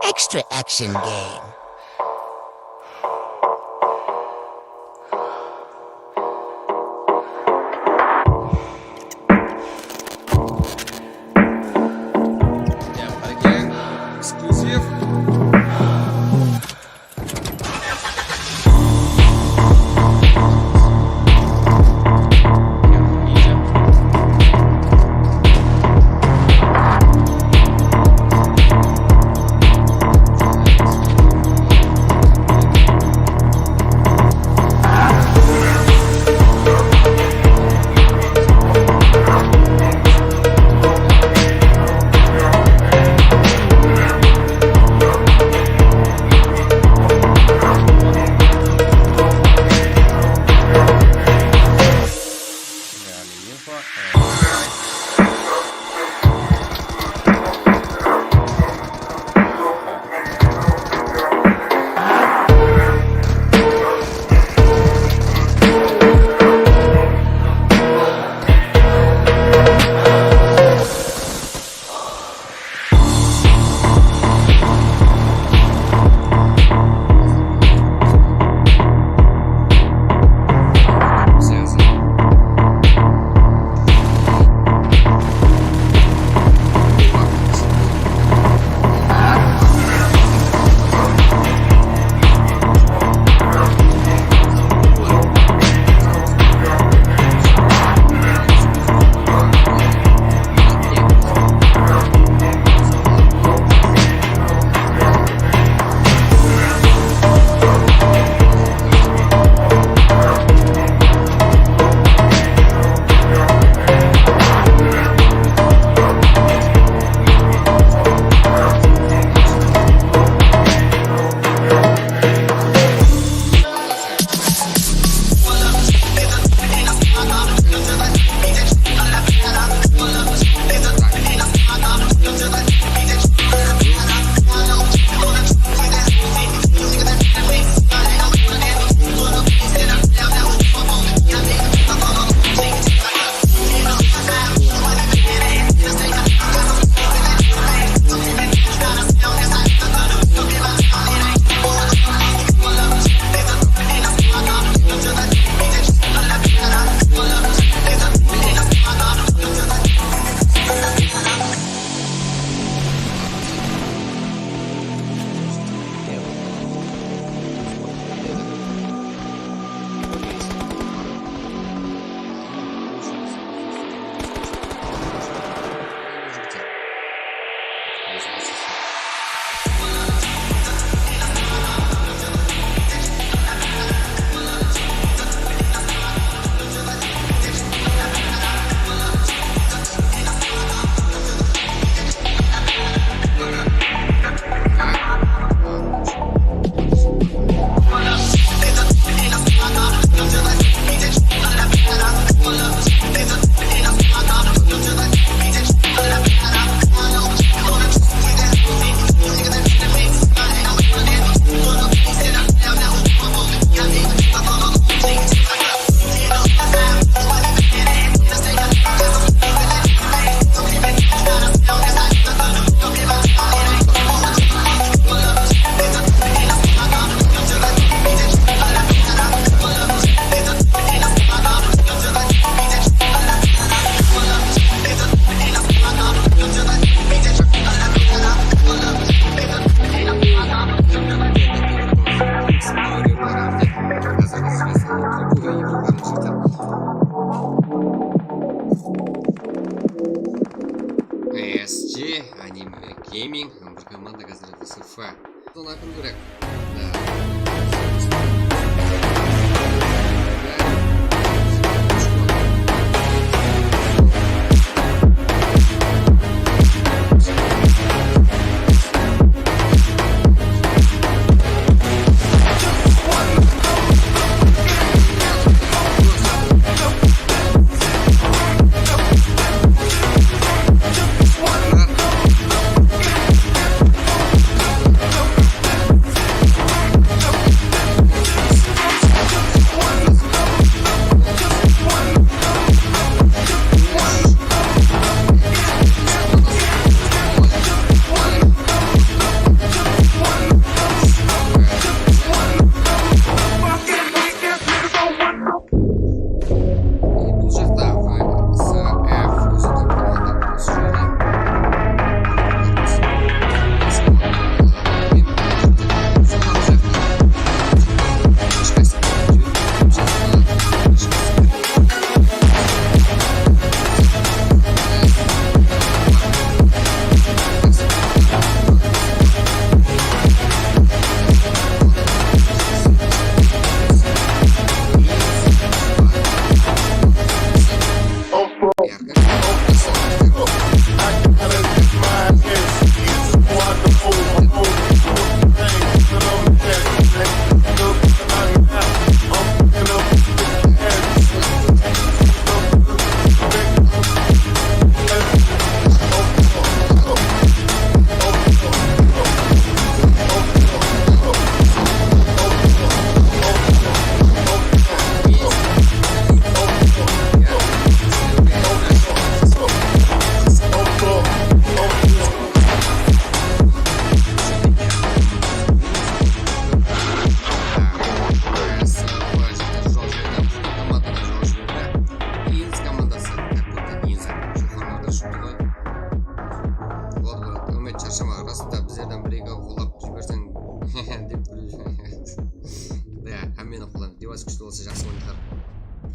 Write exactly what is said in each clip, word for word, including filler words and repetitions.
extra action game. Exclusive. S G, Anime Gaming, hám bir komanda házir S F. Sonı aytıw kerek. bir-eki qollap jiberseń dep. Ya, hámmeni qollayman. Devayes kúshli bolsa jaqsı oynar.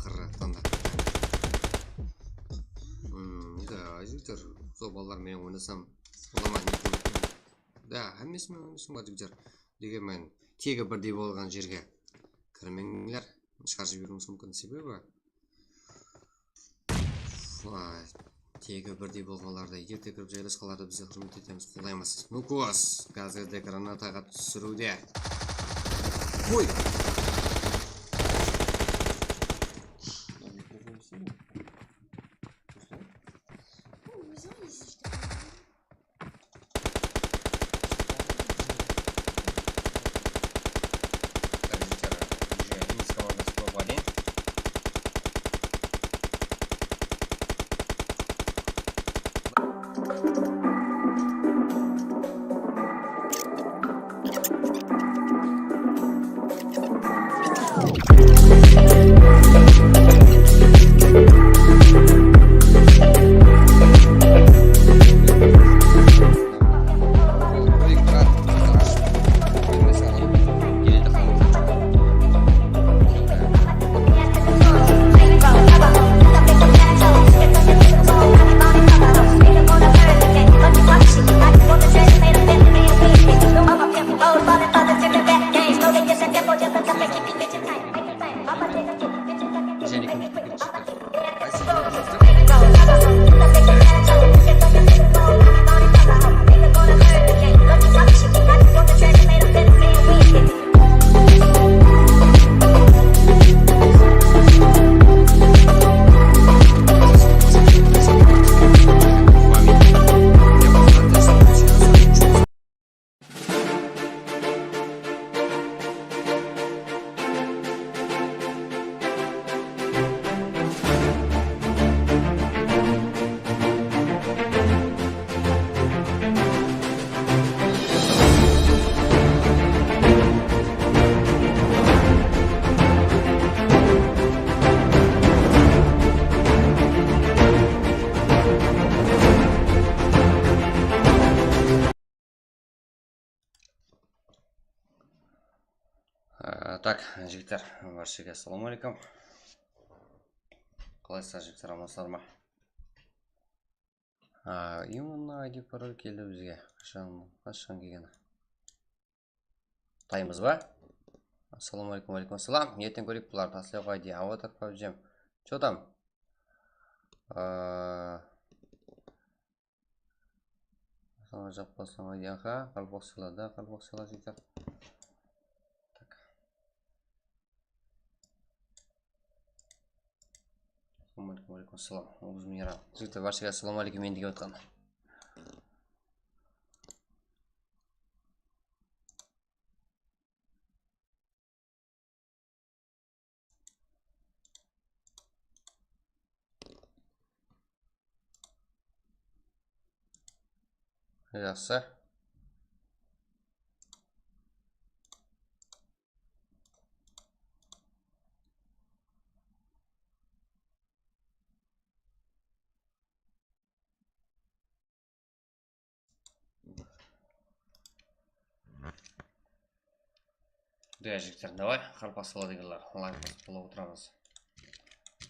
Qırraqtan da. Hmm, da, jigitler, sol balalar menen oynasam, olaman. Da, hámmesi menen oynasam, jigitler. Degen men tegi birdey bolǵan jerge kirmeńler. Shıǵarıp jiberiwimiz múmkin. Sebebi Vay, tegi birdey bolǵanlardı, erte kirip jaylasqanlardı bizler húrmet etemiz, qollaymız. Nukos, gazerde granataǵa túsiriwde. Qoy! Á, tak, jigitler, bárshege assalawma áleykum. Qalaysızlar, jigitler, amansızlar ma? Á, именно I D parol keldi bizge. Qashan, qashan kelgeni? Taymız ba? Assalawma áleykum, wa áleykum assalam. Erteń kóreyik bulardı. Aslew qaydi? Avatar pabjem. Chё tam? Á, Assalawma áleykum, assalawma áleykum. Aha, qaraqalpaqshalarda, qaraqalpaqshalar jigitler. Tak. Assalawma áleykum, wa áleykum assalam. Uldız Mineral. Jigitler, bárshege assalawma áleykum, endigi otqan. Jaqsı. Dúya jigitler, davay, qarpaq saladı ekenler, layk basıp qolap otıramız.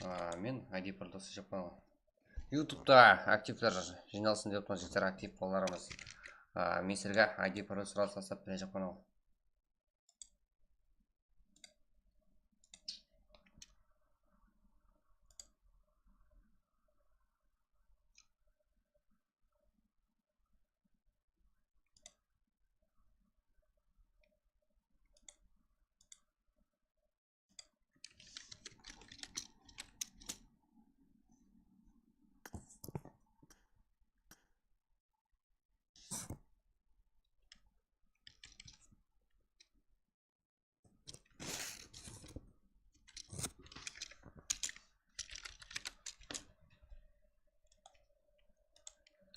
Á, men I D paroldı sıyjap qoyaman. YouTubeta aktivler jıynalsın dep turman, jigitler, aktiv balalarımız. Á, men sizlerge I D parol soralsa, tastap berejaqpan.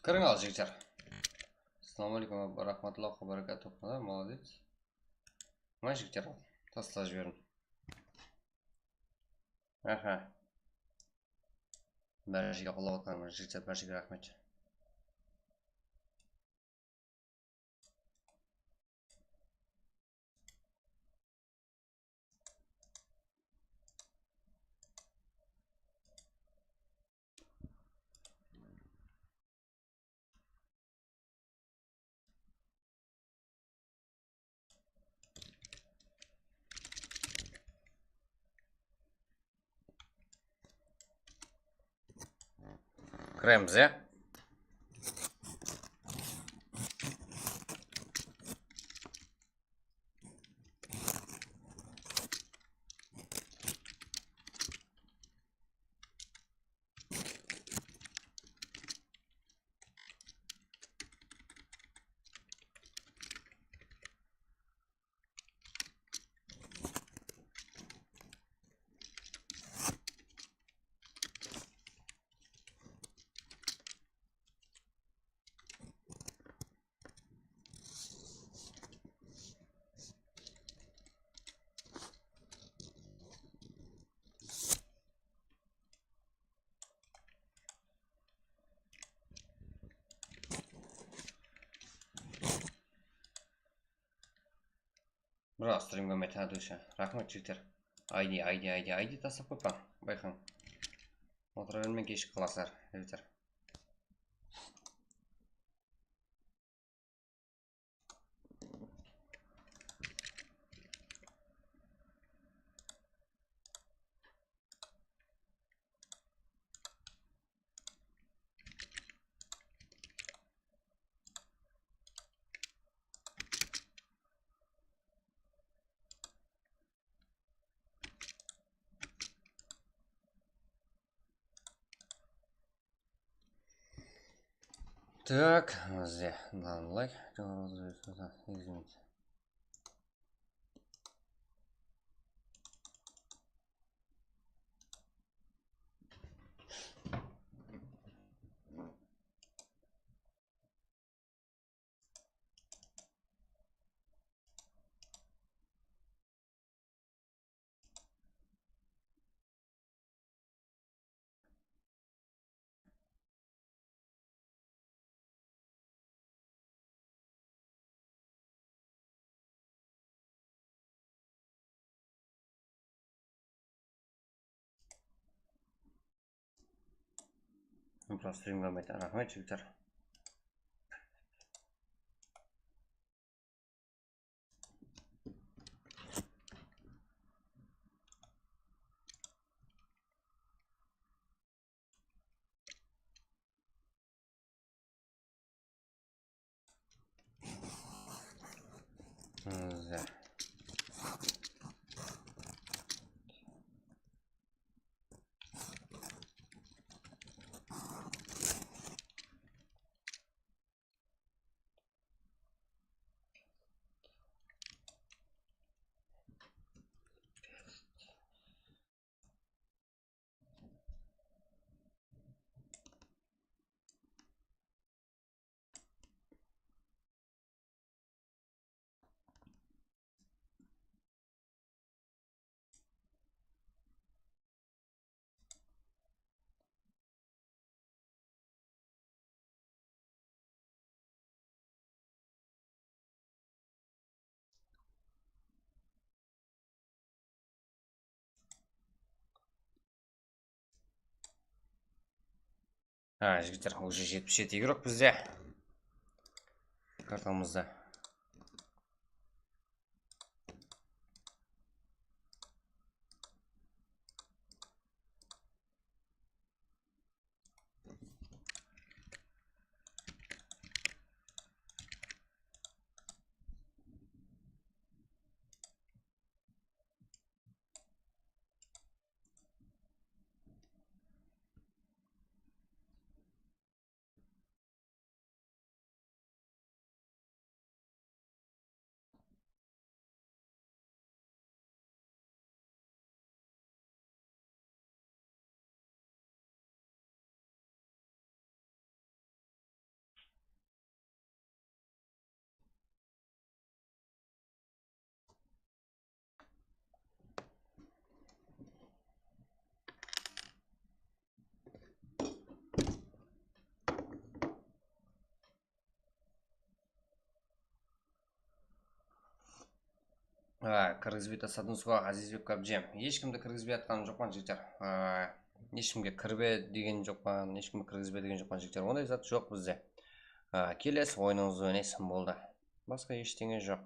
Kiriń al, jigitler. Assalawma áleykum wa rahmatullah wa barakatuh. Молодец. May jigitler, tasla jiberiń. Aha. Bárshege qollap atqan jigitler, bárshege raxmet. Kóremiz, ya. Mına, strimge mete dusha. Raxmet, jigitler. I D, I D, I D, I D taslap qoypań. Bayqań. Otıra bermeń, keshigip qalasızlar, jigitler. Так, bizde mınadan like, izin. Просто strimge mete raxmet, jigitler. Ha, jigitler, уже jetpis jeti igrok bizde. Kartamızda. Ha, kirgizbey tasladıńız ǵo, Azizbek Gabjem. Hesh kimdi kirgizbey atqanım joqpan, jigitler. Ha, hesh kimge kirbe degen joqpan, hesh kimge kirgizbe degen joqpan, jigitler. Onday zat joq bizde. Ha, kelesiz, oyınıńızdı oynaysiz, boldı. Basqa eshteńe joq.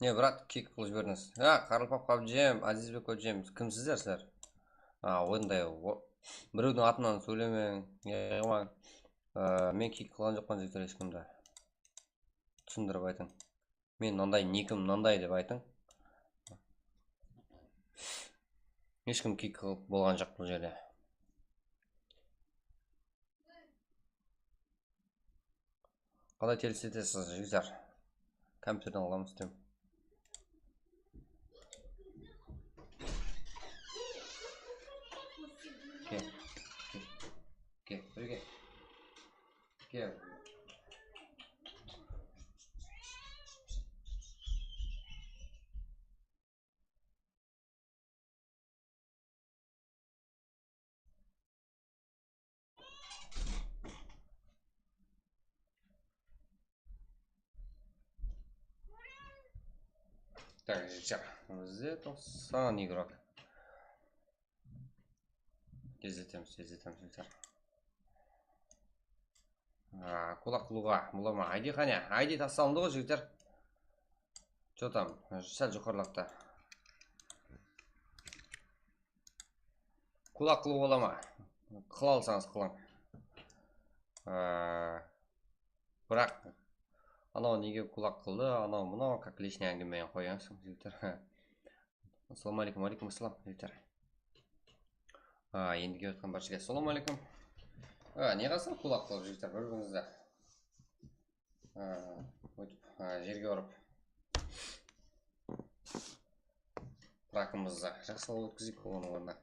Ne, brat, kick qılıp jiberdińiz. Ha, Qaraqalpaq PUBG, Azizbek PUBG, kimsizler sizler? A, onday, o, birewdiń atınan sóylemeń, ne qılmań. A, men kick qılǵan joqpan, jigitler, hesh kimdi. Túsindirip aytıń. Men mınanday, nikim mınanday dep aytıń. Hesh kim kick qılıp bolǵan joq bul jerde. Qalay telsetesiz, jigitler? Kompyuterden qılamız dep. Kel, kel, kel, birge. Kel. Так, jigitler, bizde toqsan igrok. Tezletemiz, tezletemiz, jigitler. A, kulaq qılıwǵa bola ma? I D qáne? I D tasalındı ǵoy, jigitler. Что там? Sál joqarılaptı. Kulaq qılıw bola ma? Qıla alsańız qılıń. A, biraq anaw nege kulaq qıldı, anaw mınaw, как личный áńgimeni qoyıń, jigitler. Assalawma aleykum. Aleykum assalam, jigitler. A, endi kiyatqan barshaǵa assalawma aleykum. A, ne qılsın kulaq qılıp, jigitler, bir-birińizdi, a, óytip, a, jerge urıp, rakımızdı jaqsılap ótkizeyik, onıń ornına.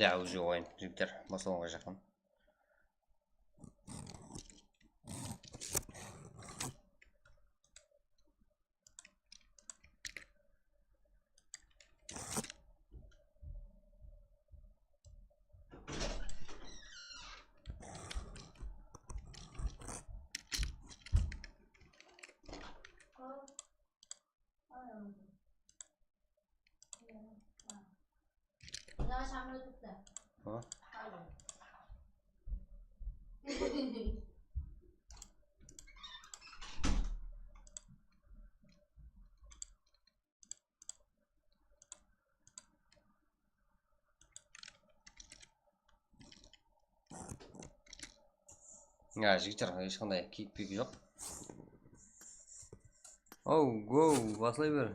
Da, уже oyın, jigitler, baslawǵa jaqın. Ya, jigitler, hesh qanday kiyik-piyik joq. Ow, go, baslay ber.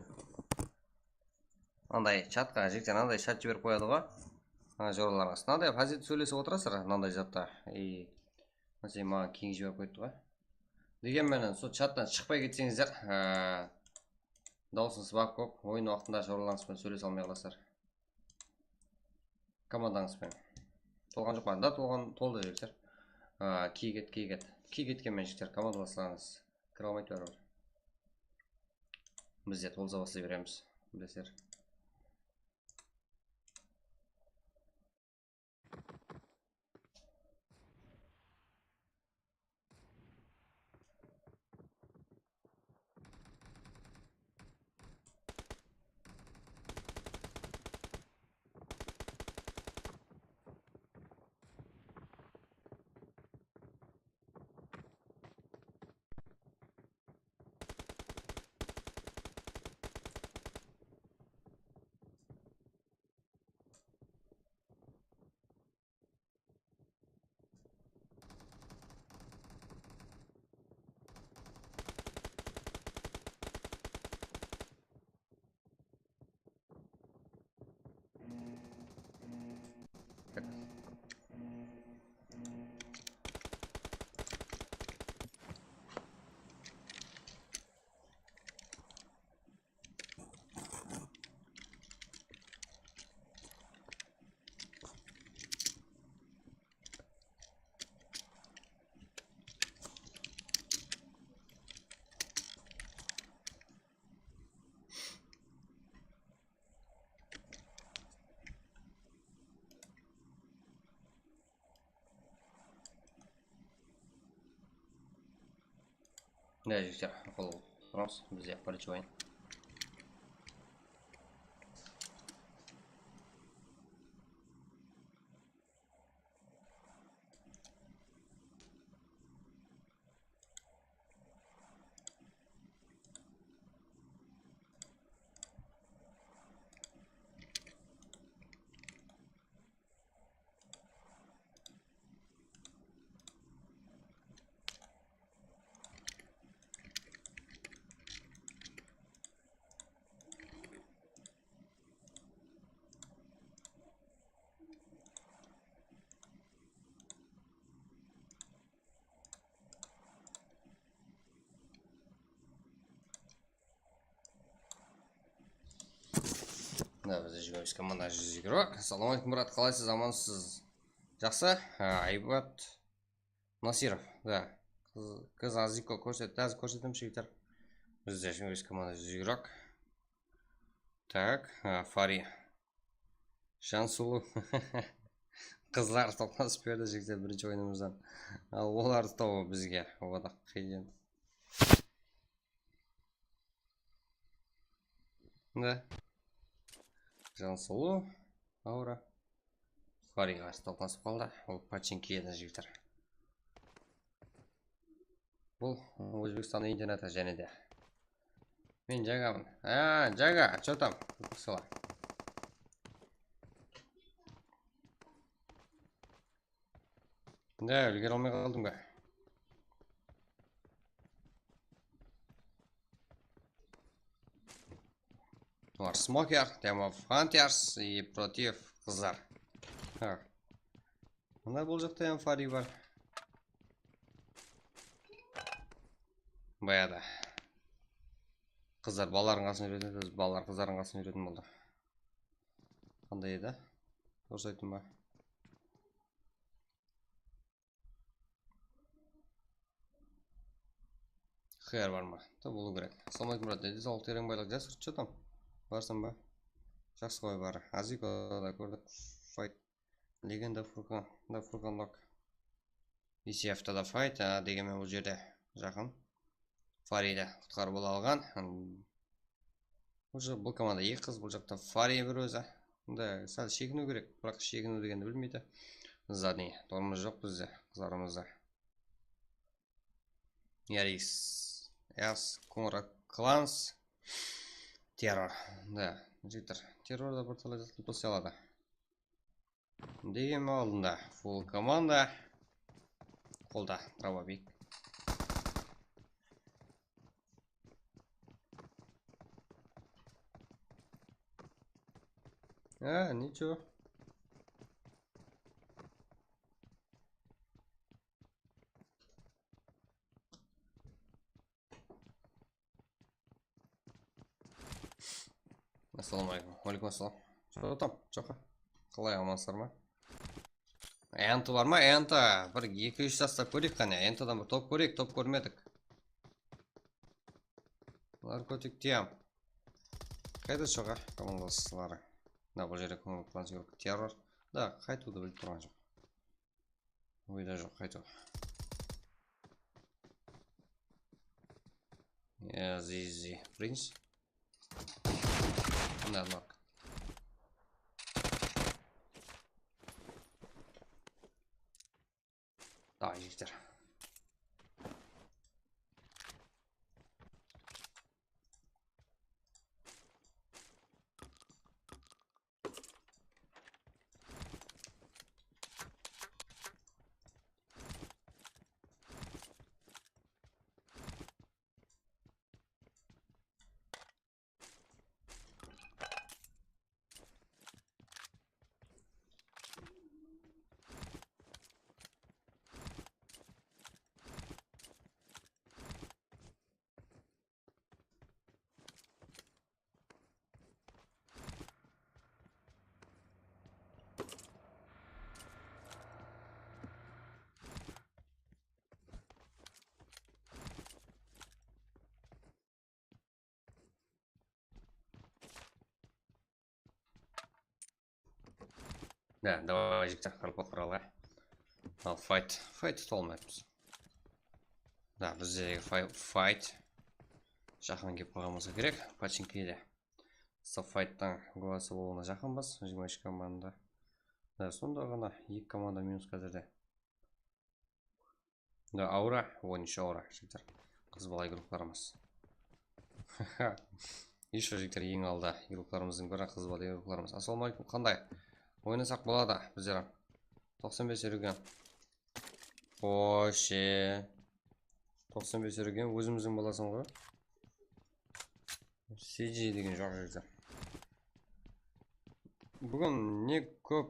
Anday chatqa, jigitler, anday chat jiberip qoyadı ǵo. Ana, joralarıńız. Mınanday pozit sóylesip otırasızlar, mınanday zatta. I, máselen, maǵan kiyik jiberip qoyıptı ǵo. Degen menen, sol chattan shıqpay ketseńizler, á, dawısıńız bap kóp, oyın waqtında joralarıńız benen sóylese almay qalasızlar. Komandańız benen. Tolǵan joq pa? Da, tolǵan, toldı, jigitler. Á, kiyik et, kiyik et. Kiyik etken menen, jigitler, komandalaslańız. Kire almaydı báribir. Biz de tolsa baslay beremiz, bilesizler. Ne jigitler, qol turamız, bizde birinshi oyın. Mına bizde jigirma bes komanda, júz igrok. Assalawma aleykum, brat, qalaysız, amansız? Jaqsı. Ha, Aybat Nasirov. Da. Qız, qız Aziko kórsetti, házir kórsetemen, jigitler. Bizde jigirma bes komanda, júz igrok. Tak, ha, Fari. Jansulıw. Qızlar toplasıp berdi, jigitler, birinshi oyınımızdan. Al, olardı tabıw bizge. O da qıyın. Ne? Jansulıw. Aura. Fariga qarsı talpınısıp qaldı. Ol pochinki edi, jigitler. Bul Ózbekstannıń interneti jáne de. Men Jagaman. A, Jaga, chё tam? Sala. Ne, úlgere almay qaldım ba? Bular smoker, Time of Hunters и против qızlar. Ha. Mına bul jaqta hám Fari bar. Bayada. Qızlar balalardıń qasına júretin, biz balalar qızlardıń qasına júretin boldı. Qanday edi? Durıs ayttım ba? Xıyar bar ma? Da bolıw kerek. Assalawma aleykum, brat. Nede sawlıq, tereń, baylıq, jaqsı, chё tam? Barsań ba? Jaqsı ǵoy, bar. Aziko da kórdik. Fight. Legenda Furkan. Da Furkan Lok. Isiyevta da fight. A, degenmen bul jerde jaqın. Fariydi qutqarıp ala alǵan. Bul jaq, bul komanda eki qız, bul jaqta Fariy bir ózi. Mında sál sheginiw kerek, biraq sheginiw degendi bilmeydi. Задний. Tormoz joq bizde, qızlarımızda. Yaris. Yas, Konrad Klans. Terror. Da, jigitler. Terror da bir talay zat qılıp taslay aladı. Degen aldında full komanda. Qolda dробовик. Ha, ничего. Assalawma aleykum. Wa aleykum assalam. Chё tam, choqa? Qalay, amansızlar ma? Enti bar ma, enti? Bir eki-úsh taslap kóreyik qáne. Entiden bir top kóreyik, top kórmedik. Narkotik tiyam. Qayda choqa komandasları? Mına bul jerde końil qılan terror. Da, qaytıwdı bilip turǵan joq. Oyda joq, qaytıw. Ya, zi, zi, принц. Mına, nok. Давай, jigitler. Da, давай, jigitler, robot quralı. Al, fight. Fight tuta almayapız. Da, bizdegi fay-, fight. Jaqın kelip qalǵan bolsa kerek, pochinkide. Stop fighttan glası bolıwına jaqınbız, jigirma úsh komanda. Da, sonda ǵana eki komanda minus házirde. Da, aura, on úsh aura, jigitler. Qız bala igroklarımız. Ещё, jigitler, eń alda igroklarımızdıń biri, qız bala igroklarımız. Assalawma aleykum, qanday? Oynasaq boladı, bizler. Toqsan bes úrgen. Xosh, e. Toqsan bes úrgen, ózimizdiń balasın ǵoy. C G degen joq, jigitler. Búgin ne kóp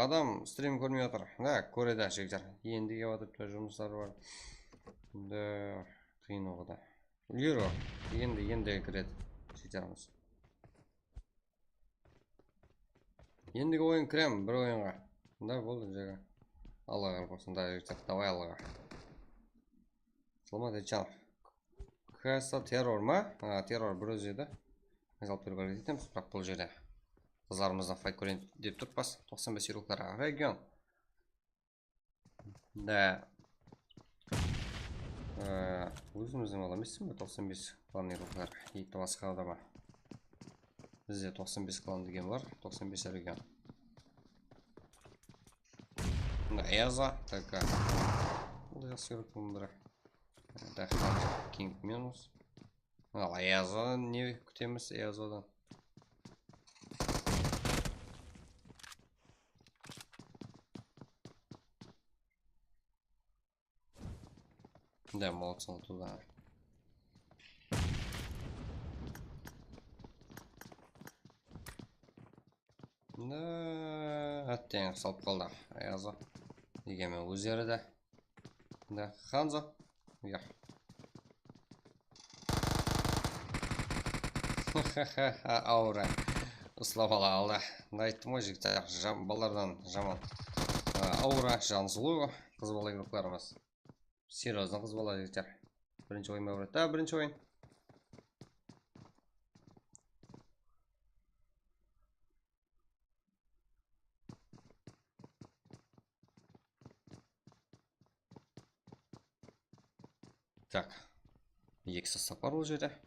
adam strim kórmey atır. Da, kóredi, jigitler. Endi kep atırıptı, jumıslar bar. Da, qıyın oǵada. Ulgeriw, endi, endi kiredi, jigitlerimiz. Endigi oyın kirem, bir oyınǵa. Da, boldı, jaǵa. Allaǵa qarap olsın, da, jigitler, davay Allaǵa. Salamat, Echanov. Kasa terror ma? Ha, terror bir ózi edi. Biz alıp berip ketemiz, biraq bul jerde qızlarımızdan fayt kóreyin dep turıppız. Toqsan bes yuruklar region. Da. Ee, ózimizdiń bala emes pe, toqsan bes klandıń yurukları? Etti basqa adama. Bizde toqsan bes klan degen bar, toqsan bes region. Mına Eaza, T K. Bul jaqsı yuruktıń biri. Da, King minus. Al, Eazadan ne kútemiz, Eazadan? Да, молодцы, вот туда. Да, átteń salıp qaldı. Ayazı. Degen men ózleri de. Да, Ханзо. Uya. Aura. Uslap ala aldı. Da, ayttım ǵoy, jigitler, jam-, balalardan jaman. A, Aura, Janzulu, qız bala igroklarımız. Серьёзно qız bala, jigitler. Birinshi oyın ba, brat? Da, birinshi oyın. Так. Eki sostav bar bul jerde.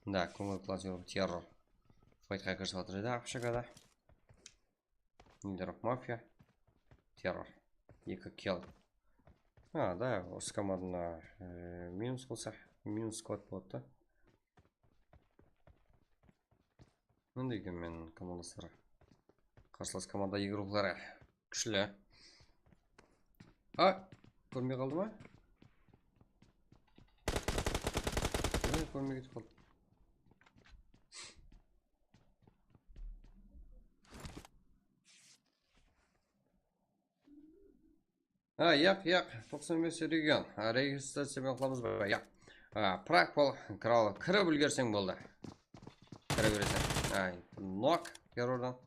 Da, kóńil klaviatura terror. Faytqa kirip atır edi, общагада. Leader of Mafia. Terror. Eki kill. Ha, da, usı komandına, e, minus bolsa, minus squad boladı da. Mınday eken men komandasları. Qarsılas komanda igrokları. Kúshli. A, kórmey qaldı ma? Mine, kórmey ketip qaldı. Ha, yaq, yaq, toqsan bes region. Ha, registraciya menen qılamız ba? Yaq. Ha, Prag bol, kira al, kirip úlgerseń boldı. Kire bereseń. Ha, nok terrordan.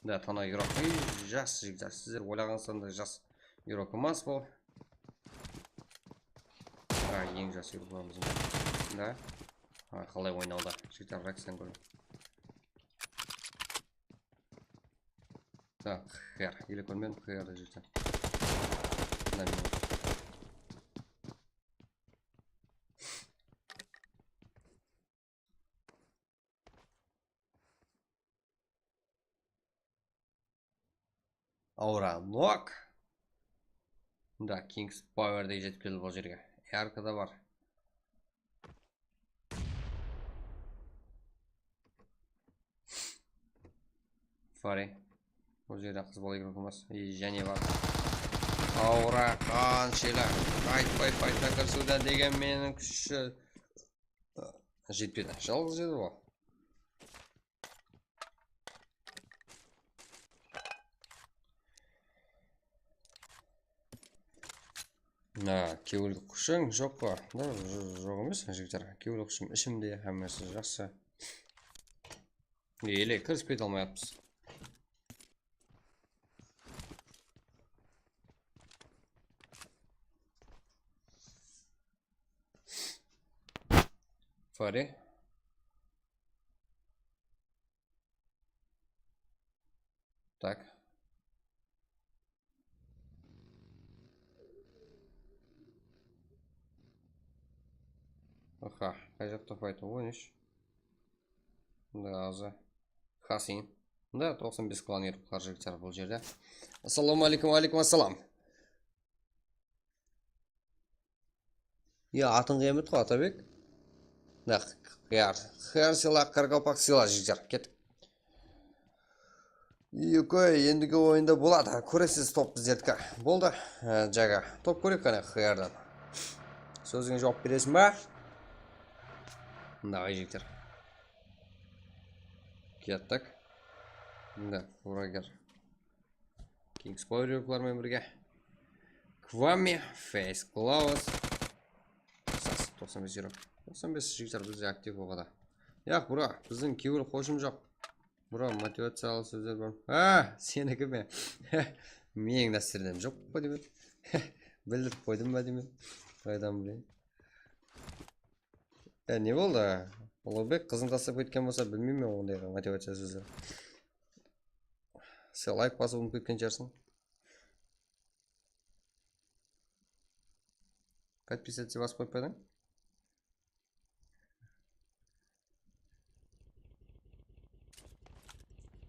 Da, tana igrok. Ey, jas jigitler, sizler oylaǵanıńızdan da jas igrok emas bul. Ha, eń jas igroklarımız. Da. Ha, qalay oynawda. Jigitler, bırak sen kóre. Так, Х Р. Ele kórmedim, Х Р de júrdi. Mına men. Aura nok. Da, Kings Power de jetip keldi bul jerge. Yarkı da bar. Fari. Bul jerde qız bala igrok emas. E, jáne bar. Aura qanshelli aytpay faytqa kirisiwdi degen meniń kúshi jetpedi. Jalǵız edi ǵoy. Na, kewil qushıń joq pa? Da, jo-, joq emes, jigitler. Kewil qushım ishimde, hámmesi jaqsı. Ele kirispey de almay atırmız. Fari. Так. Qa, qay jaqta fayt? On úsh. Mında azı. Hasin. Mında toqsan bes klanı erip qar jigitler bul jerde. Assalamu aleykum, wa aleykum assalam. Ya, atıń qıyamet qo, Atabek. Mına, xıyar. Xıyar sıyla, qaraqalpaq sıyla, jigitler. Kettik. Eke, endigi oyında boladı. Kóresiz, top bizerdiki. Boldı. Há, jaǵa. Top kóreyik qáne, xıyardan. Sózińe juwap beresiń ba? Mına, jigitler. Kettik. Mına, urager. Kings Power Yorklar menen birge. Kwame, Face Claws. Sas, toqsan bes euro. Toqsan bes jigitler bizde aktiv oǵada. Yaq, bura, bizdiń kewil xoshım joq. Bura, motivaciyalı sózler bar. Ha, seniki me? Meniń dásterden joq pa deymen. Bildirip qoydım ba deymen. Qaydan bileyin. Ya, ne boldı? Uluǵbek qızın taslap ketken bolsa, bilmeymen men onday motivaciya sózler. Sen layk basıp umıtıp ketken shıǵarsıń. Подписаться basıp qoyıp pa ediń?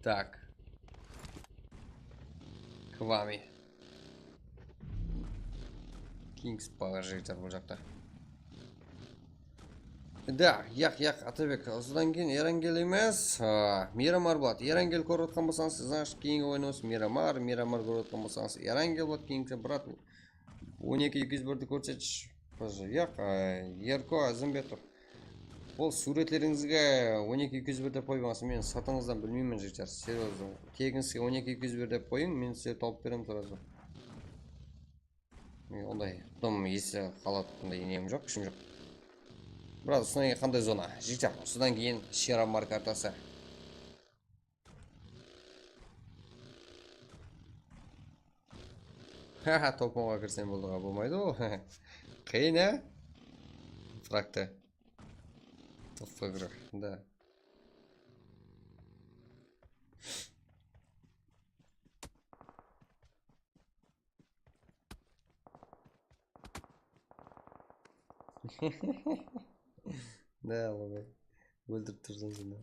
Так. Kwame. Kings Power jigitler bul jaqta. Da, yaq, yaq, Atabek, usıdan keyin Erangel emes, a, Miramar boladı. Erangel kórip atqan bolsańız, значит, keyingi oyınımız Miramar, Miramar kórip atqan bolsańız, Erangel boladı, keyingi, brat, on eki eki júz birdi kórsetshi. Yaq, a, Erko Azimbetov. Ol súwretlerińizge on eki eki júz bir dep qoyıp alıńız, men satıńızdan bilmeymen, jigitler, серьёзно. Tegińizge on eki eki júz bir dep qoyıń, men sizge tawıp beremen сразу. Men onday dım esi qaladı, onday nem joq, kúshim joq. Brat, usıdan keyin qanday zona? Jigitler, usıdan keyin Miramar kartası. Haha, toponǵa kirsem boldı ǵo, bolmaydı ol. Qıyın, á? Frakta. Topqa kirip, da. Ne, Allaǵay. Óltirip tursań sen de.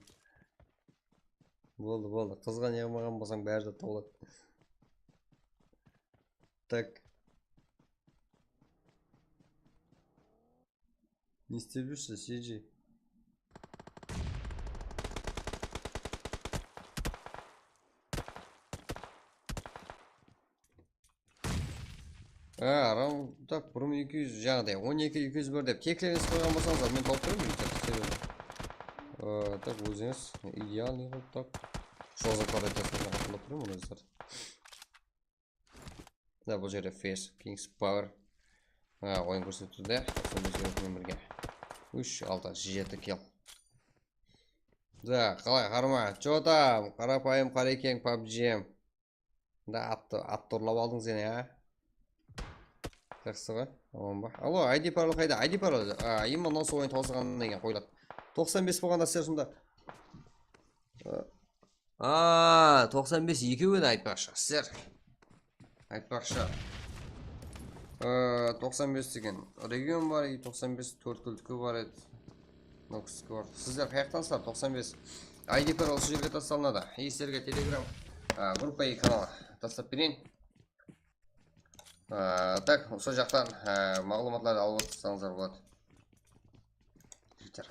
Boldı, boldı. Qızǵa ne qılmaǵan bolsań, bári de tawıladı. Tak. Ne istep júrsiz, C J? Á, aram, tak, bir mıń eki júz, jańaday, on eki eki júz bir dep tekleriniz qoyǵan bolsańızlar, men tawıp beremen, jigitler, sebebi. Á, tak, ózińiz idealnıy qılıp, tak. Shozatlar aytasızlar, men hatırlap turman, ózler. Mına bul jerde Face, Kings Power. Ha, oyın kórsetip tur da, toqsan bes minuttan birge. Úsh, altı, jeti kill. Da, qalay, harma? Чё там, qarapayım, qarekeń, pabjim. Da, attı, attı urlap aldıń sen, ya. Jaqsı ǵoy, aman ba? Alo, I D parol qayda? I D parol. A, именно usı oyın tawsılǵannan keyin qoyıladı. Toqsan bes bolǵanda sizler sonda. A, toqsan bes ekewi edi, aytpaqshı, sizler. Aytpaqshı. Ee, toqsan bes degen region bar, e, toqsan bes Tórtkúldiki bar edi. Nókistiki bar. Sizler qayaqtansızlar? Toqsan bes. I D parol usı jerge taslanadı. E, sizlerge Telegram, e, gruppa, e, kanal taslap bereyin. Ee, tak, usı jaqtan, e, maǵlıwmatlardı alıp otırsańızlar boladı. Jigitler.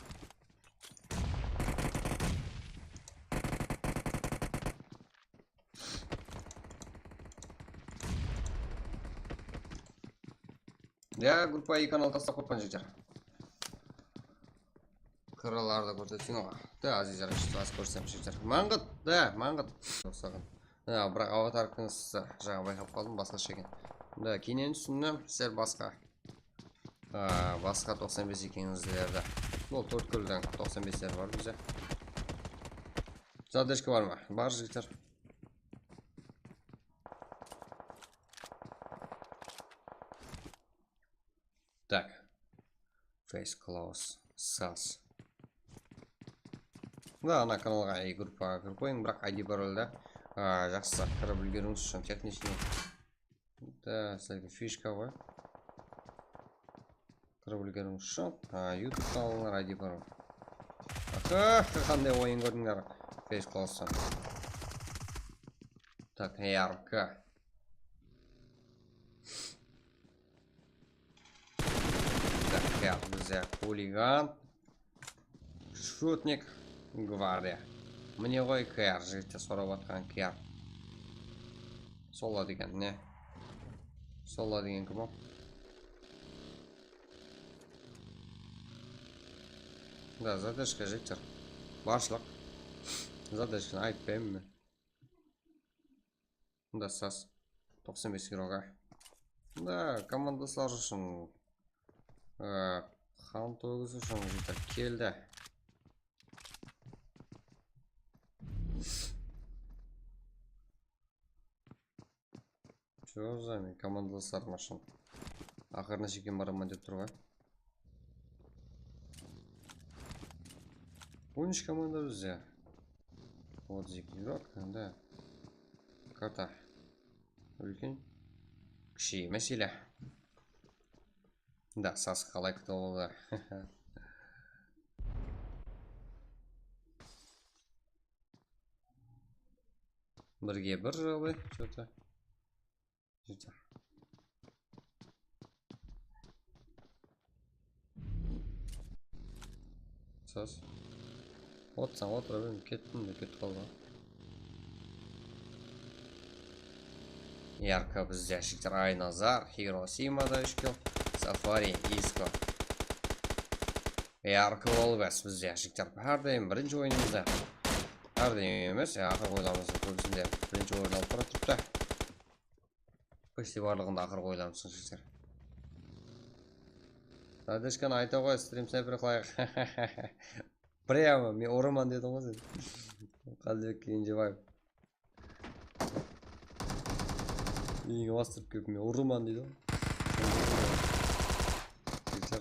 Ya, gruppa, e, kanal taslap qoyıppan, jigitler. Qıralardı kórsetseń oǵa. Da, azizler, az kórsem, jigitler. Mańǵıt, da, Mańǵıt. Uqsaǵan. Ya, biraq avatarkińiz, jańa bayqap qaldım, basqasha eken. Da, keyin túsindim, sizler basqa. A, basqa toqsan bes ekeńizler de. Bul Tórtkúldiń toqsan besleri bar bizde. Zadreshka bar ma? Bar, jigitler. Tak. Face Claws, sas. Da, ana kanalǵa, e, gruppaǵa kirip qoyıń, biraq I D parolda. A, jaqsı, kirip úlgerińiz ushın техничный. Da, sizlerge fishka ǵoy. Qıdırıp úlgeriń ushın. Ha, YouTube kanalıńlar, I D bar. Aka, qanday oyın kórdińler? Face Class'tan. Tak, yarkı. Tak, bizde xuligan. Shutnik, gvardiya. Mine ǵoy, K R, jigitler sorap atqan K R. Sola degen ne? Sola degen kim o? Da, zadrjka, jigitler. Barshılıq. Zadrjkanı aytpayman men. Mında sas. Toqsan bes kiloga. Mında komandaslar ushın, e, qan tógiz ushın jigitler keldi. Чё за men komandaslarım ushın. Aqırına shekem baraman dep tur ǵoy. On úsh komanda bizde. Otız eki игрок, da. Karta. Úlken. Kishi emes ele. Da, sas qalay kútip aldı. Birge bir jalay, что-то. Jigitler. Sas. Otırsań, otıra ber, kettim de, ketip qaldı. Yarkı bizde, jigitler, Aynazar, Hiroshimada úsh kill, Safari, Isko. Yarkı Olbas bizde, jigitler, hár dayım birinshi oyınımızda. Hár dayım emes, ya, aqırǵı oyınlarımızdıń kóbisinde birinshi orın alıp baratıptı. Почти barlıǵında aqırǵı oyınlarımızdıń, jigitler. Zadrjkanı ayta ǵoy, stream snayper qılayıq. Прямо, men uraman dediń ǵoy sen. Qádilbek Kenjebaev. Úyińe bastırıp kelip, men uraman deydi ǵoy. Jigitler,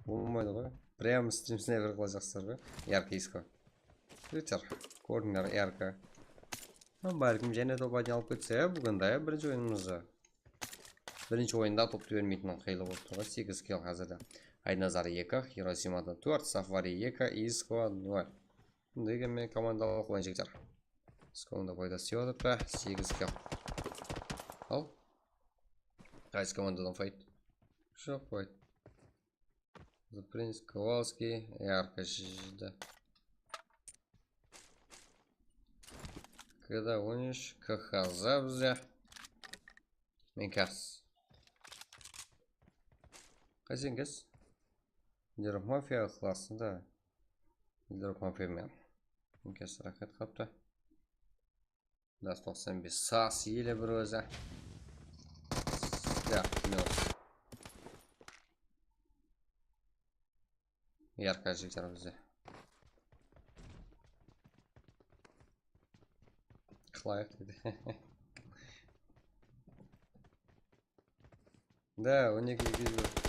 bolmaydı ǵoy. Прямо stream snayper qılajaqsızlar ǵoy. Яркий Isko. Jigitler, kórdińler, Yarkı. Ha, bálkim, jáne top aytın alıp ketse, búgin de birinshi oyınımızda. Birinshi oyında toptı bermeytin qıylı bolıp tur ǵoy, segiz kill házirde. Aynazar eki, Hiroshimada tórt, Safari eki, Isko nol. Degen men komandalıq oyın, jigitler. Iskoniń da paydası tiyip atırıptı, segiz kill. Al. Qaysı komandadan fight? Joq fight. The Prince, Kowalskiy, Yarkı jedi. K D on úsh, K H Z bizde. Men kas. Qaysengiz? Drop Mafia ıqlasında. Drop Mafia men. Men kas raxat qaptı. Dás toqsan bes sas ele bir ózi. Ya, minus. Yarkı jigitler bizde. Qılayıq dedi. Da, on eki eki júz bir.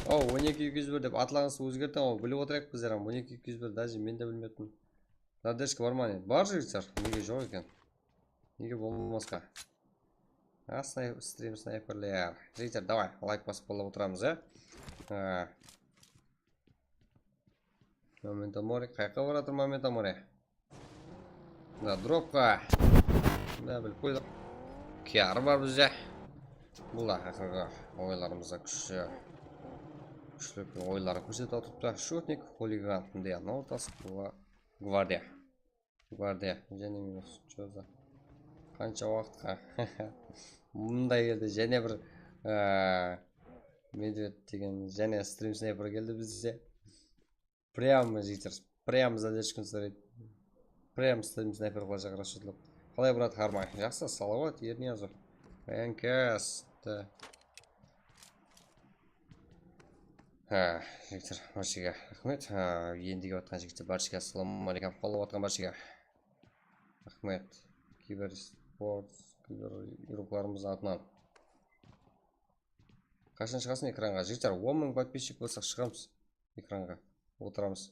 O, on eki eki júz bir dep atlarıńızdı ózgertiń, o, bilip otırayıq bizler hám. On eki eki júz bir, даже men de bilmeptin. Zadrjka bar ma ne? Bar, jigitler. Nege joq eken? Nege bolmasqa? Ha, snay-, stream snayperler. Jigitler, davay, layk basıp qollap otıramız, ya. Ha. Momento Mori, qayaqqa baratır Momento Mori? Mına dropqa. Mına bilip qoydıq. K R bar bizde. Bul da aqırǵı oyınlarımızda kúshli, kúshli oyınların kórsetip atırıptı. Shutnik, xuligan, mınday annaw ortası, bul gvardiya. Gvardiya, jáne minus, что за? Qansha waqıtqa? Mınday elde jáne bir, e, medved degen jáne stream snayper keldi bizde. Прямо, jigitler, прямо задержканы soraydı. Прямо stream snayper qılajaq расчётлап. Qalay, brat, harmay? Jaqsı, salawat, Erniyazov. N K S, da. Ha, jigitler, barshege raxmet. Ha, endi kelip atqan jigitler, barshege assalamu aleykum. Qollap atqan barshege raxmet. Kiber sport, kiber urıqlarımızdıń atınan. Qashan shıǵasın ekranǵa? Jigitler, on mıń podpischik bolsaq shıǵamız ekranǵa. Otıramız.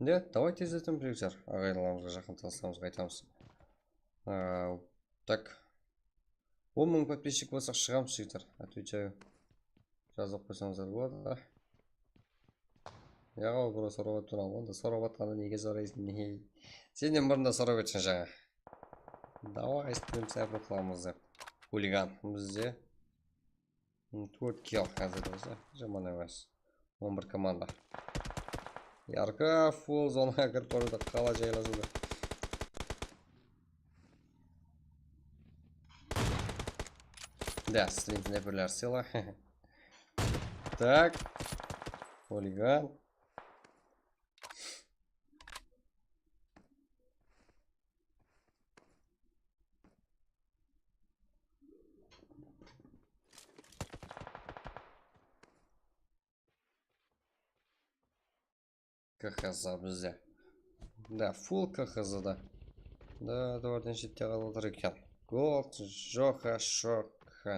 Ne, давай tezletiń, jigitler. Aǵayinlarımızǵa, jaqın tanıslarımızǵa aytamız. A, tak. On mıń подписчик bolsaq shıǵamız, jigitler. Отвечаю. Jazıp qoysańızlar boladı. Yaǵa, bro, sorap atırman. Onda sorap atqanda nege soraysań? Ne? Sennen burın da sorap etsin jańa. Давай, stream sniper qılamız dep. Xuligan bizde. Tórt kill házir bolsa, jaman emes. On bir komanda. Yarka full zonaǵa kirip barıwda qala jaylasıwda. Да, stream sniperler sıyla. Так. Xuligan. K H Z bizde. Да, full K H Z da. Да, dórtinshi shette qalıp otır eken. Gold, joqa, shoqqa.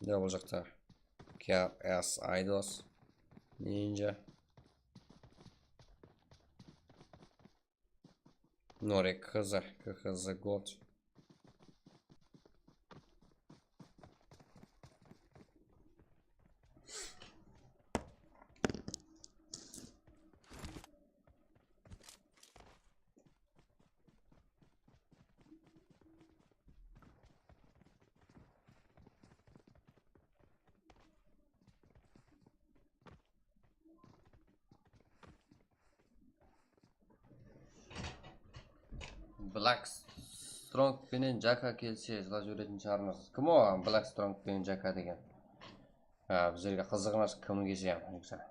Ne bul jaqta? K S Aydos. Ninja. Norek K Z, K H Z Gold. Black Strong penen Jaka kelse jılap jiberetin shıǵarmız. Kim o Black Strong penen Jaka degen? Ha, bizlerge qızıq emes, kim kese, negizinde.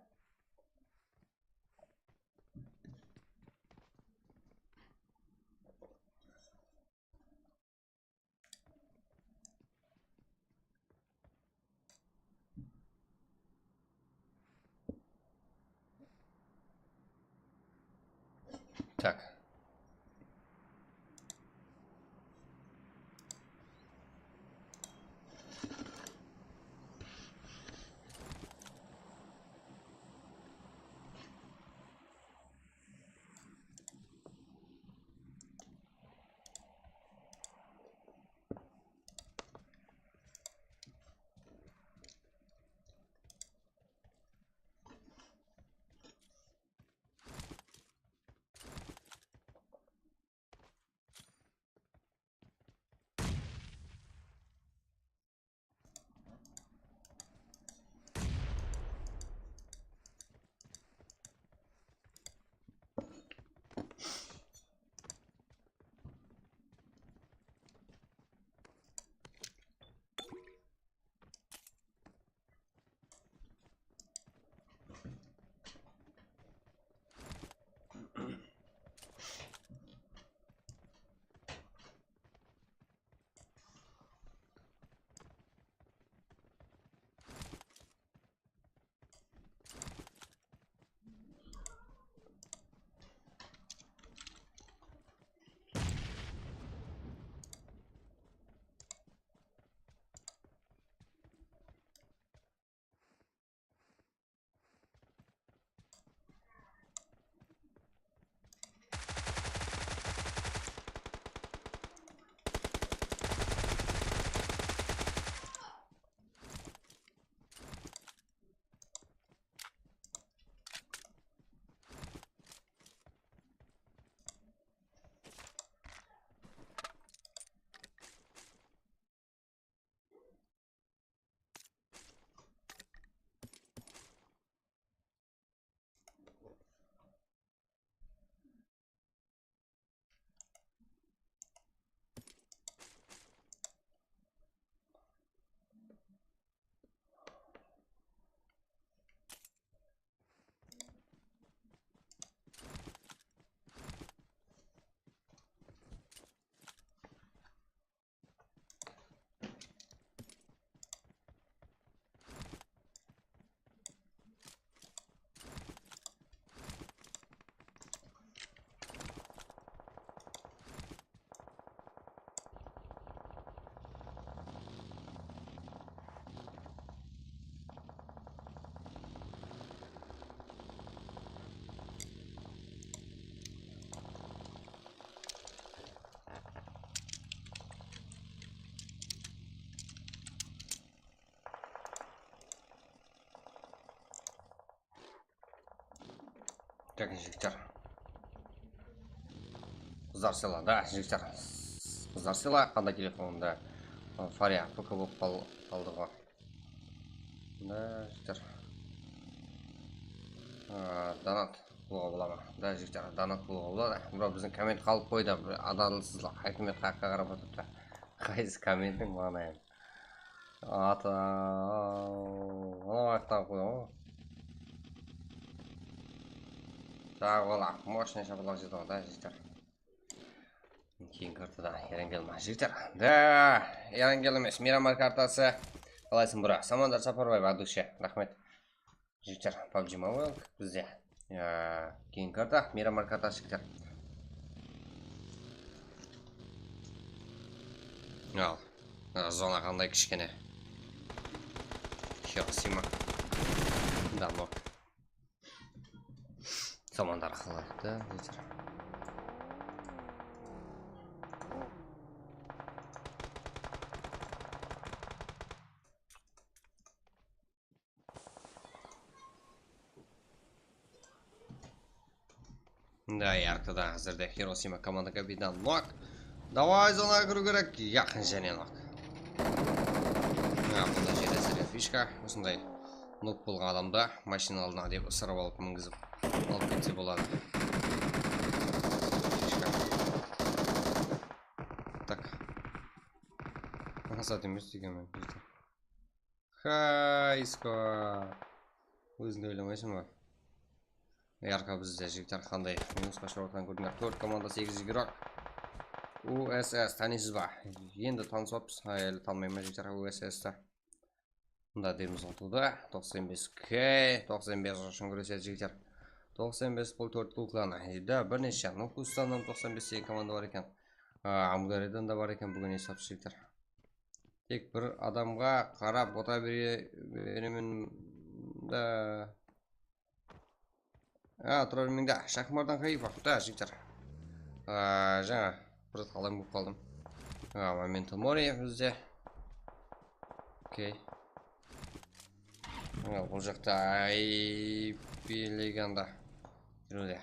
Так. Jáke jigitler. Qızlar sıyla da, jigitler. Qızlar sıyla, qanday telefonda? Fariya, P K bolıp qal-, qaldı ǵo. Da, jigitler. A, donat qılıwǵa bola ma? Da, jigitler, donat qılıwǵa boladı. Biraq biziń komment qalıp qoydı. Bir adalsızlıq, hákimiyet haqqa qarap otırıptı. Qaysı kommentiń maǵan? Ata, anaw ayaqtan qoyıń ǵo. Taq ola, moshniy shapalaq jedi ǵo da, jigitler. Keyin kartada Erangel ma, jigitler? Da, Erangel emes, Miramar kartası. Qalaysıń, bro? Samandar Saparbaev, adushe. Raxmet. Jigitler, PUBG Mobile bizde. Ya, keyin karta, Miramar kartası, jigitler. Al. Mına zona qanday kishkene. Hiroshima. Damok. Samandar qaladı, jigitler. Da, yarqıda házirde Hiroshima komanda kapitan Nok. Davay, zonaǵa kiriw kerek. Yaqın jáne Nok. Ha, bunda jerde házirde fishka. Usınday noob bolǵan adamdı mashina aldına dep ısırıp alıp mingizip alıp ketse boladı. Fishka. Tak. Nazat emes degenmen. Haysko. Ózińdi oylamaysań ba? Yarqa bizde jigitler qanday minusqa shıǵıp atqanın kórdińler. Tórt komanda, segiz igrok. U S S, tanıysız ba? Endi tanısıp atırmız. Ha, ele tanımayman jigitler U S S-ti. Mında demiz otuvdı. Toqsan bes K, toqsan bes ushın kúresedi jigitler. Toqsan bes bul tórt klub klanı. Edi bir neshe Nukustan toqsan bes degen komanda bar eken. A, Amudarya'dan da bar eken búgin esapsız jigitler. Tek bir adamǵa qarap ota bere-, beremen da. A, tura bermeń da. Shakmardan qayıp aq ta, jigitler. A, jańa bir zat alayın bolıp qaldım. A, Memento Mori bizde. Okey. A, bul jaqta I P legenda. Júredi.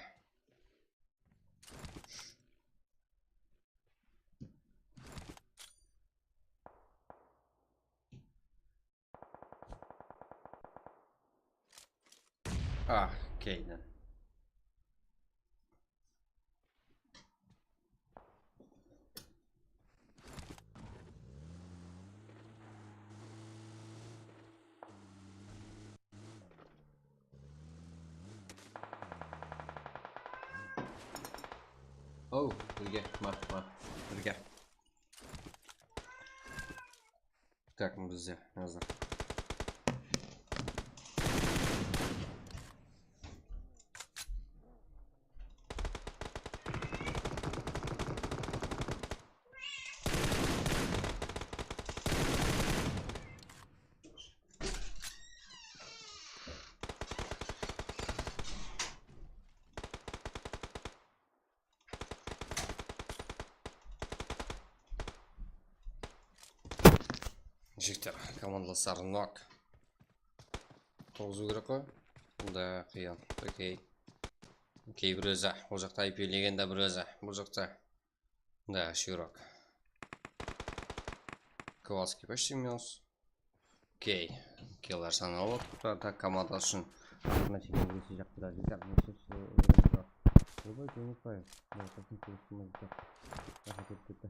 Ah, okey then. Oh, birge, ma, ma, birge. Tak, mına bizde házir. Jigitler, komandalaslar nok. Turǵızıw kerek ǵoy. Bunda qıyın. Okey. Okey, bir ózi. Bul jaqta I P legenda bir ózi. Bul jaqta. Da, Shirok. Kowalskiy почти minus. Okey. Killar sanalıp otırıptı. Tak, komanda ushın. Mına jerde birisi jaqtı da jigitler. Любой jengilpay. Mına qasım kelip turmay jigitler. Rahat etip ketti.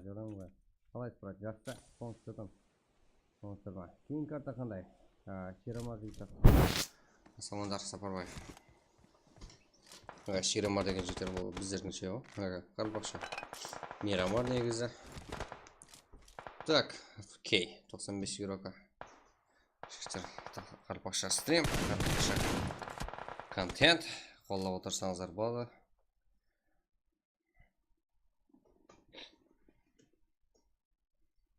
Joram ǵoy. Qalay, brat, jaqsı? Qońsı jotam. Qońsıma. Keyin karta qanday? A, Shiramar jigitler. Samandar Saparbaev. A, Shiramar degen jigitler bul bizlerdińshe ǵo. A, qaraqalpaqsha. Miramar negizi. Tak, okey. Toqsan bes euroǵa. Jigitler, qaraqalpaqsha strim, qaraqalpaqsha kontent. Qollap otırsańızlar boladı.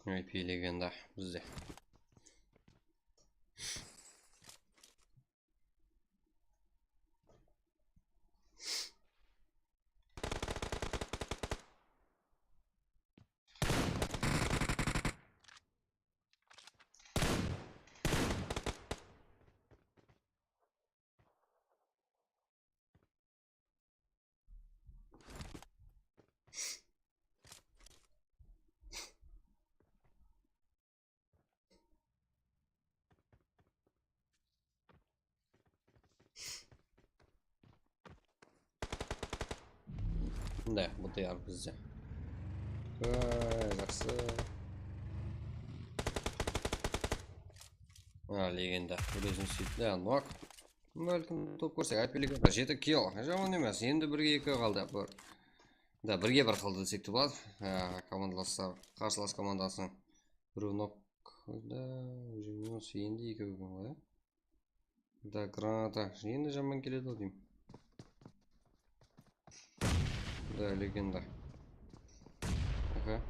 I P legenda bizde. Mine, B T R bizde. Jaqsı. A, legenda. Ózin suydi. A, nok. Bálkim top kórsek, I P legenda. Jeti kill. Jaman emes. Endi birge eki qaldı. Bir. Da, birge bir qaldı desek te boladı. A, komandalaslar, qarsılas komandasınıń birewi nok. Da, уже minus, endi ekewi eken ǵoy, a? Da, granata. Endi jaman keledi-aw deymen. Da, legenda. Aha.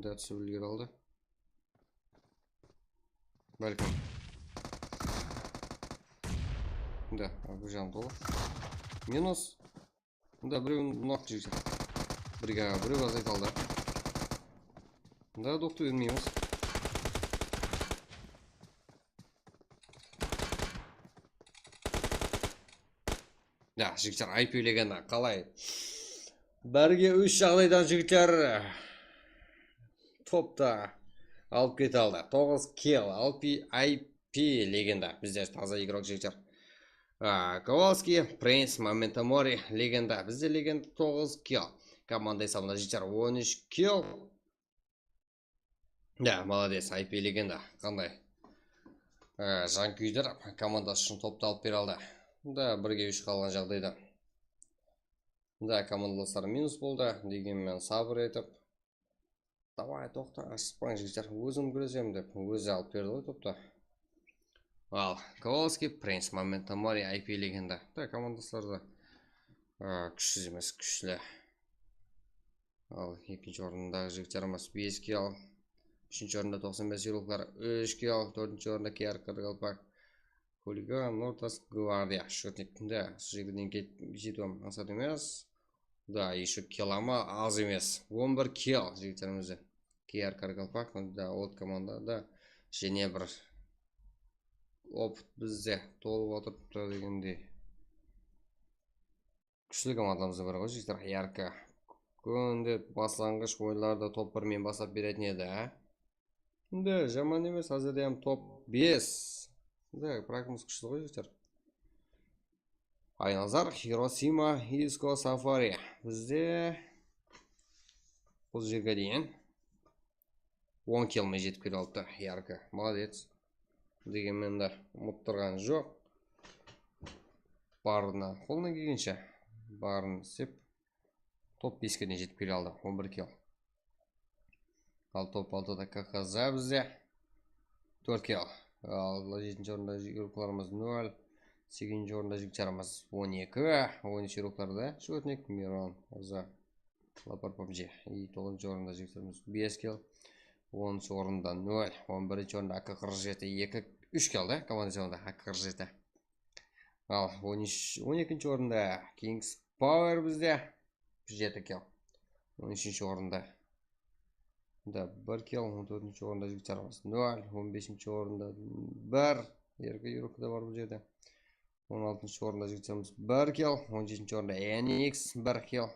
Da, túsip úlgere aldı. Bálkim. Da, bul jaǵı tolı. Minus. Da, birewin nok jigit. Birge, birew azaytaldı. Da, doqtı bermeymiz. Ya, jigitler, I P legenda qalay? Birge úsh jaǵdaydan jigitler toptı alıp kete aldı. Toǵız kill, I P, I P legenda. Bizde taza igrok, jigitler. A, Kowalskiy, Prince, Memento Mori, legenda. Bizde legenda, toǵız kill. Komanda esabında, jigitler, on úsh kill. Da, molodec, I P legenda. Qanday, e, jankúydir komandası ushın toptı alıp bere aldı. Da, birge úsh qalǵan jaǵdayda. Da, komandalaslar minus boldı. Degenmen, sabır etip. Davay, toqta, asıqpań, jigitler. Ózim kúresemen dep, ózi alıp berdi ǵoy toptı. Al, Kowalskiy, Prince, Memento Mori, I P legenda. Da, komandaslar da, e, kúshsiz emes, kúshli. Al, ekinshi orındaǵı jigitlerimiz bes kill. Úshinshi orında toqsan bes yuruklar, úsh kill. Tórtinshi orında K R Qaraqalpaq. Xuligan, Nortas, Gvardiya. Shotnikinde usı jerge deyin ket-, jetiw ańsat emes. Da, ещё kill ama az emes. On bir kill jigitlerimizde. K R Qaraqalpaq, da, ot komandada jáne bir opıt bizde tolıp otırıptı degendey. Kúshli komandalarımızdıń biri ǵoy, jigitler, Yarka. Kúnde baslanǵısh oyınlarda top bir men baslap beretin edi, á? Endi jaman emes, házirde hám top bes. Endi prakımız kúshli ǵoy, jigitler. Aynazar, Hirosima, Isko, Safari. Bizde bul jerge deyin on kill men jetip kele alıptı, Yarka. Молодец. Degenmen de umıttırǵanı joq. Barına, qolına kelgenshe, barın islep, top beske deyin jetip kele aldı, on bir kill. Al, top altıda K K Z bizde. Tórt kill. Al, jetinshi orında yuruklarımız nol. Segizinshi orında jigitlerimiz on eki. On úsh yuruklarda Shotnik, Miron, Za, Lapar, PUBG. И toǵızınshı orında jigitlerimiz bes kill. Onınshı orında nol. On birinshi orında A K qırq jeti, eki, úsh kill da, komanda sanında A K qırq jeti. Al, on úsh, on ekinshi orında Kings Power bizde. Jeti kill. On úshinshi orında. Da, bir kill, on tórtinshi orında jigitlerimiz nol, on besinshi orında bir, eki yuruk da bar bul jerde. On altınshı orında jigitlerimiz bir kill, on jetinshi orında N X bir kill.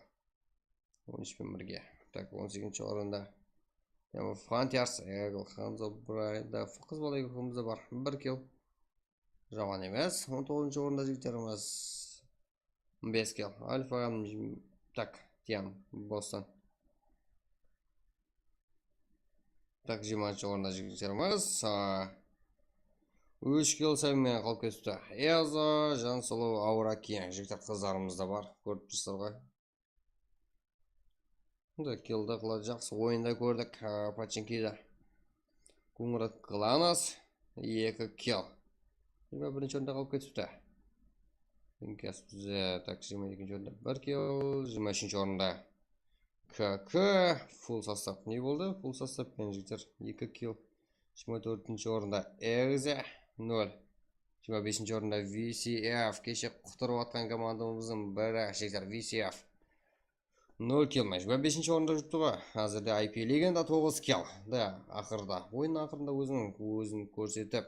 On úsh penen birge. Tak, on segizinshi orında. Yaman Fanters, Egil, Hanzo, Brayda, qız bala ekewimiz de bar. Bir kill. Jaman emes. On toǵızınshı orında jigitlerimiz. Bes kill. Alfa, tak, tiyam, bostan. Tak, jigirmanshı orında jigitlerimiz. A, úsh kill sayın menen qalıp ketipti. Ezo, Jansuluw, Aura, Kiyan. Jigitler, qızlarımız da bar. Kórip tursızlar ǵoy. Bunda killdi qıladı, jaqsı oyında kórdik, a, Pachinkide. Kungrat Glanas, eki kill. Jigirma birinshi orında qalıp ketipti. Inkas bizde, tak, jigirma ekinshi orında bir kill, jigirma úshinshi orında K K, full sostav. Ne boldı? Full sostav penen jigitler, eki kill. Jigirma tórtinshi orında Egze, nol. Jigirma besinshi orında V C F, keshe qutırıp atqan komandamızdıń biri, jigitler, V C F. Nol kill men. Jigirma besinshi orında jurıptı ǵoy. Házirde I P legenda toǵız kill. Da, aqırda. Oyın aqırında óziniń, ózin kórsetip,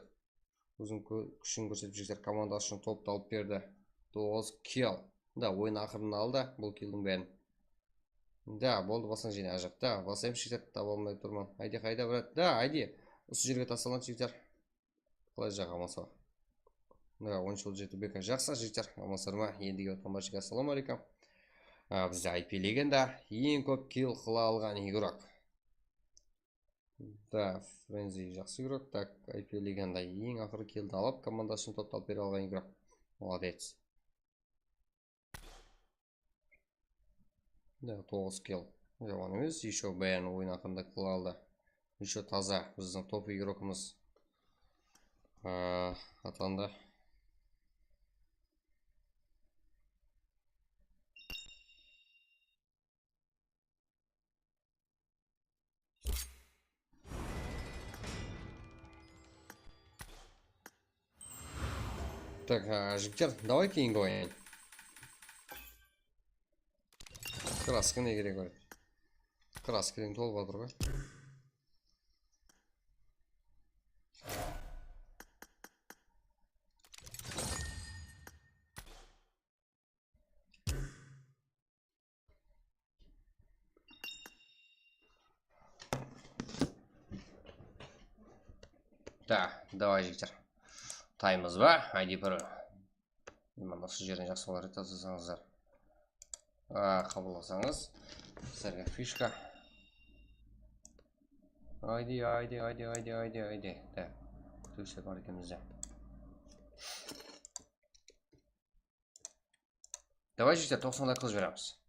óziniń kó-, kúshin kórsetip jigitler komandası ushın toptı alıp berdi. Toǵız kill. Da, oyın aqırında aldı bul killdiń bárin. Da, boldı, baslan jene ajaq. Da, baslayım, jigitler, taba almay turman. Ayde, qayda, brat? Da, ayde. Usı jerge taslanan, jigitler. Qalay jaǵa masa? Mına, on jıl jeti B K. Jaqsı, jigitler, amansızlar ma? Endi kelip atqan barshege assalawma áleykum. A, bizde I P legenda eń kóp kill qıla alǵan igrok. Da, Frenzy jaqsı igrok. Tak, I P legenda eń aqırı killdi alıp, komandasına toptalp bere alǵan igrok. Молодец. Da, toǵız kill. Jaman emes, еще bárin oyın aqırında kill aldı. Еще taza bizdiń top igrokımız, a, atlandı. Tak, a, jigitler, давай keyingi oyın. Kraska ne kerek ol? Kraska degen tolıp atır ǵoy. Da, давай, jigitler. Taymız ba? I D parol. Mına usı jerden jaqsı bolar edi, tazasańızlar. A, qabıllasańız. Sizlerge fishka. Ayde, ayde, ayde, ayde, ayde, ayde. Da, kútiwshi bar eken bizde. Давай, jigitler, toqsanday qılıp jiberemiz.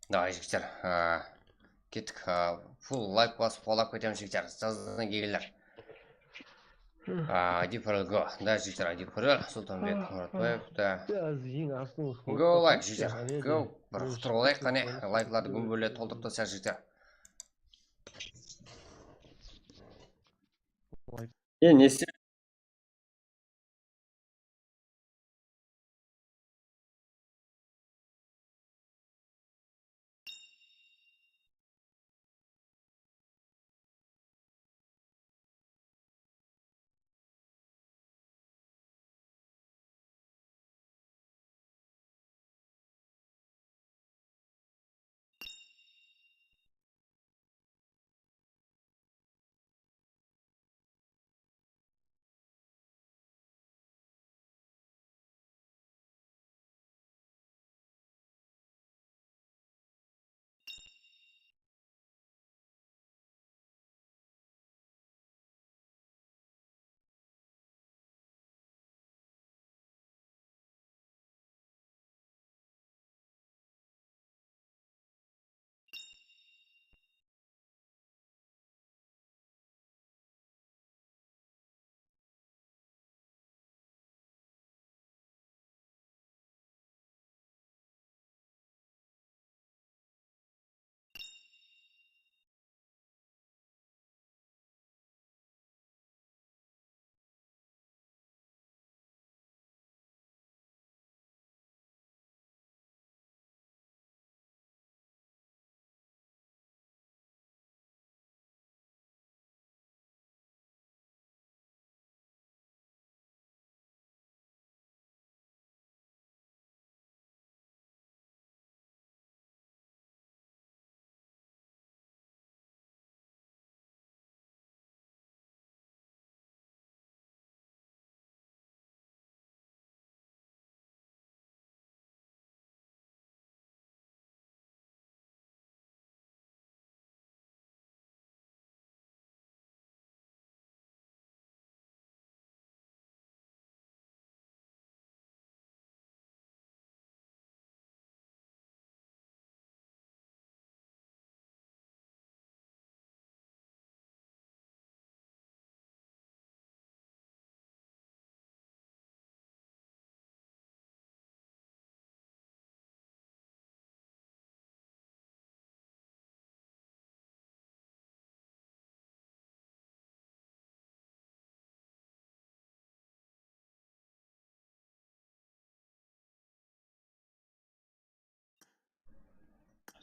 Давай, jigitler, a, kettik. A, full layk basıp, quwalap ketemiz, jigitler. Jazdan kelgenler. A, I D parol go. Da, jigitler, I D parol, Sultanbek Muratbaev, da. Go layk, jigitler. Go, bir qutırıp alayıq, qáne, layklardı gúmbirlep toltırıp taslayıq, jigitler. E, ne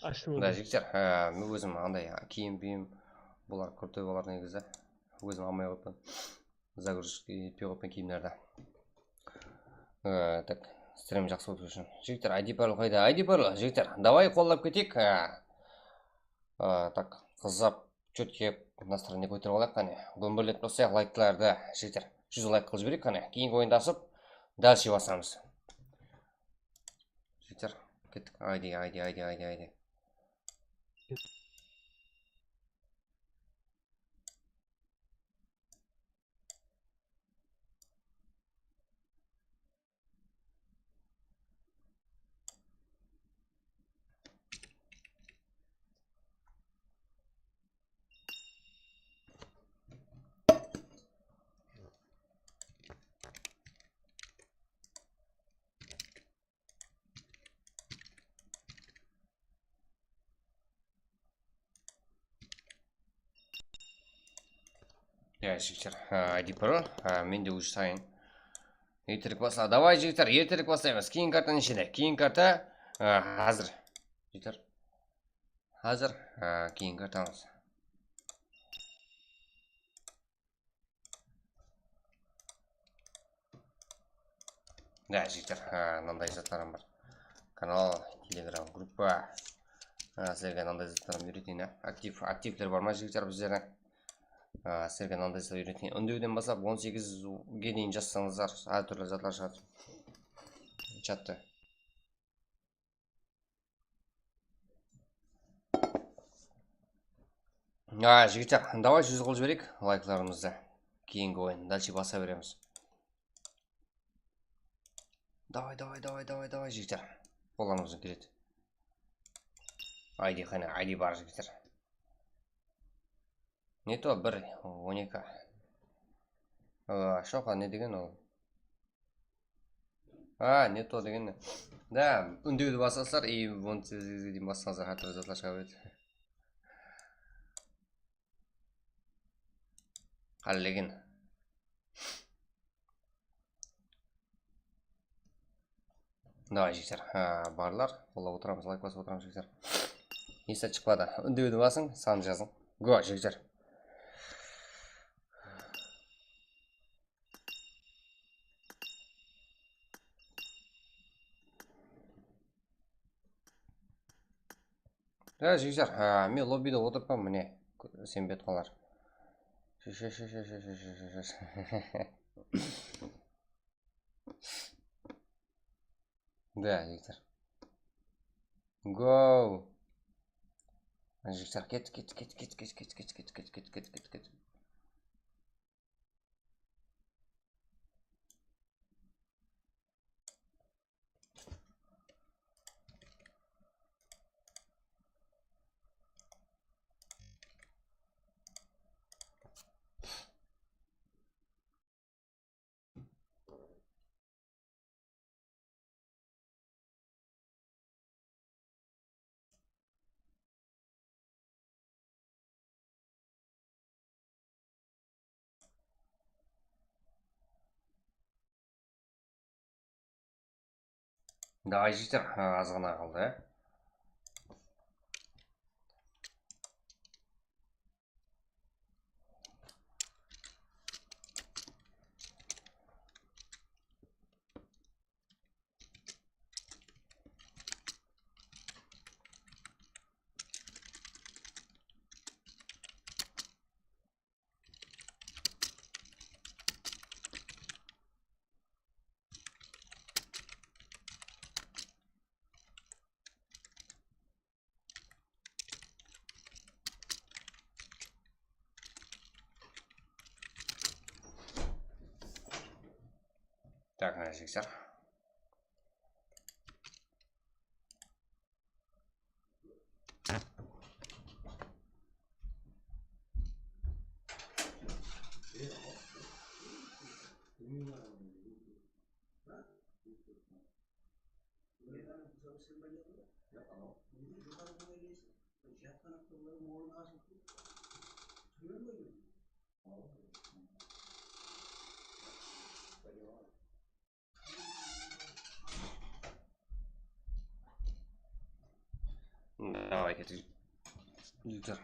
Ashıldı. Mına jigitler, ha, men ózim anday kiyim-piyim, bular krutoy bolar negizi. Ózim almay qoyıppan. Загрузка etpey qoyıppan kiyimlerdi. Ha, tak, stream jaqsı ótiwi ushın. Jigitler, I D parol qayda? I D parol, jigitler, davay qollap keteyik. Ha. A, tak, qızıp, chotke настроение kóterip alayıq qáne. Gómberletip baslayıq layklardı, jigitler. Júz layk qılıp jibereyik qáne. Keyingi oyındı asıp, дальше basamız. Jigitler, kettik. Ayde, ayde, ayde, ayde, ayde. Ya, jigitler, ha, I D parol, ha, mende уже sayın. Erterek basla, davay, jigitler, erterek baslaymız. Keyin karta neshede? Keyin karta, ha, házir. Jigitler, házir, ha, keyin kartamız. Da, jigitler, ha, mınanday zatlarım bar. Kanal, Telegram gruppa. Ha, sizlerge mınanday zatlarım úyreteyin, ha. Aktiv, aktivler bar ma, jigitler, bizlerdiń? Ha, sizlerge mınanday zatlar úyreteyin. Úndewden baslap on segizge deyin jazsańızlar, hár túrli zatlar shıǵadı. Chatta. A, jigitler, davay júz qılıp jibereyik layklarımızdı. Keyingi oyın, дальше basa beremiz. Davay, davay, davay, davay, davay, jigitler. Qollarımızdan keledi. Ayde qáne, ayde bar, jigitler. Ne to bir, on eki. A, shoqa ne degen ol? A, ne to degen ne? Da, úndewdi basasızlar, и on segizge deyin bassańızlar, hár túrli zatlar shıǵa beredi. Qálegen. Davay, jigitler. Ha, barlar, qollap otıramız, layk basıp otıramız, jigitler. Esi shıqpadı. Úndewdi basıń, sandı jazıń. Go, jigitler. Ya, jigitler, ha, men lobbide otırıppan, mine, senbey atqanlar. Da, jigitler. Go! Jigitler, ket, ket, ket. Davay, jigitler, ha, azǵana qaldı, ya. Так, mına jigitler. Davay, ketik. Jigitler.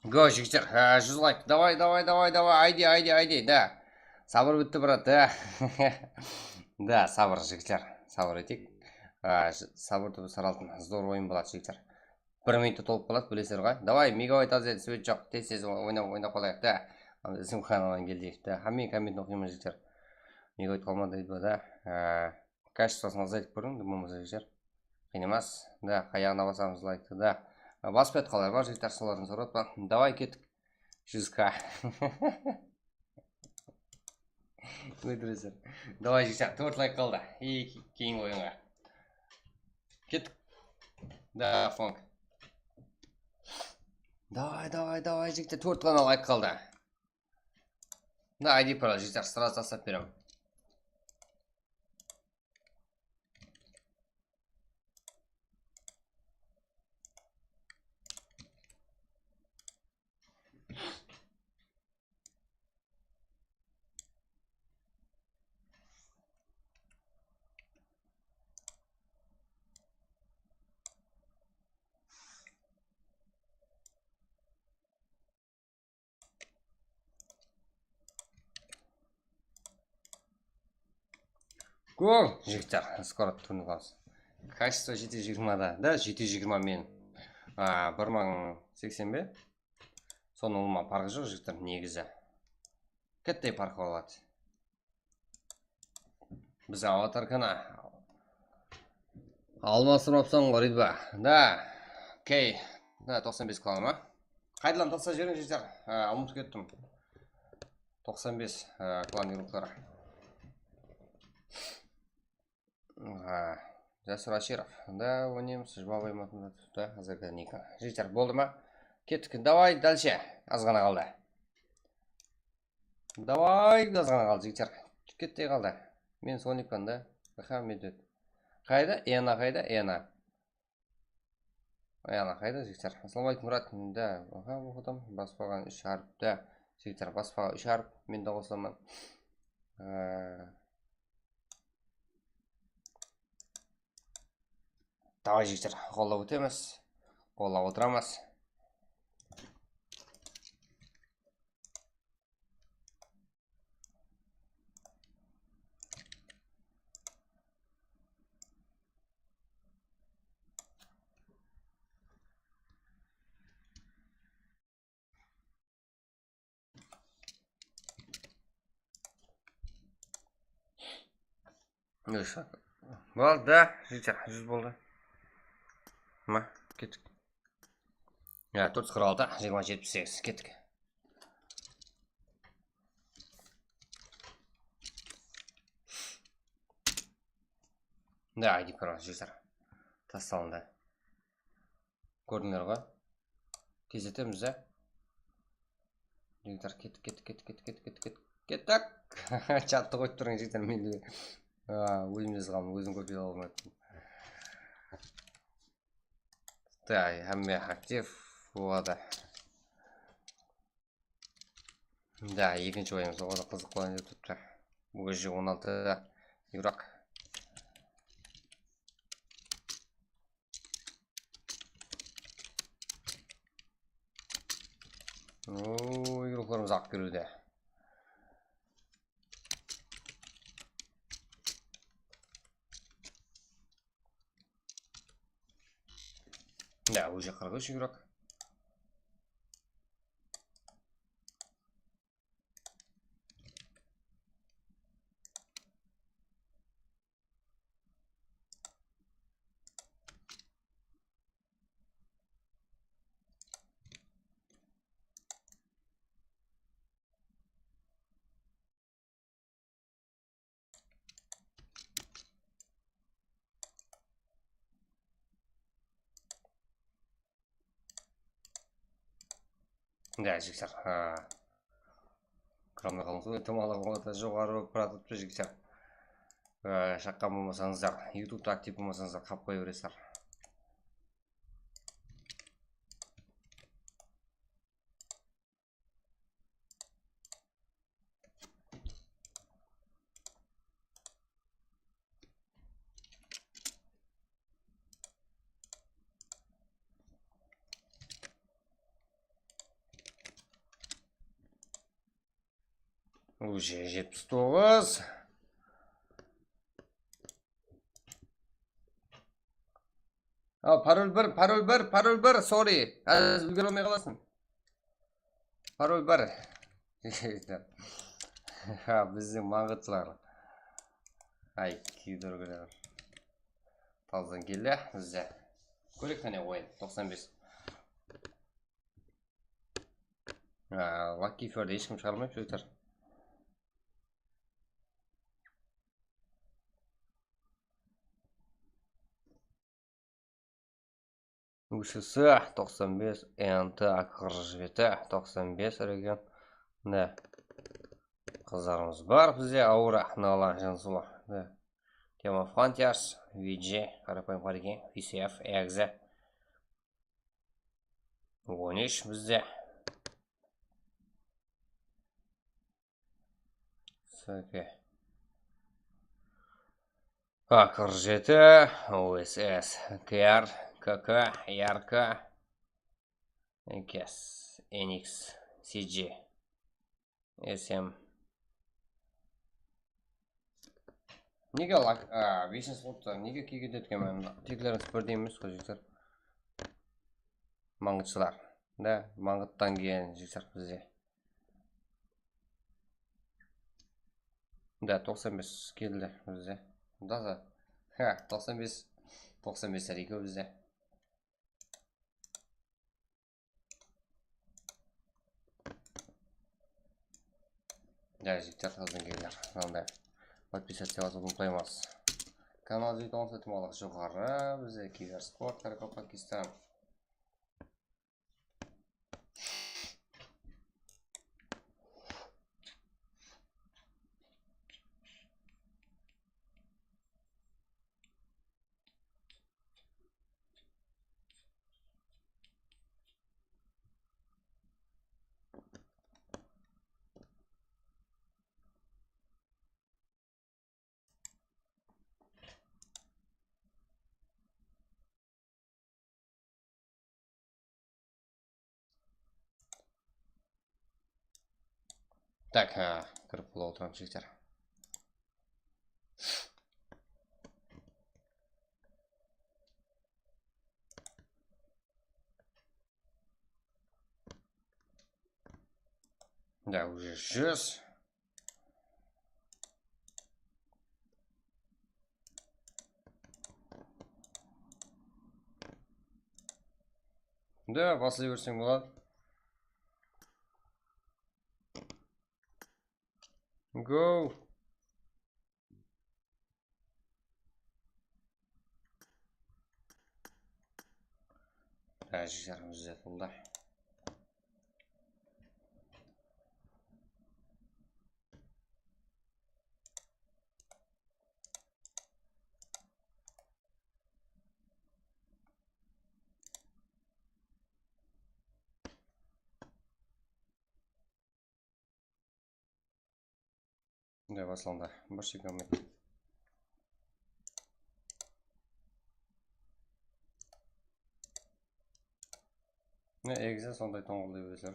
Go, jigitler, ha, júz layk. Davay, davay, davay, davay, ayde, ayde, ayde, da. Sabır bitti, brat, da. Da, sabır, jigitler, sabır eteyik. Ha, j- sabır tubi saraltın, zor oyın boladı, jigitler. Bir minutta tolıp qaladı, bilesizler ǵoy. Davay, megabayt azaydı, svet joq, tez-tez oynap, oynap qalayıq, da. Biziń kanaldan keldi, da. Hámme kommentin oqıyman, jigitler. Megabayt qalmadı, deydi, da. Ha, kachestvosin azaytıp kórdiń, bolmasa, jigitler. Qıyın emas. Da, qayaǵına basamız layktı da. Basıp atqanlar bar, jigitler, solardan sorap atpan. Davay, kettik. Júz K. Óltireseń. Davay, jigitler, tórt layk qaldı. Ey, ke- keyingi oyınǵa. Kettik. Da, Fonk. Davay, davay, davay, jigitler, tórt ǵana layk qaldı. Da, I D parol, jigitler, srazı taslap beremen. Gol! Jigitler, skoro túrine alamız. Kachestvo jeti júz jigirma da, da, jeti júz jigirma men, a, bir mıń seksen be? Sonıń ulıwma parqı joq, jigitler, negizi. Kattay parqı boladı. Biz avatarkanı almastırıp apsań ǵoy, Ridba. Da, okey. Da, toqsan bes klanı ma? Qaydalardı taslap jiberiń, jigitler. Ha, umıtıp kettim. Toqsan bes, ha, klan igrokları. Ha, Jasur Ashirov. Da, oynaymız. Jumabay Matmatov. Da, Azarga Nika. Jigitler, boldı ma? Kettik. Davay, dalshe. Az ǵana qaldı. Davay, az ǵana qaldı, jigitler. Kettey qaldı. Men Sonikpan da. Aha, Medved. Qayda? Ena qayda? Ena. Ena qayda, jigitler? Assalawma aleykum, Murat. Da, aha, oqıdım. Basıp qalǵan úsh hárip. Da, jigitler, basıp qalǵan úsh hárip. Men de qosılaman. Ee, Davay, jigitler, qollap ótemiz. Qollap otıramız. Boldı da, jigitler, júz boldı. Ma, kettik. Ya, tórt júz qırq altı, jigirma jetpis segiz, kettik. Da, I D parol, jigitler. Taslandı. Kórdińler ǵoy. Tezletemiz, á? Jigitler, kettik, kettik, kettik. Chattı qoyıp turıń, jigitler, men de, a, ózimde qaldım, ózim kóp jıla almay atırman. Da, hámme aktiv boladı. Da, ekinshi oyınımız oǵada qızıq bolayın dep turıptı. Búginshi on altı igrok. Oo, igroklarımız aqıp keliwde. Da, уже qırq úsh igrok. Da, jigitler, ha. Kramda qalıńız, tómen alǵan waqıtta joqarı bolıp baratırıptı, jigitler. Ee, shaqqan bolmasańızlar, YouTube'da aktiv bolmasańızlar, qalıp qoya beresizler. Уже jetpis toǵız. A, parol bir, parol bir, parol bir, sorry. Házir úlgere almay qalasın. Parol bir. Ha, biziń mańǵıtshılar. Ay, kiydirgiler. Tazdan keldi bizde. Kórek qáne oyın, toqsan bes. Aa, Lucky Fairdi hesh kim shıǵarmaydı, jigitler. U S S toqsan bes, N T A qırq jeti, toqsan bes region. Mine, qızlarımız bar bizde, Aura, Nala, Jansula. Mine, Tema Frontiers, V J, Qarapayım Qareken, V C F, Exe. On úsh bizde. S K. A, qırq jeti, O S S, K R, K K, R K, Kes, N X, C G. S M. Nege lak-, a, besinshi sınıpta nege kiyik etedi eken men? Teklerińiz birdey emes ǵoy, jigitler. Mańǵıtshılar. Da, mańǵıttan kelgen jigitler bizde. Da, toqsan bes keldi bizde. Da, da. Ha, toqsan bes, toqsan bes bar eken bizde. Ya, jigitler, qızdıń keyinler. Mınanday podpisаться etip alıwdı umıtpaymız. Kanal júz on sekiz joqarı, bizde Kibersport, Karkopakistan. Tak, ha, kirip bola otıramız, jigitler. Da, уже júz. Da, baslay berseń boladı. Go. Házir bizde pulda. Mine, baslandı. Bir sekund. Mine, Exe sonday tońǵırlay beredir.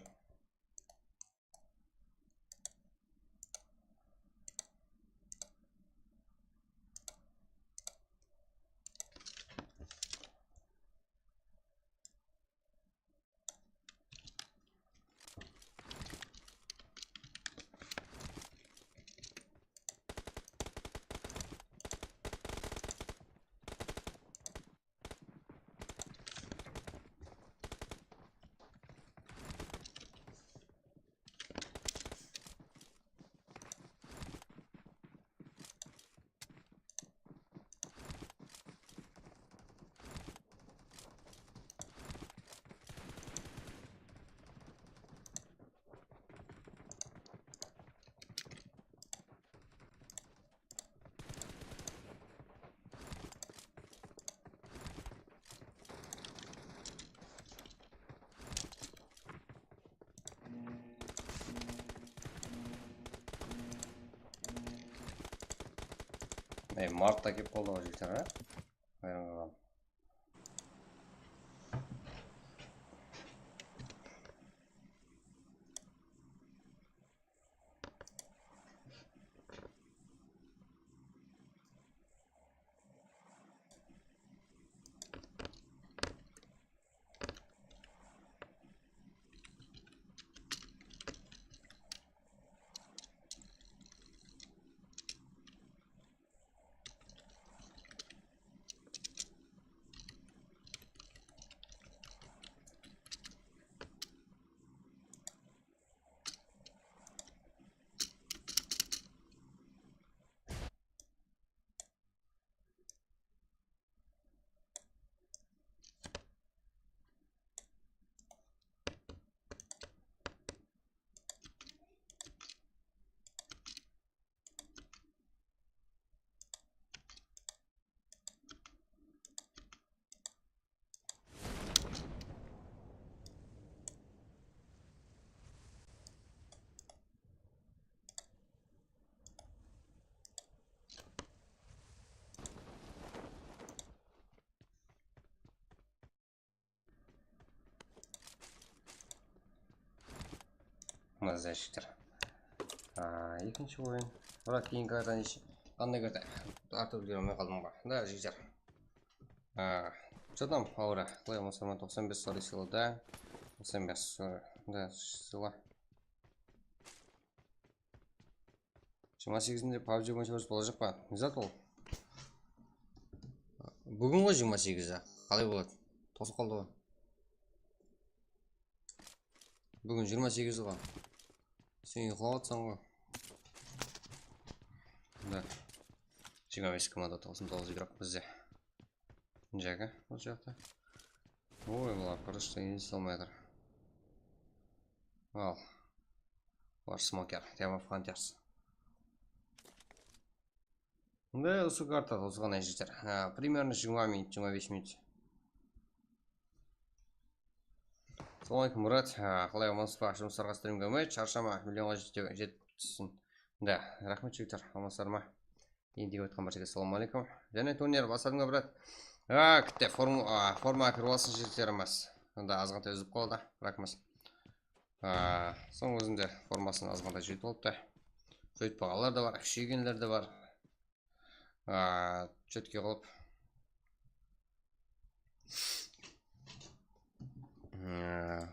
Ey, mart ta kelip qaldı ǵoy, jigitler, a? Hayran qaldım. Mına, jigitler. A, ekinshi oyın. Bırak, keyingi kartanı ish-, qanday karta? Artıq úlgere almay qaldım ǵoy. Da, jigitler. A, что там, Aura? Qılay bolsa, toqsan bes sorry sılada. Toqsan bes sorry. Da, sıla. Jigirma segizinde PUBG boyınsha bolajaq pa? Ne zat ol? Búgin ǵoy jigirma segizi. Qalay boladı? Tosılıp qaldı ǵoy. Búgin jigirma segiz ǵoy. Sen uyıqlap atsań ǵoy. Da. Jigirma bes komanda, toqsan toǵız igrok bizde. Jaga, bul jaqta. Oy, bular просто ene salmay atır. Al. Bular smoker, Team of Hunters. Mında usı karta, usı ǵana jigitler. Ha, примерно jigirma minut, jigirma bes minut. Assalamu aleykum, Murat. Ha, qalay, amansız ba? Jumıslarǵa, strimge úmit, sharshama, millionǵa jete-, jetsin. Da, raxmet, jigitler, amansızlar ma? Endi otqan bárshege assalamu aleykum. Jáne turnir basladıń ba, brat? A, kitte form-, a, formaǵa kirip alsın, jigitlerimiz. Onda azǵantay úzip qaladı, bırakmaz. A, soń ózim de formasın azǵantay júytip alıptı. Júytip alǵanlar da bar, kúsheygenler de bar. A, chetke qılıp. A.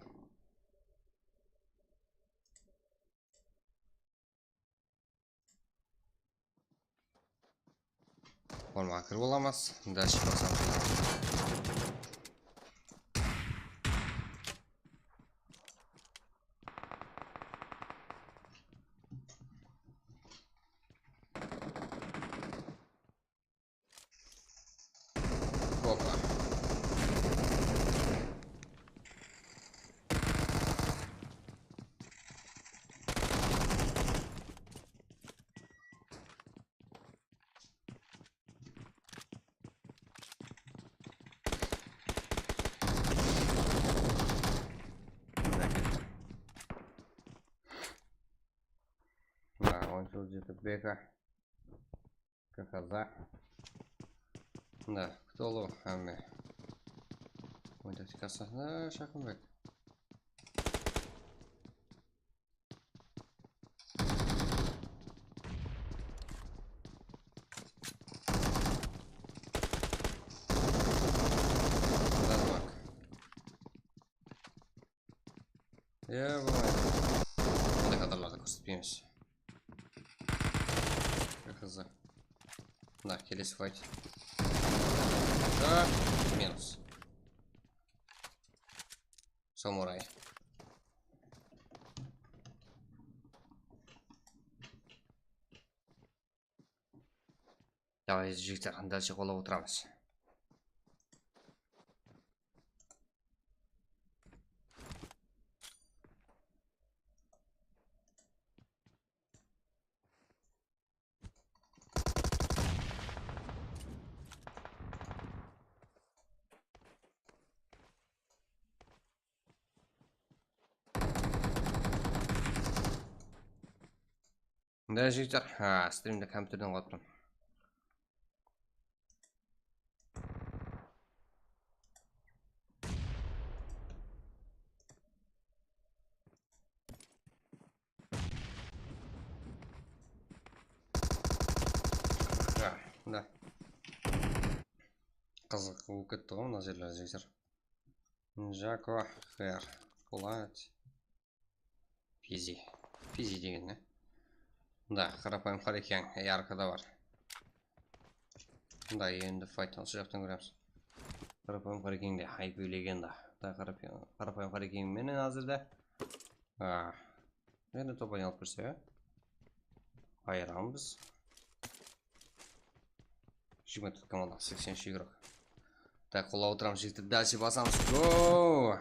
Formaǵa kirip alamız. Dálshe basamız. Opa. Mına, on toǵız jeti B K. K H Z. Mına, кто lo, hámme. Oyın taktikası. Ha, Shaqımbek. Razmak. Ya, bılay. Bunday kadrlardı kórsetpeymiz. Hızlı. Mına, kelesi fight. Da, minus. Samuray. Давай, jigitler, dálshe qolap otıramız. Mında jigitler, ha, strimdi kompyuterden qurıptım. Qızıq bolıp ketti ǵoy mına jerler, jigitler. Jako, her, Polat. Pizi. Pizi degen ne? Da, qarapayım Qarekeń, yarkada bar. Da, endi fayttan usı jaqtan kóremiz. Qarapayım Qarekeń de, I P legenda. Da, qarapayım, qarapayım Qarekeń menen házirde. A, endi topanı alıp kirse, ya. Ayıramız. Jigirma tórt komanda, seksen úsh igrok. Tak, qollap otıramız, jigitler, dálshe basamız. Go!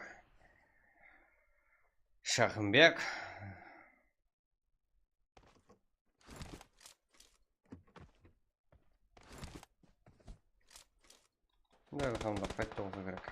Shaqınbek. Bunday bir hamda qaytta bolsa kerek.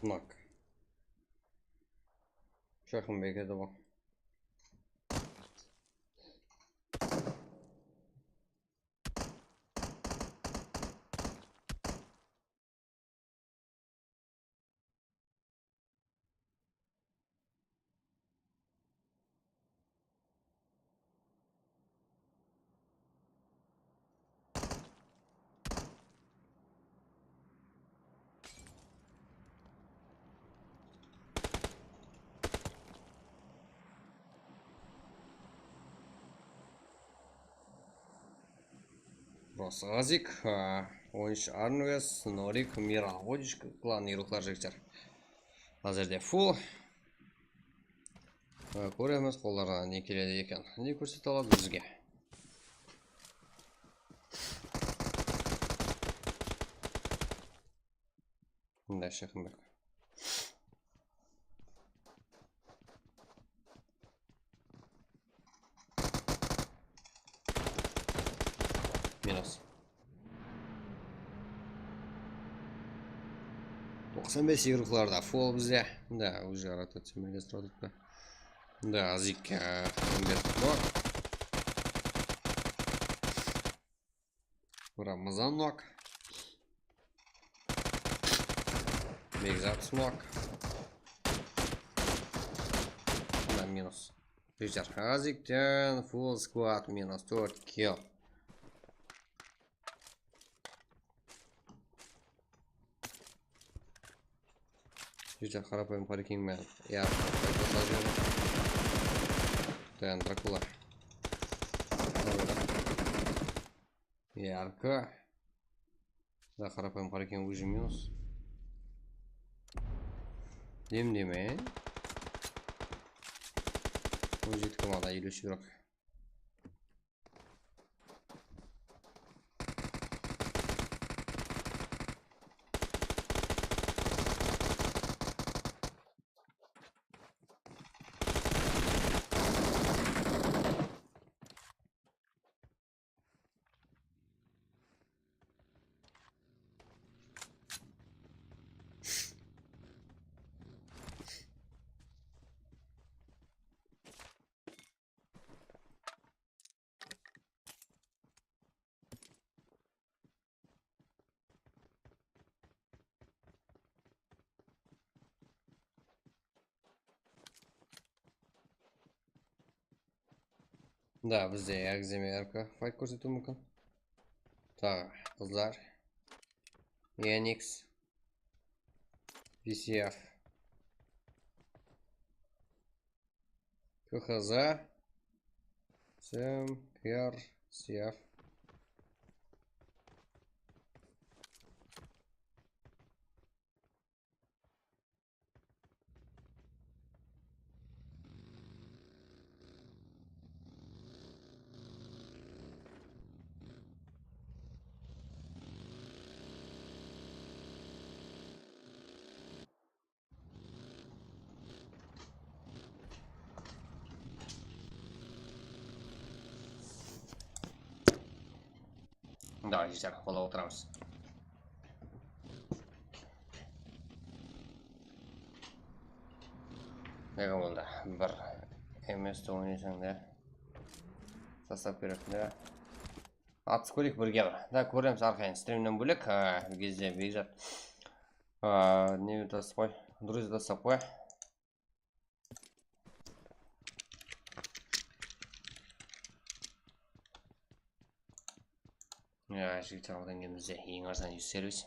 Nok. Shaqınbek edi ǵoy. Burası Azik, a, on úsh Arnves, Norik, Mira, Vodishka, klan, igroklar, jigitler. Házirde full. A, kóremiz, qollarına ne keledi eken. Ne kórsete aladı bizge? Mınday shıqım bar. Minus. Toqsan bes igroklarda full bizde. Da, уже rotaciya merkezi turıptı. Da, Azik, e, on bes nok. Ramazan nok. Bekzat nok. Mına minus. Jigitler, Azikten full squad minus tórt kill. Jigitler, qarapayım Qarekeń menen. Ya, Dayan, Drakula. Yarkı. Da, qarapayım Qarekeń, уже minus. Dem deme. On jeti komanda, elli úsh igrok. Da, bizde egzeme R K fayt kórsetiw múmkin. Taǵı qızlar. Enix. V C F. K H Z. Sem, R C F. Da, jigitler, qola otıramız. Nege boldı? Bir M S te oynasań da, sastap beredi da. Atıp kóreyik birge bir. Da, kóremiz arqayın. Strimnen bólek, a, bir gezde Bekzat, a, ne taslap qoy, друзья taslap qoy. Ya, jigitler, odan keyin bizde eń arzan yuz servis.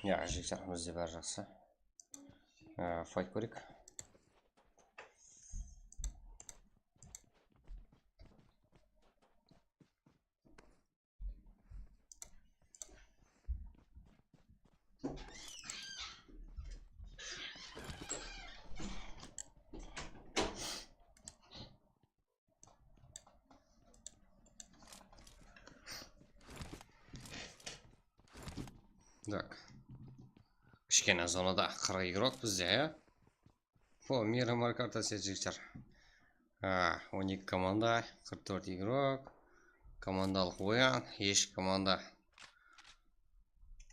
Ya, jigitler, bizde bári jaqsı. Á, fayt kóreyik. Так. Kishkene zonada qırq igrok bizde, ya? Fo, Miramar kartası, jigitler. Ha, on eki komanda, qırq tórt igrok. Komandalıq oyan, hesh komanda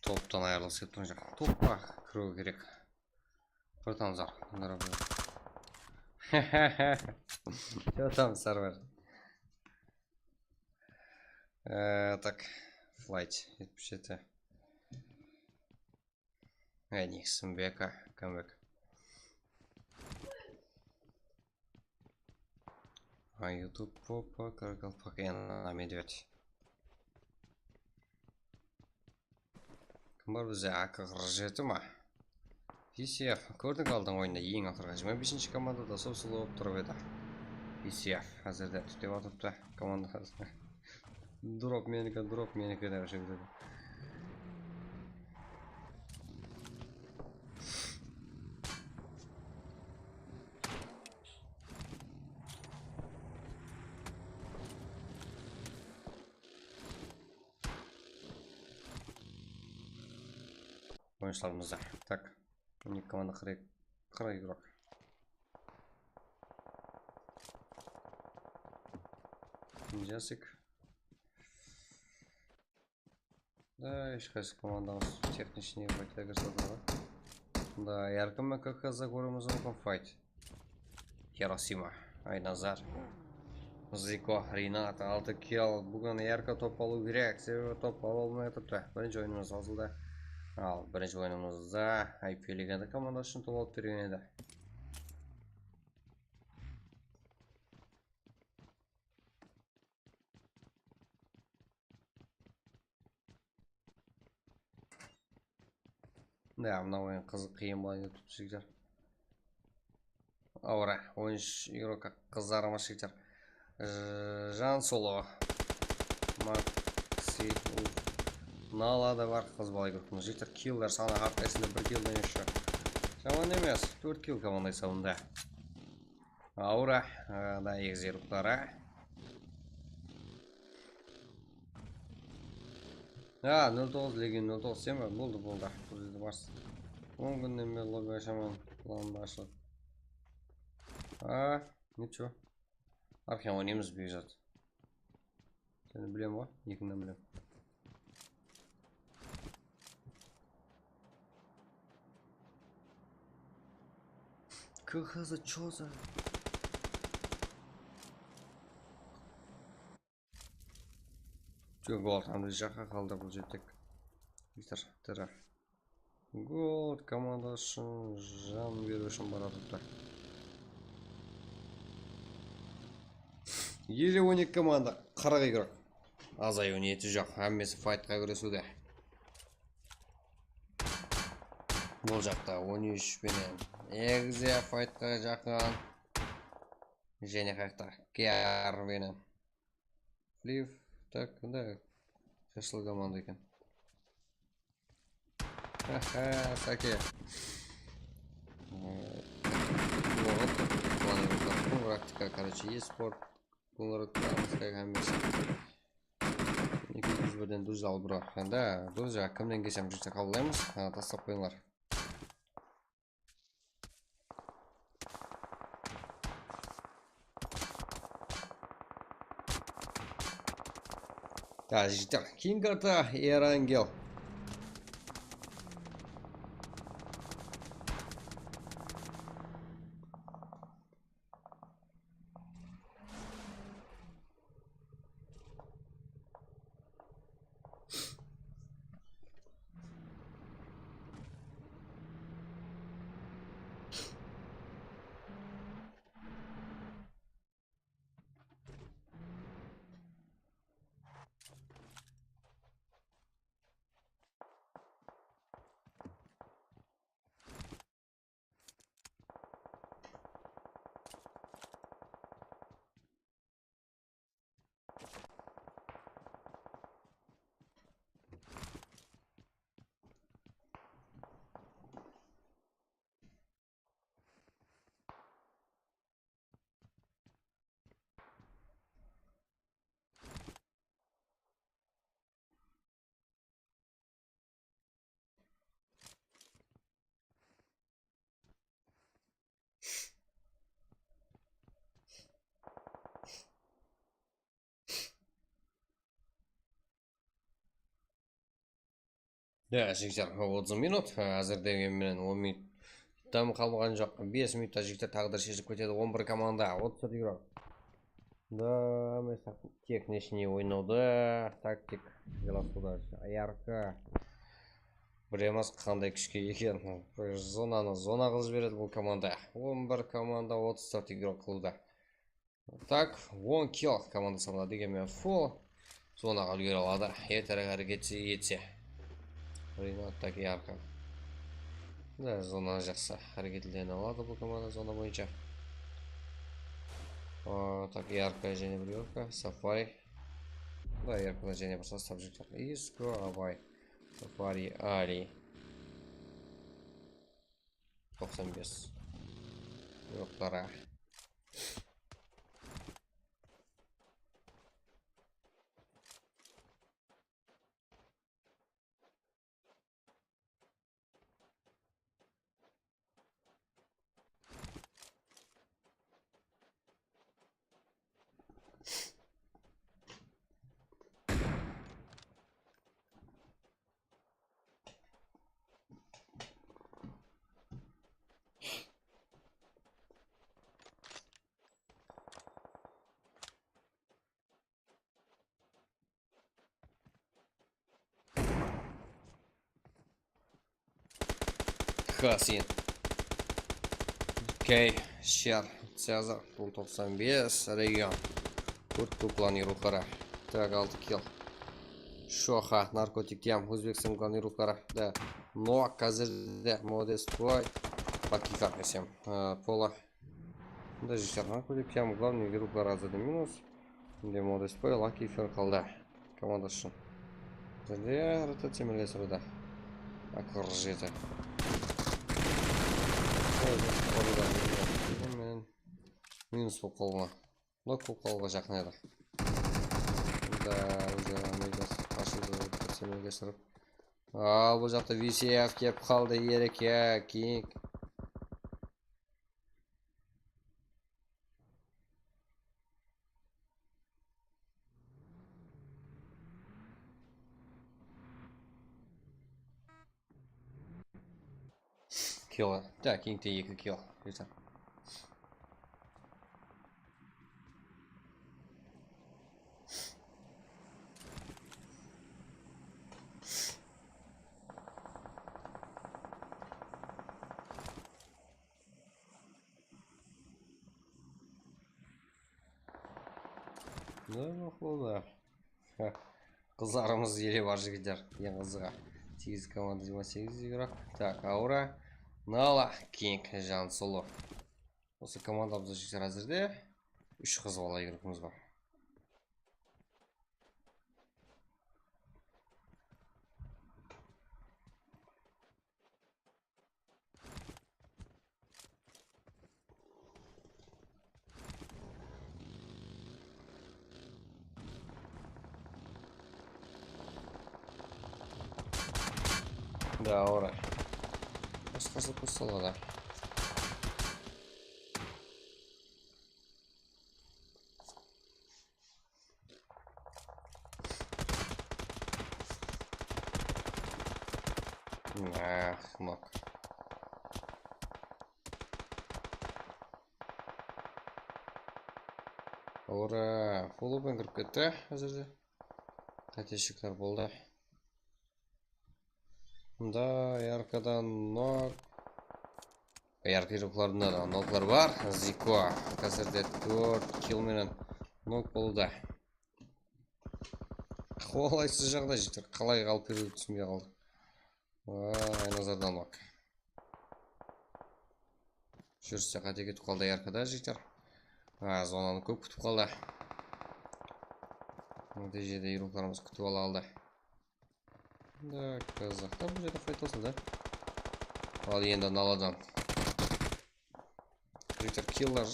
toptan ayırılısıp turǵan joq. Topqa kiriw kerek. Qurtamızlar. Что там, server? Ee, tak, flight jetpis jeti. Ey, Nixon, Beka, comeback. А YouTube, попа, каракалпак, я на медведь. Kim bar bizde? A K qırq jeti ma? P C F, kórdiń aldıńǵı oyında eń aqırǵı jigirma besinshi komandada sol-sol bolıp turıp edi. P C F házirde tútep atırıptı komanda. Drop meniki, drop meniki dep júredi. Oyınshılarımızda. Tak. On eki komanda, qırq eki, qırq igrok. Jasik. Da, hesh qaysı komandamız texnichniy faytqa kirse da. Da, yarkın men K K Z kóremiz, mumkin fayt. Hirosima, Aynazar, Ziko, Rinat, altı kill. Búgin yarkı top alıw kerek, sebebi top alıp almay atırıptı. Birinshi oyınımız azıldı. Al, birinshi oyınımızda I P Legenda komandası ushın top alıp bergen edi. Da, mına oyın qızıq, qıyın bolar edi, jigitler. Awıra, on úsh igrok qızarma, jigitler. J-, Jan Solo. Maxi, u, Nala da bar, qız bala igroktıń. Jigitler, killer sanı hár qaysısında bir killden eshte. Jaman emes, tórt kill komanda esabında. Aura, e, da, egizerukları. Ha, nol toǵız, Legion nol toǵız, sen be? Boldı, boldı. Bul jerde barsız. On kúnnen beri lobby ashaman, planımdı ashıp. Ha, nicho. Arqan oynaymız, buyzat. Seni bilem ǵoy, ekińnen bilem. K H Z, chó za? Joq, gol, hám de jaqqa qaldı bul jetek. Viktor, Tera. Gol, komanda ushın jan beriw ushın baratırıptı. Ele on eki komanda, qırq igrok. Azayıw niyeti joq, hámmesi faytqa kirisiwde. Bul jaqta on úsh penen Egze faytqa jaqın. Jáne qayaqta K R penen Flip, tak, da, jasıl komanda eken. Haha, Sake. Ee, Qumırık, Qumırık, короче, e-sport. Qumırık, Qumırık, hámmesi. Eki júz birden duz al, bro. Endi duz, ya, kimnen kelsem, júzde qabıllaymız. Ha, taslap qoyıńlar. Tacikler. King karta, Erangel. Ya, jigitler, otız minut. Házir degen menen on minuttan qalǵan joq. Bes minutta, jigitler, táǵdir sheship ketedi. On bir komanda, otız tórt igrok. Da, men tek neshiney oynawda, taktik, velosiped, yarkı. Bilemiz qanday kúshke eken. Zonanı zona qılıp jiberedi bul komanda. On bir komanda, otız tórt igrok qıldı. Tak, on kill komanda sanıladı, degen menen full zonaǵa úlgere aladı. Erterek háreket etse. Rinat, tak, yarkı. Da, zona jaqsı háreketlene aladı bul komanda zona boyınsha. O, tak, yarkı, jáne bir yorka, safari. Da, yarkıda jáne bir sostav jigitler. Isko, Abay, safari, Ali. Toqsan bes. Yoqlara. Kasin. Okey, shar. Cezar, pul toqsan bes, region. Tórt pul klan iruqları. Tak, altı kill. Shoxa, narkotik, tiyam, Ózbekstan klan iruqları. Da, Noak házirde, Modest Boy. Bakikar desem. Pola. Bunda jigitler, narkotik, tiyam, glavnıy igroklar házirde minus. Endi Modest Boy, Lucky, Fer qaldı. Komanda ushın. Bizde rotaciya milesirdi. Akır jedi. Minus bolıp qalǵan. Nok bolıp qalıwǵa jaqın edi. Da, уже Amerikası qashıwdı rotaciya milesirip. Al, bul jaqta V C F kelip qaldı, erek ya, King. Kill. Tak, Kingte eki kill. Jigitler. Ne maqul da. Qızlarımız ele bar jigitler, eń qızıǵı. Segiz komanda, jigirma segiz igrok. Tak, Aura, Nala, King, Jansulu. Usı komandamızda jigitler házirde úsh qız bala igrokımız bar. Da, ora. Basqası kóz salǵan da. Ahmaq. Ora, full open kirip ketti házirde. Qáteshilikler boldı. Mında yarkadan nok. Yarkı iruqlarında da noklar bar. Ziko házirde tórt kill menen nok boldı. Qolaysız jaǵday jigitler. Qalay qalıp beredi, túsinbey qaldım. Ay, Nazardan nok. Júriste qáte ketip qaldı yarkada jigitler. Ha, zonanı kóp kútip qaldı. Mınday jerde iruqlarımız kútip ala qaldı. Da, kazaklar bul jerde fayt alsa da. Al, endi naladan. Jigitler, killer.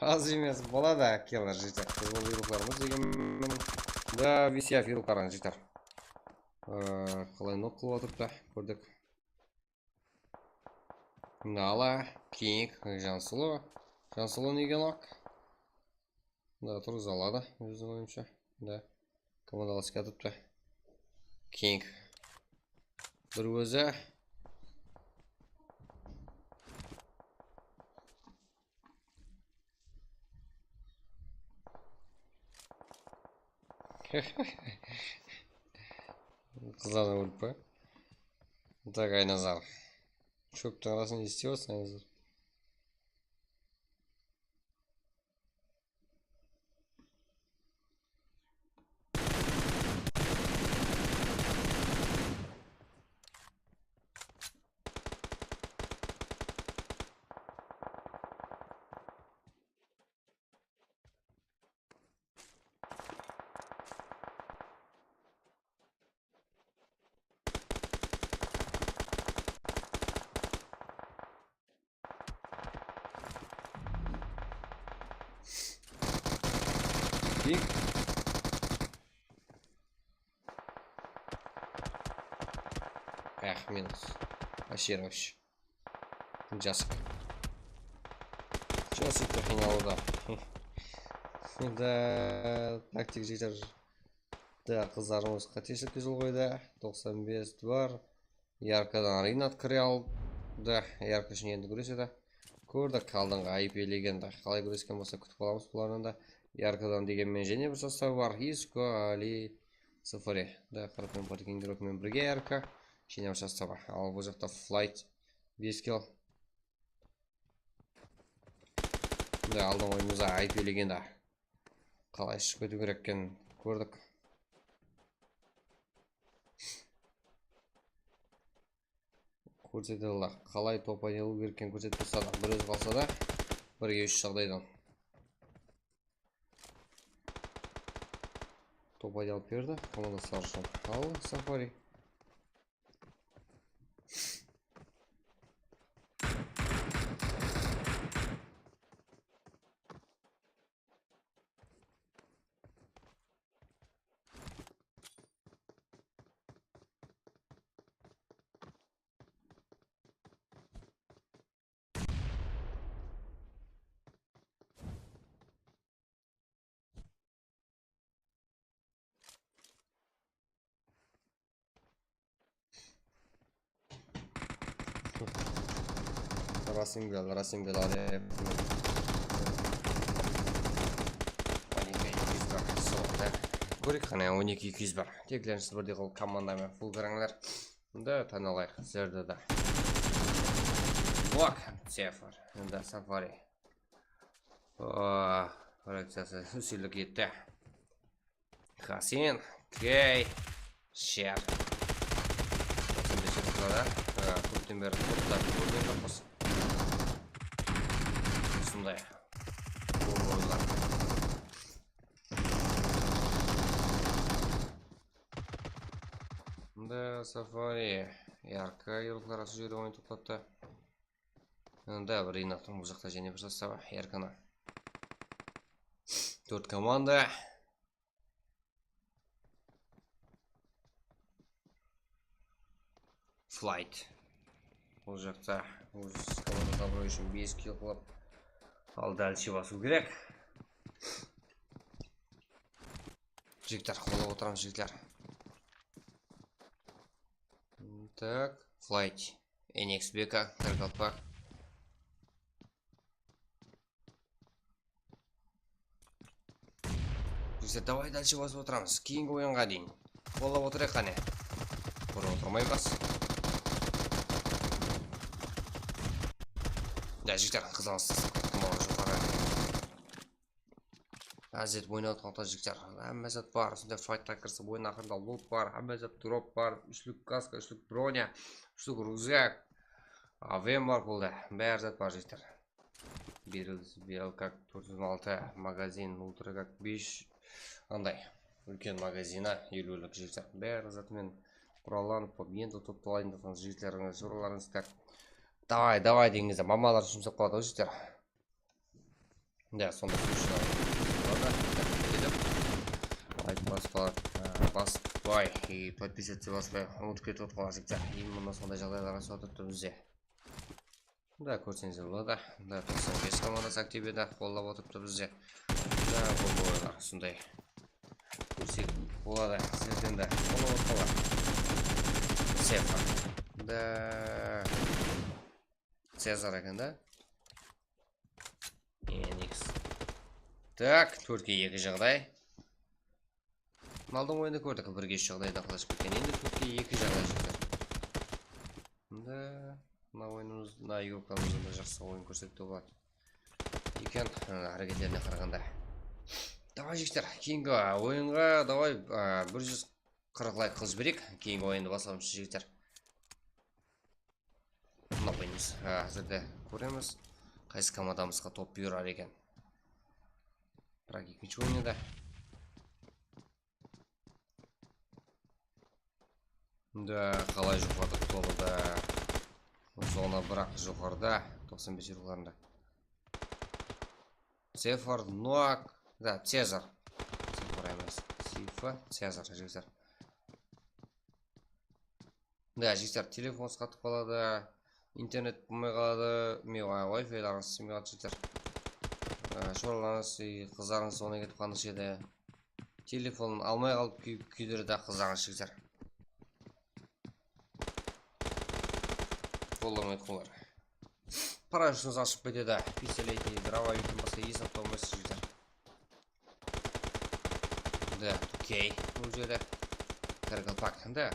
Az emes, boladı killer, jigitler. Qızıl iruqlarımız degen menen. Da, V C F iruqların, jigitler. Ee, qalay nok qılıp atırıptı, kórdik. Nala, King, Jansulu. Jansulu nege nok? Da, turǵıza aladı, óziniń oyımsha. Da. Komandalas katıptı. King. Bir ózi. Qızlar ólip pa? Так, Aynazar. Shóptiń arasında ne islep atırsań, Aynazar? Dik. Эх, minus. Ashir вообще. Jasik. Jasik te qıynaldı. Da, taktik jigitler. Da, qızlarımız qáteshilikke jol qoydı. Toqsan bes bar. Yarkadan Rinat kire aldı. Yarka ushın endi gúresedi. Kórdik, aldınǵı I P legenda. Qalay gúresken bolsa, kútip qalamız bulardan da. Yarkadan degenmen jáne bir sostav bar. Isko, Ali, Safari. Da, qırq meń bodyguard menen birge Yarka. Jáne bir sostav bar. Al, bul jaqta Flight, bes kill. Mınday aldın oyımızda I P legenda. Qalay shıǵıp ketiw kerek ekenin kórdik. Kórsetedi, qalay top aynalıw kerek ekenin kórsetip tursa da, bir ózi qalsa da, birge úsh jaǵdaydan. Top aynalıp berdi, komandaslar ushın. Al, Safari. Rasingel, Rasingel, ale. On eki eki júz bar, sol da. Kóreyik qáne, on eki eki júz bar. Tekleriniz birdey qılıp komandamen full kirińler. Da, tanalayıq sizlerdi da. Bak, Safar, da Safari. O, frakciyası úsirlik etti. Hasin, Key, Sher. Toqsan bes jılda da, e, kópten beri toqta kórgen joqpız. Usınday. Bol oylar. Mında Safari, Yarka yurtlar arası júre oyın toqtattı. Mında bir Rinattıń bul jaqta jáne bir sostavı, Yarkanı. Tórt komanda. Flight. Bul jaqta óz komandasına abıroy ushın bes kill qılıp, al dálshe basıw kerek. Jigitler, qollap otıramız, jigitler. Так, Flight. N X B K, qırq altı. Jigitler, davay, dálshe basıp otıramız. Keyingi oyınǵa deyin. Qollap otırayıq qáne. Bura otırmaymız. Ya, jigitler, qızǵansız. Tamam, joqarı. Házir oynap atqan jigitler. Hámme zat bar. Usınday faytqa kirsek, oyın aqırında loot bar, hámme zat, drop bar, úshlik kaska, úshlik bronya, úshlik ryuzak. A W M bar qolda. Bári zat bar, jigitler. Beril, Beril kak tórt júz on altı, magazin, ultra kak bes, anday úlken magazini, eliwlik jigitler. Bári zatı menen qurallanıp, endi toptalayın degan jigitlerimiz, joralarıńız kak. Davay, davay degenizde mamalar jumsap qaladı ǵoy, jigitler. Ya, sonda sóz shıǵadı. Layk baspa, e, basıp qoy, e, подписаться baspa, umıtıp ketip otqan jigitler. Endi bundan sonday jaǵdaylarǵa sótipti bizde. Da, kórseńiz boladı. Da, toqsan bes komandası aktivde, qollap otırıptı bizde. Da, bul oylar usınday. Kórsek boladı, sizlerden de qollap otqanlar. Cezar. Da. Cezar eken da. Enix. Tak, tórtke eki jaǵday. Aldın oyında kórdik, birge úsh jaǵdayda qılıp ketken. Endi tórtke eki jaǵday shıqtı. Da, mına oyınımız, mına igroklarımızda da jaqsı oyın kórsetti olar eken, a, háreketlerine qaraǵanda. Davay, jigitler, keyingi oyınǵa, davay, a, bir júz qırq layk qılıp jibereyik. Keyingi oyındı baslawımız, jigitler. Mına oyınımız, a, házirde kóremiz, qaysı komandamızǵa top buyırar eken. Biraq ekinshi oyın edi. Da, qalay joqarıda toladı. Zona biraq joqarıda, toqsan bes yurıqlarında. Cefar, Noak, da, Cezar. Cefar emes. Sifa, Cezar, jigitler. Da, jigitler, telefonıńız qatıp qaladı, internet bolmay qaladı, mine, wi-filarıńız islemey qaladı, jigitler. Á, shoralarıńız, qızlarıńız zona ketip qaldıǵı edi. Telefonın almay qalıp kúy-, kúydiredi qızlarıńız, jigitler. Bolmay qoyar. Parashyutıńız ashıp ketedi. Pistoletniy, drovovik basqa esap tawmaysiz, jigitler. Da, okey, bul jerde. Qaraqalpaq, da,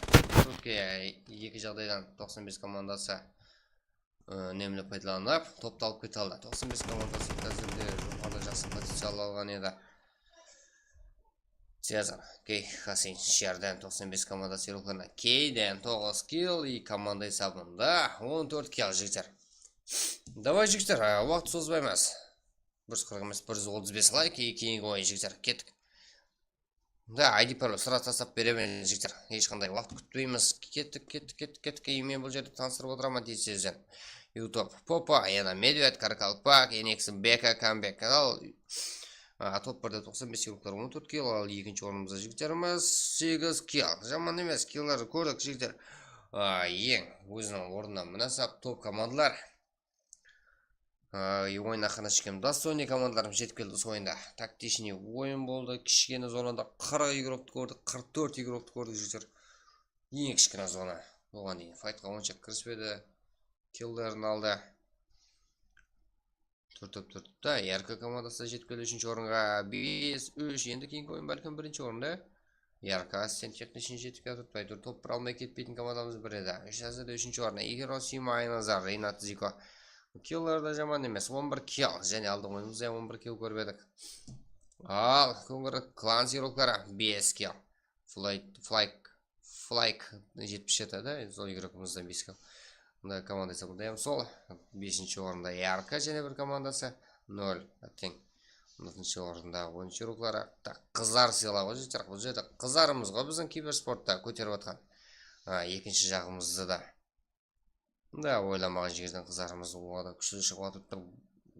okey, eki jaǵdaydan toqsan bes komandası, ı, nemli paydalanıp, toptı alıp kete aldı. Toqsan bes komandası házirde joqarıda jaqsı poziciyalar alǵan edi. Cezar, okey, Hasin, Sherden, toqsan bes komandası yurıqlarına. Keyden toǵız kill, eki komanda esabında on tórt kill, jigitler. Davay, jigitler, a, waqıt sozbaymız. Bir júz qırq emes, bir júz otız bes layk, e, keyingi oyın, jigitler, kettik. Da, I D parol sırası taslap beremen, jigitler. Hesh qanday waqıt kútpeymiz. Kettik, kettik, kettik, kettik. E, men bul jerde tanıstırıp otıraman, tez-tezden. YouTube, Popa, yana Medved, Qaraqalpaq, Enix, Beka, Comeback kanal. A, top birde toqsan bes yurıqlar, on tórt kill, al, ekinshi ornımızda jigitlerimiz, segiz kill. Jaman emes, killlerdi kórdik, jigitler. A, eń óziniń ornına múnásip top komandalar. Ay, oyın aqırına shekem dostojnıy komandalarımız jetip keldi usı oyında. Taktichnıy oyın boldı. Kishkene zonada qırq igroktı kórdik, qırq tórt igroktı kórdik, jigitler. Eń kishkene zona. Oǵan deyin faytqa onsha kirispedi. Killerin aldı. Tórt top tórt. Da, R K komandası jetip keldi úshinshi orınǵa. Bes úsh. Endi keyingi oyın bálkim birinshi orında. Yarka, sen texnichniy jetip kiyatırıptı, áytewir top bir almay ketpeytin komandamız bir edi. Úsh házirde úshinshi orında. Igor Osima, Aynazar, Reynat Ziko. Killer da jaman emes, on bir kill. Jáne aldın oyınımızda on bir kill kórip edik. Al, Kóńir Klan sıyırıqları, bes kill. Flight, Flyk, Flyk jetpis jeti da, sol igrokımızdan bes kill. Mında komanda esabında em sol. Besinshi orında Yarka, jáne bir komandası, nol. Átteń. On altınshı orında oyunshı ruxları. Tak, qızlar sıylaǵı jigitler. Bul jerde qızlarımız ǵoy biziń kibersportta kóterip atqan. A, ekinshi jaǵımızdı da. Da, oylamaǵan jerden qızlarımız oǵada kúshli shıǵıp atırıptı.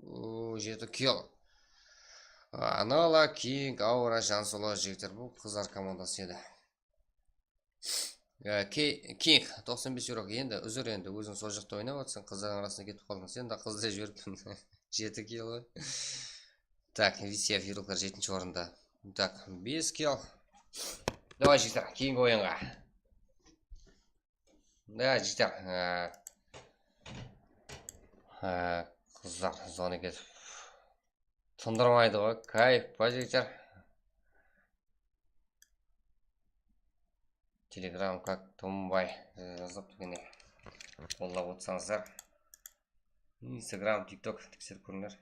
O, jeti kill. A, Nala, King, Aura, Jansulı jigitler. Bul qızlar komandası edi. Ya, Ke-, King, toqsan bes yurıq. Endi, úzir endi, óziń sol jaqta oynap atırsań, qızlardıń arasına ketip qaldıń. Sen de qızdı jiberip, jeti kill ǵoy. Tak, Visya yurıqlar jetinshi orında. Tak, bes kill. Davay, jigitler, keyingi oyınǵa. Ya, jigitler, e, e, qızlar zona ketip tındırmaydı ǵoy, kayf pa, jigitler? Telegram, kak Tumbay, e, jazıp, mine, qollap otırsańızlar. Instagram, TikTok tekserip kórińler.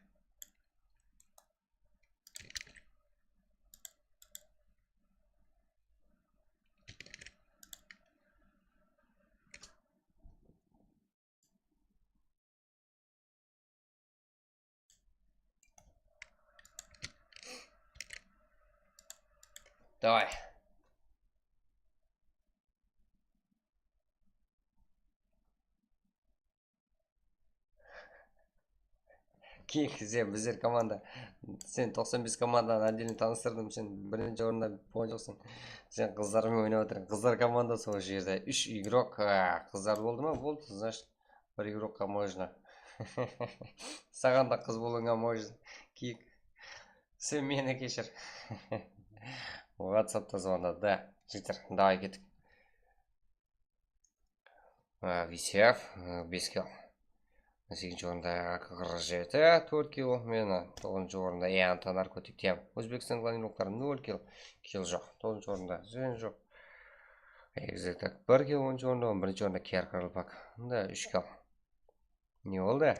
Davay. Keyin sen bizler komanda, sen toqsan bes komandanı отдельно tanıstırdım, sen birinshi orında bolǵan joqsań. Sen qızlar menen oynap atırsań. Qızlar komandası ol jerde. Úsh igrok, a, qızlar boldı ma? Boldı, значит, bir igrokqa можно. Saǵan da qız bolıwıńa можно. Kiyik. Sen meni keshir. WhatsAppta звондады, da. Jigitler, davay kettik. A, V C F, a, bes kill. On segizinshi orında A K qırq jeti, tórt kill. Meni toǵızınshı orında Eanta narkotik tem. Ózbekstan klanıqları nol kill. Kill joq. Toǵızınshı orında Zen joq. Exetak bir kill, onınshı orında, on birinshi orında Kerkarılpak. Mında úsh kill. Ne boldı?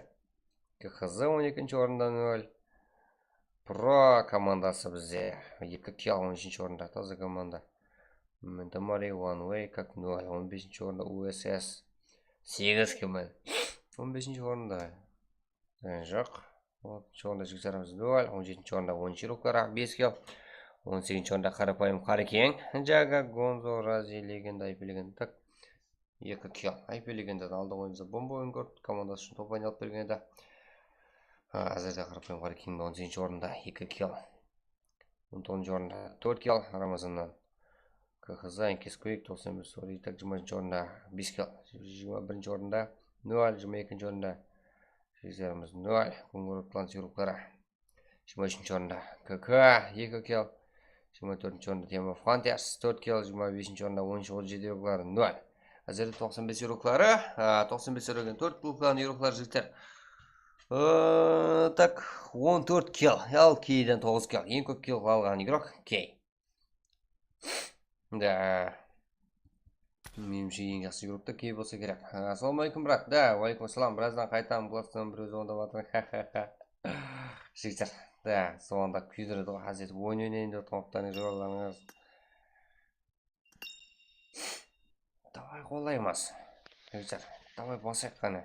K X Z on ekinshi orında nol. Pro komandası bizde eki kill, on úshinshi orında, taza komanda. Mintamari One Way kak nol, on besinshi orında U S S. Segiz kill, on besinshi orında. Joq. Onınshı orında jigitlerimiz nol, on jetinshi orında onınshı ruhlar, bes kill. On segizinshi orında Qarapayım Qarekeń. Jaga Gonzo Razi legenda, I P legenda. Tak. Eki kill. I P legendadan aldın oyınımızda bomba oyın kórdi. Komandası ushın top oyın alıp bergen edi. Ha, házirde Qarapayım Qarekeń on segizinshi orında eki kill. On toǵızınshı orında tórt kill Ramazannan. K X Z, Enkes Quick, toqsan bes, Oritak, jigirma birinshi orında bes kill. Jigirma birinshi orında nol, jigirma ekinshi orında jigitlerimiz nol. Kungurutlan suyruqları. Jigirma úshinshi orında K K, eki kill. Jigirma tórtinshi orında Team of Hunters, tórt kill. Jigirma besinshi orında onınshı orında jedi ruhları, nol. Házirde toqsan bes ruhları, a, toqsan bes ruhları, tórt ruhların ruhları jigitler. Ee, tak, on tórt kill. Al, Keyden toǵız kill. Eń kóp kill alǵan igrok Key. Da. Menimshe, eń jaqsı igrok ta Key bolsa kerek. Assalawma aleykum, brat. Da, wa aleykum assalam. Birazdan qaytaman, Blastan bir ózi oynap atır. Jigitler. Da, sonda kúydiredi ǵoy, házir etip oyın oynayın dep otqan jigitlerimiz. Davay, qollaymız. Jigitler, davay, basayıq qáne.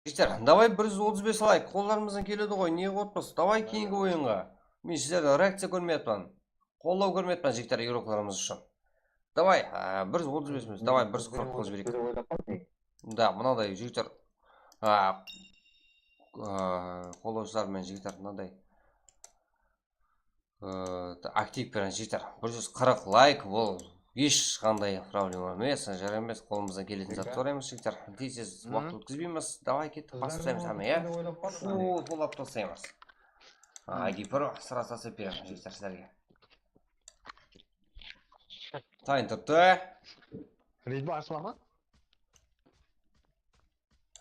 Jigitler, davay, bir júz otız bes layk. Qollarımızdan keledi ǵoy, ne qorqıpsız? Davay, keyingi oyınǵa. Men sizlerden reakciya kórmeyatpan. Qollaw kórmeyatpan, jigitler, igroklarımız ushın. Davay, a, bir júz otız bes emes, davay, bir júz qırq qılıp jibereyik. Da, mınaday, jigitler, a, a, qollawshılar menen, jigitler, mınaday. Ee, aktiv beriń, jigitler. Bir júz qırq layk, bul hesh qanday problema emes, jarayın emes, qolımızdan keletin zattı soraymız, jigitler. Tez-tez waqıt ótkizbeymiz. Davay, kettik, basıp taslaymız hámme, ya? Fu, qolap taslaymız. A, gipr, srazı taslap beremen, jigitler, sizlerge. Tayın turıptı. Reyd ashıla ma?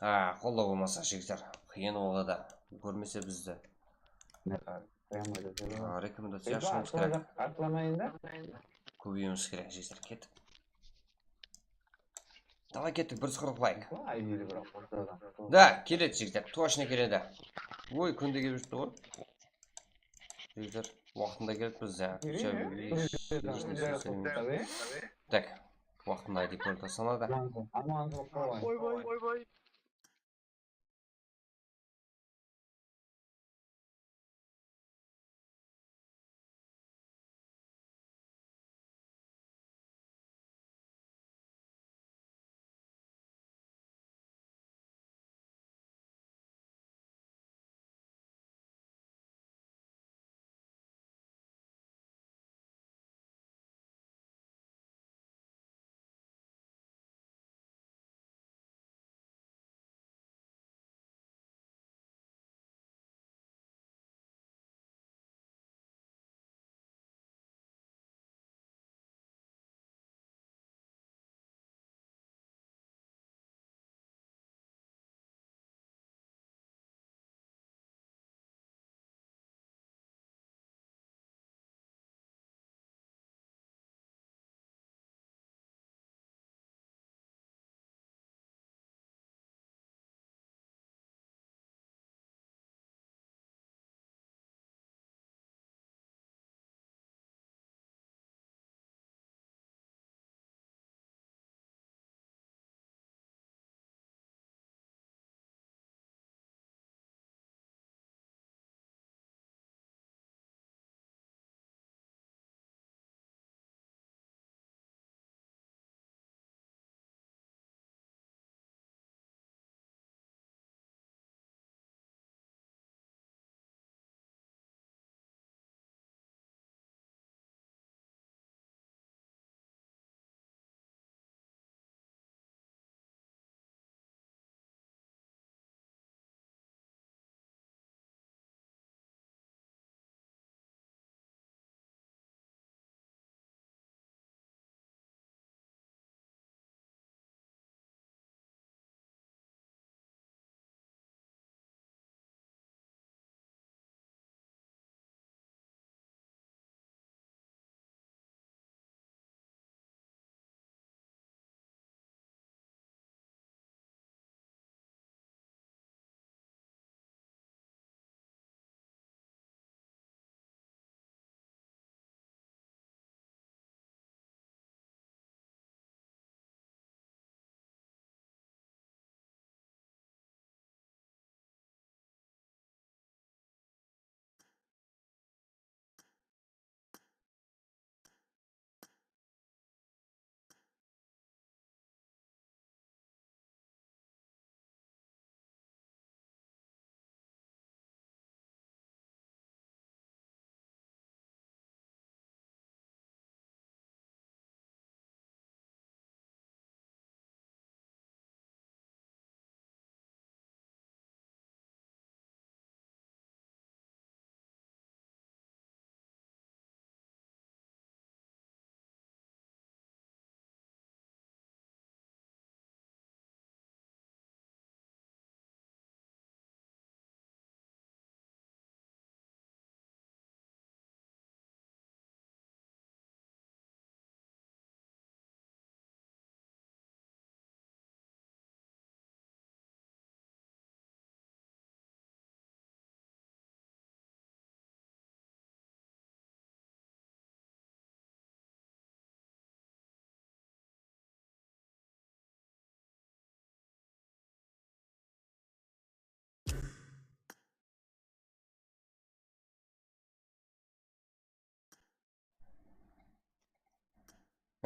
Ha, qollaw bolmasa, jigitler, qıyın boladı. Kórmese bizdi. Ha, rekomendaciya ashıwımız kerek. Kóbeyiwimiz kerek, jigitler, kettik. Davay, kettik, bir júz qırq layk. Da, keledi, jigitler, tochno keledi. Oy, kún de kelip júripti ǵoy. Jigitler, waqtında kelippiz, ya. Так, waqtında I D port taslanadı. Oybay, oybay.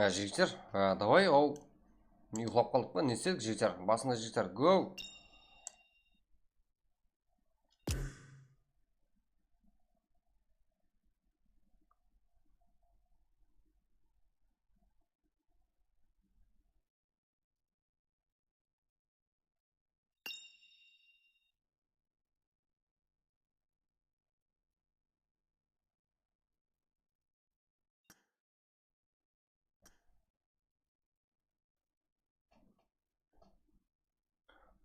Há, jigitler, há, davay, aw. Ne, uyıqlap qaldıq pa? Ne istedik, jigitler? Basında, jigitler, go!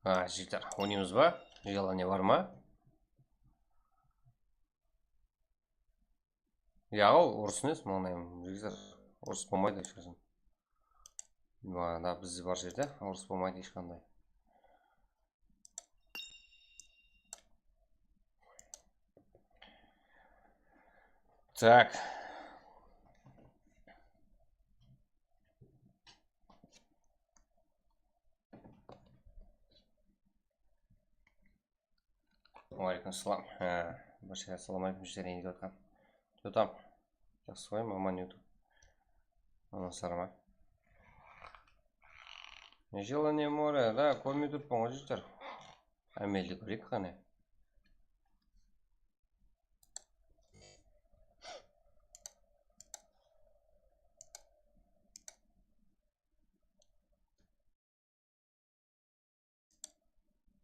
Ha, jigitler, oynaymız ba? Желание bar ma? Ya, ol urıs emes, mańlayım, jigitler. Urıs bolmaydı hesh qashan. Mana, bizde bar jerde urıs bolmaydı hesh qanday. Так. Waleykum salam. Há, barshagá assalawma aleykum, jigitler, ne etip atqan? Tutam. Jaqsı ǵoy, maman YouTube. Amansızlar ma? Желание моря, da, kórmey turıppan ǵoy, jigitler. Ámeldi kóreyik qáne.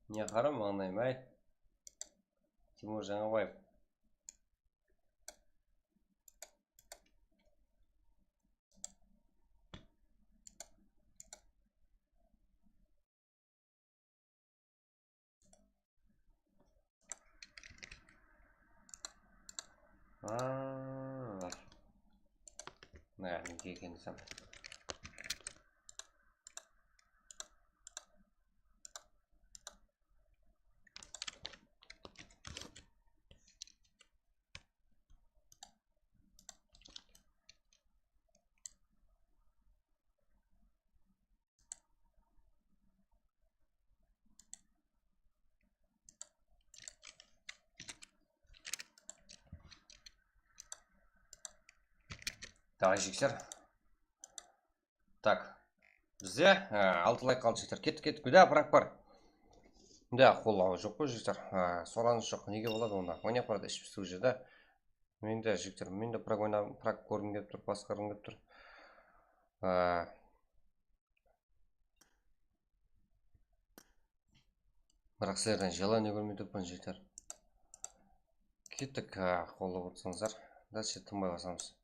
Ne qara mańlayım, áy. Timur Jańabaev. Aa, mına, nege eken desem. Davay, jigitler. Tak. Bizde, e, altı layk qaldı, jigitler. Kettik, kettik. Da, brak bar. Da, qollawı joq ǵoy, jigitler. E, soranıs joq. Nege boladı onda? Oynap baradı, iship pisiw jerde. Mende, jigitler, mende brak oyna-, brak kórgim kelip tur, basqargım kelip tur. E, Biraq sizlerden желание kórmey turıppan, jigitler. Kettik, ha, qollap otırsańızlar. Dálshe tınbay basamız.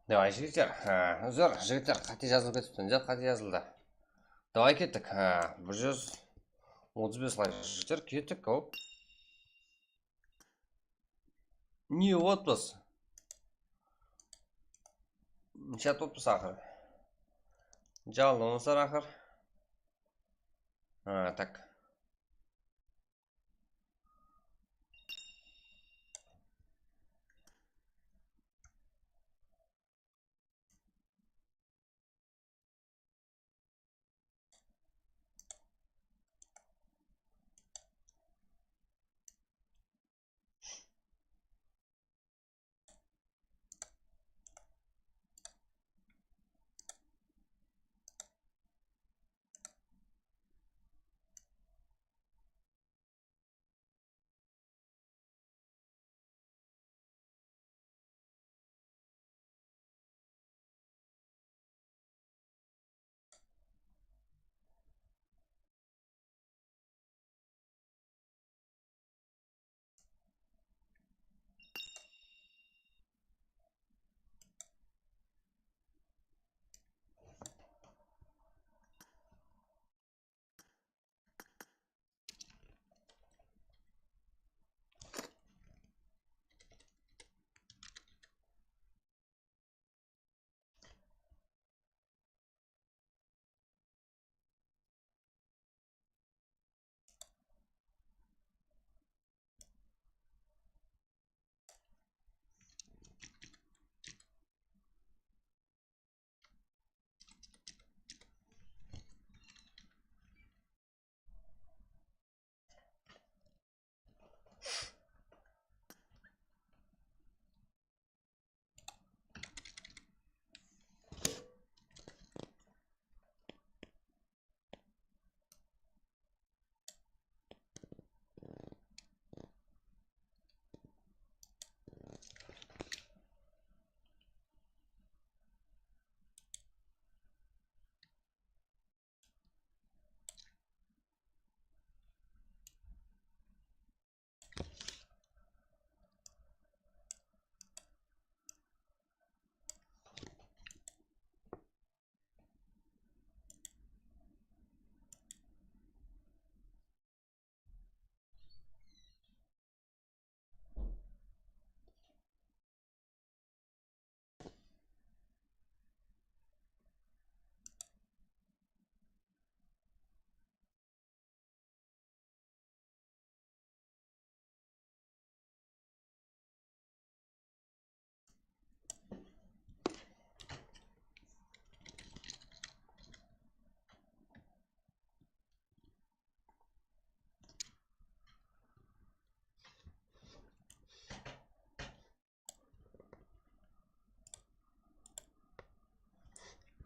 Davay, jigitler. Ha, uzr, jigitler, qáte jazılıp ketipti. Jaq, qáte jazıldı. Davay, kettik. Ha, bir júz otız bes layk, jigitler, kettik. Hop. Ne otpız? Neshe otpız aqır? Jalınıńızlar aqır. Ha, tak.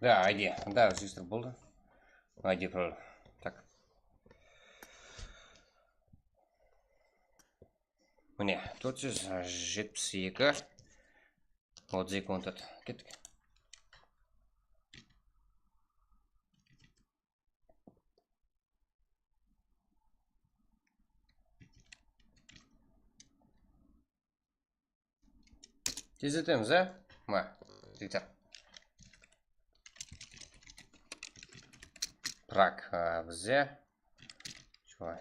Da, I D. Da, register boldı. I D pro. Tak. Mine, tórt júz jetpis eki, otız eki, on tórt. Kettik. Tezletemiz, á? Mına, jigitler. Prak, á, bizde. Shulay.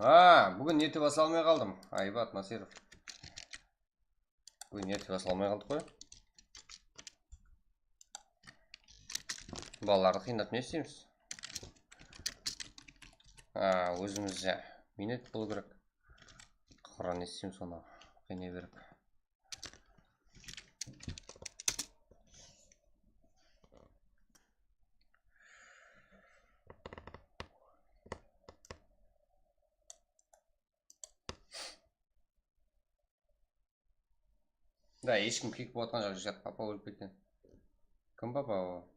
A, búgin erte basa almay qaldım. Aybat Nasirov. Búgin erte basa almay qaldıq qoy. Balalardı qıynap ne isteymiz? A, ózimiz ja miynet bolıw kerek. Qıran ne isteymiz, onı qıynay berip. Da, hesh kim kek bolıp atqan joq, jigit, papa ólip ketken. Kim papa o?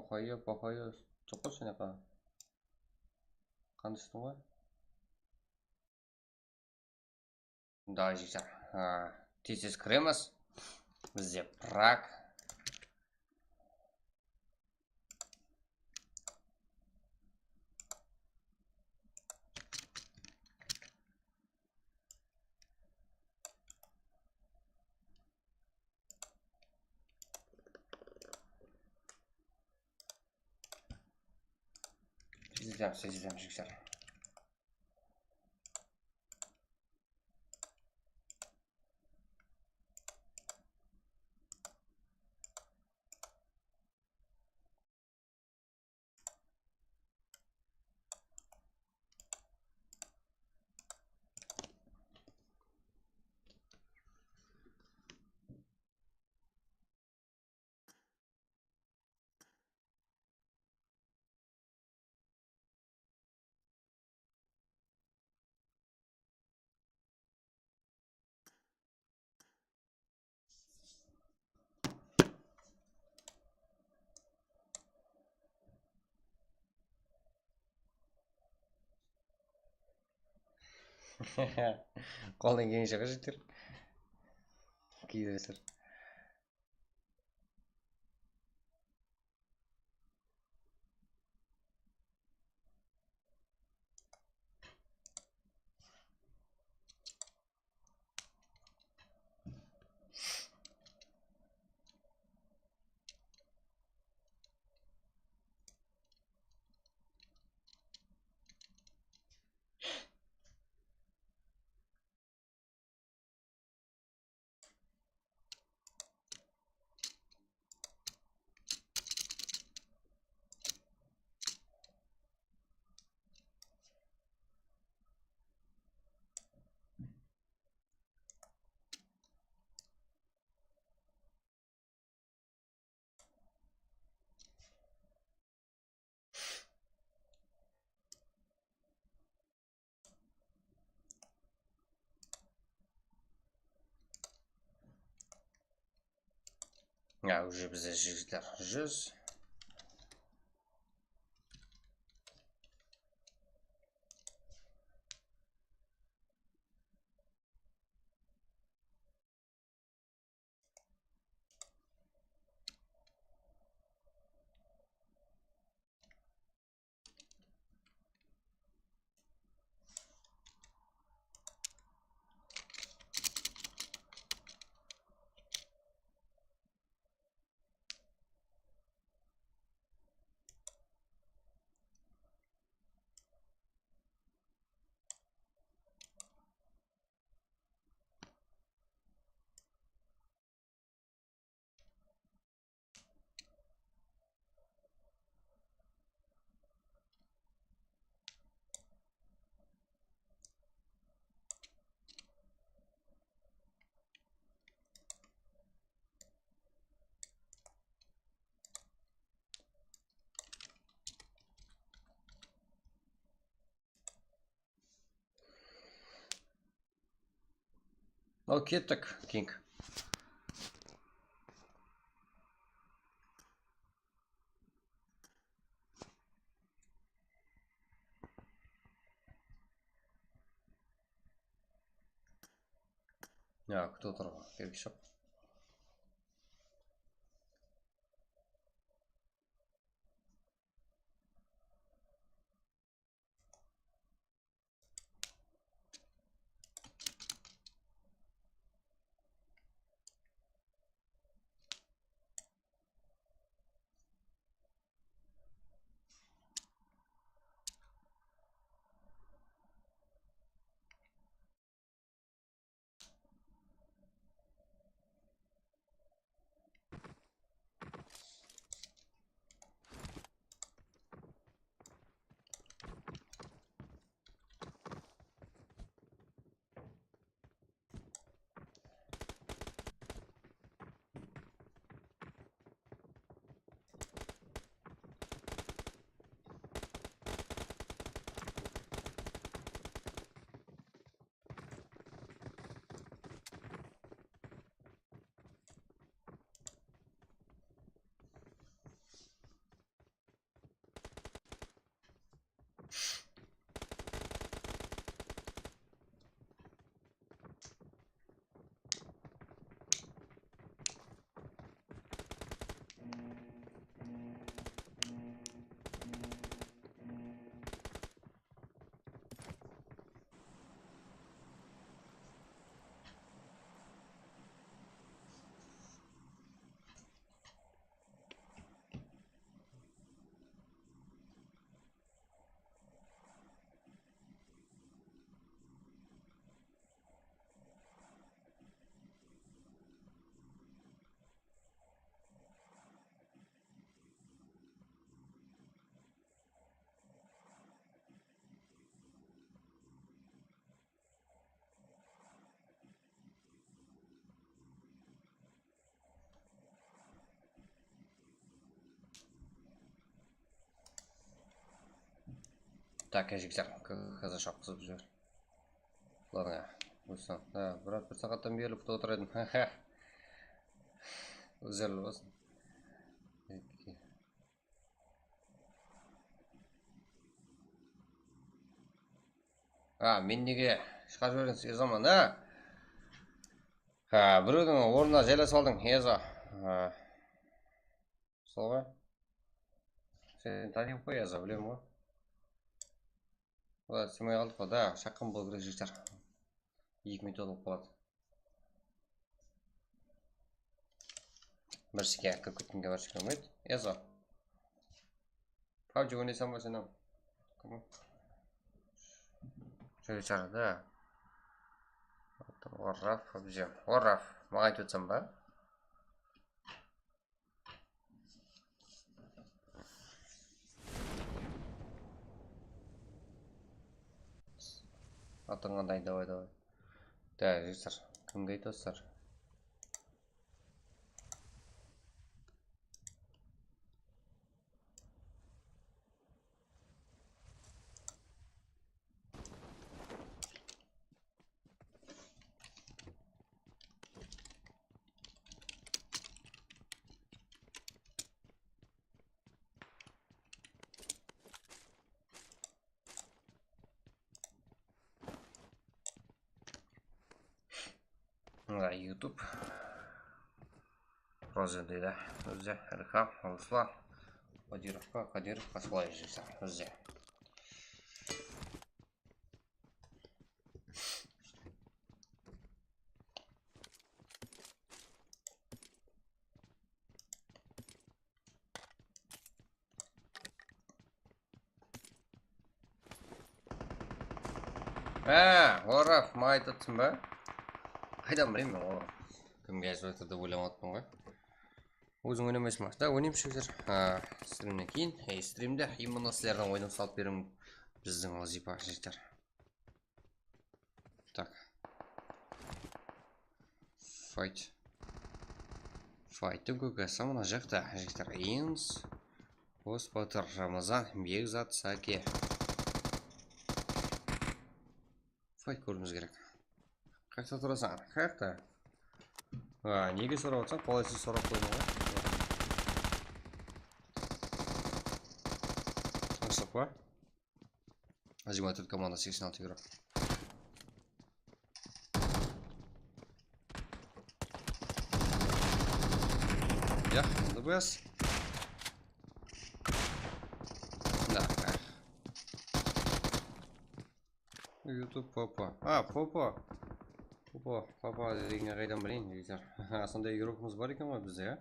Qoya, papayo, joq ǵoy sonaqa. Qanday ǵoy? Mında jigitler, a, tez-tez kiremiz. Bizde prak. Izleymiz, izleymiz, jigitler. Qoldan kelgenshe jigitler. Kiydiresiz. Ya, уже bizde jigitler júz. Al, kettik, King. Ya, кто-то, kerek joq. Aka jigitler, házir shapqızıp júr. Bularǵa qoysam. Ha, bir, bir saattan berli kútip otır edim. Ózlerli bolsın. Ha, men nege shıǵarıp jiberiń sizge zaman, ha? Ha, birewdiń ornına jaylasıp aldıń, Ezo. Ha. Sol ǵoy. Sen tanıyıp qoy, Ezo, bilem ǵoy. Olar sıymay qaldıq ǵoy, da, shaqqan bolıw kerek, jigitler. Eki minut bolıp qaladı. Bir sheke kirip ketkenge bir sheke úmit. Ezo. PUBG oynaysań ba sen ham? Júre sharadı. Warcraft, PUBG. Warcraft. Maǵan aytıp atsań ba? Atın qanday, davay, davay. Da, jigitler, kimge aytasızlar? Mına YouTube. Rozen deydi. Ózi Ilham, Ruslan. Qodirovqa, Qodirovqa solay júrse, ózi. Á, Oraf, maǵan aytıp atırsań ba? Qaydan bileyim men, Oraf? Kimge aytıp atır dep oylamadıppan ǵoy. Óziń oynamaysıń ba? Da, oynaymız, jigitler. Ha, strimnen keyin, ey, strimde именно sizlerdiń oyınıńdı salıp beriń, bizdiń wazıypa, jigitler. Tak. Fight. Fighttıń kókesi mına jaqta, jigitler. Ins, Qos Batır, Ramazan, Bekzat, Saki. Fight kóriwimiz kerek. Qayaqta turasań? Qayaqta? A, nege sorap atsań? Qolaysız sorap qoydım ǵoy. Tınıshlıq pa? Jigirma tórt komanda, seksen altı игрок. Yaq, endi qoyasız. Mına, YouTube Popo. A, Popo. Popo, Popo degenge qaydan bileyin, jigitler. Sonday игрокımız bar eken ǵoy bizde, ya.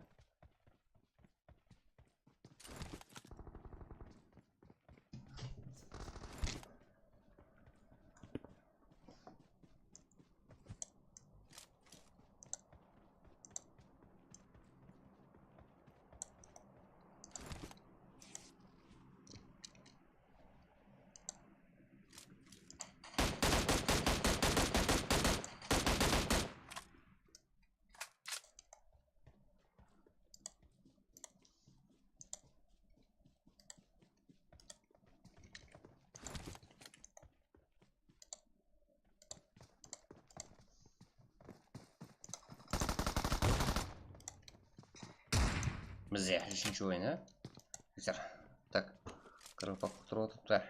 Bizde úshinshi oyın, a? Jigitler. Tak. Kropok turıp atıptı.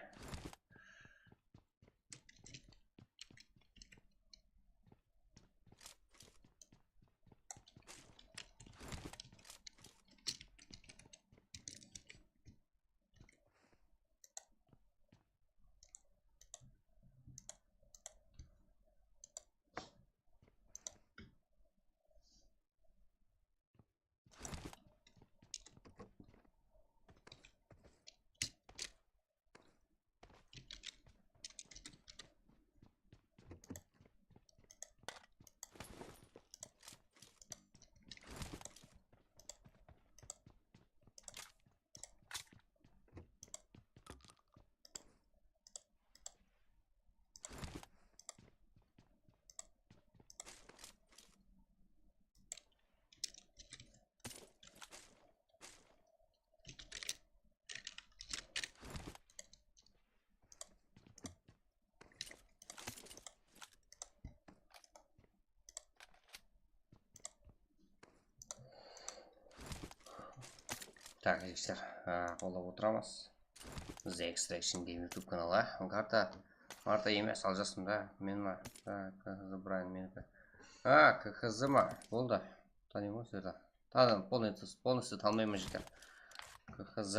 Tak, genshler, a, qollap otıramız. Biz Extraction Game YouTube kanalı. Karta, karta emes, aljastım da. Men ma? A, K H Z Brian meniki. A, K H Z ma? Boldı. Tanıyman sizlerdi. Tanıdım, polностью, polностью tanımayman, jigitler. K H Z.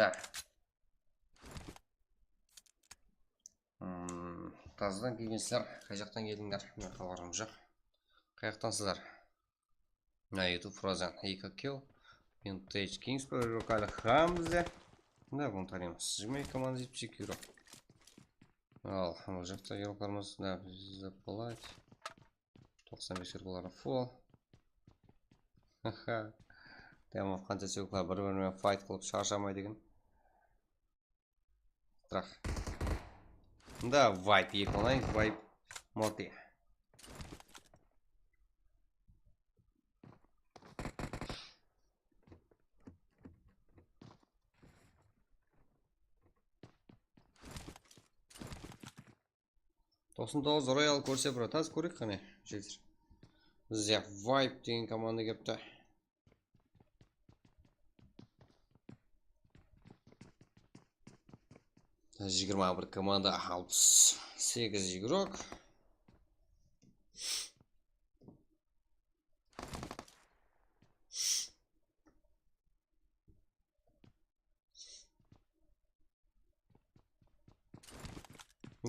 Hmm, tazadan kelgensizler, qay jaqtan keldińler? Men xabarım joq. Qayaqtansızlar? Mına YouTube Frozen, eki kill. Vintage Kings bir rukali Hamze. Mına bunı tanıymız. Jigirma eki komanda, jetpis eki euro. Al, bul jaqta yolkarımız, da, biz zaplati. Toqsan bes euro full. Haha. Tamam, qancha seyirklar bir-biri menen fight qılıp sharshamaydı eken. Strah. Mında wipe, eki onlayn wipe. Morty. Toqsan toǵız Royal kórse, brat, az kóreyik qáne, jigitler. Bizde Vibe degen komanda kelipti. Jigirma bir komanda, alpıs segiz igrok.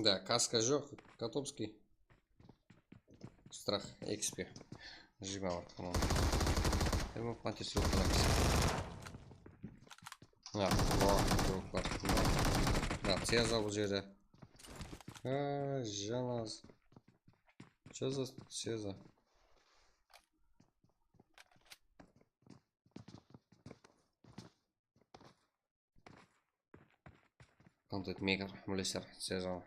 Da, kaska joq, Kotopskiy. Strah, X P. Jigirma bir komanda. Endi pantes joq, bırak. Ya, joqlar. Da, Ceza bul jerde. Ha, janaz. Ceza, Ceza. Content Maker, bilesizler, sezon.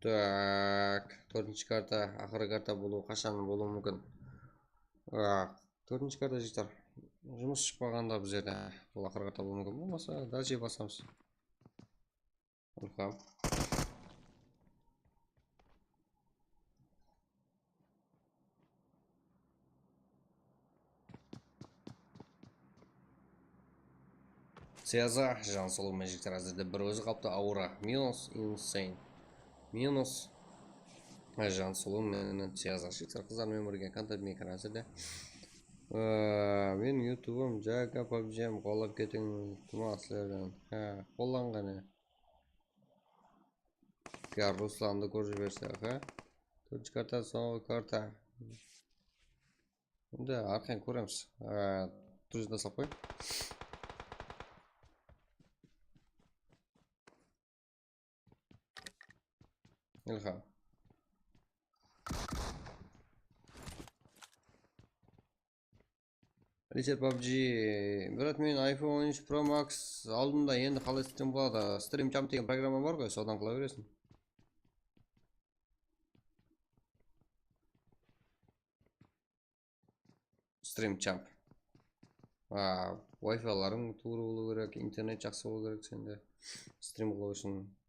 Tak, tórtinshi karta, aqırǵı karta bolıwı, qashan bolıwı múmkin? A, tórtinshi karta, jigitler. Jumıs shıqpaǵanda bizlerde bul aqırǵı karta bolıwı múmkin. Bolmasa, dálshe basamız. Ilham. Seza, jan sulıw, men jigitler, házirde bir ózi qalıptı, aura. Minus, insane. Minus. Ha, jan sulıw menen Seza. Jigitler, qızlar menen birge kontent maker házirde. Aa, men YouTube'ım Jaga, PUBG'm, qollap ketiń, iltimas sizlerden. Ha, qollanǵan ya. Kar Ruslandı kórip jibersek, ha? Tórtinshi karta, sońǵı karta. Endi arqayın kóremiz. Á, druzina salıp qoyıń. Ilham. Reset PUBG. Brat, men iPhone on úsh Pro Max aldım da, endi qalay stream qıladı? Stream Champ degen programma bar ǵoy, sodan qıla bereseń. Stream Champ. A, Wi-Filarıń tuwrı bolıw kerek, internet jaqsı bolıw kerek sende. Stream qılıw ushın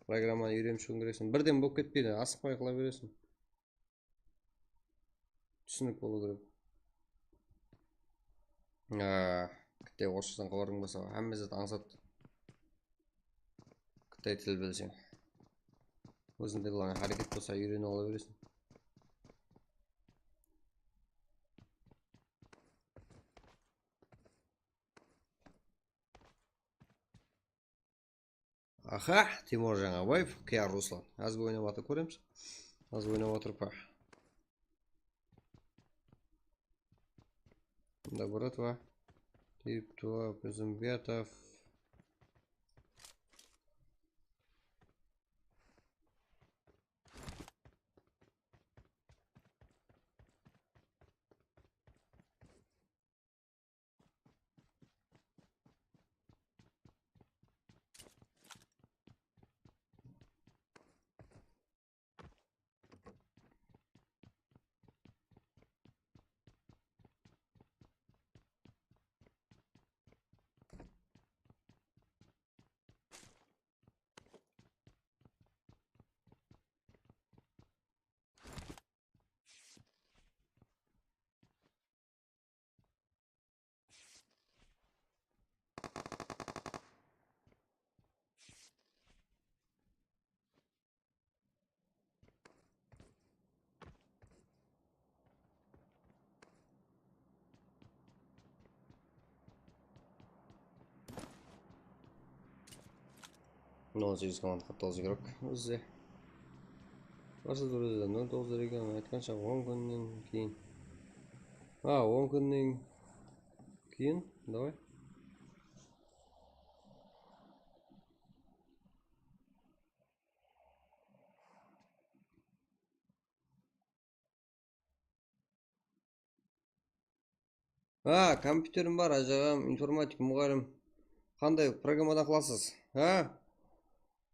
programmanı úyrenip shıǵıń kerekseń. Birden bolıp ketpeydi, asıqpay qıla bereseń. Túsinik bolıw kerek. Á, kitay orısjadan xabarıń bolsa, hámme zat ańsat. Kitay til bilseń. Ózińde, главное, háreket bolsa, úyrenip ala bereseń. Aha, Timur Jańabaev, Kiyar Ruslan. Házir oynap atır, kóremiz. Házir oynap atır pa? Mında bratva. Tip tuva, Pizimbetov. Nol segiz komanda qatnasıw kerek bizde. Barsa bir nol toǵız region aytqansha on kúnnen keyin. A, on kúnnen keyin, davay. Ha, kompyuterim bar, ájaǵam, informatik muǵallim. Qanday programmadan qılasız? Ha?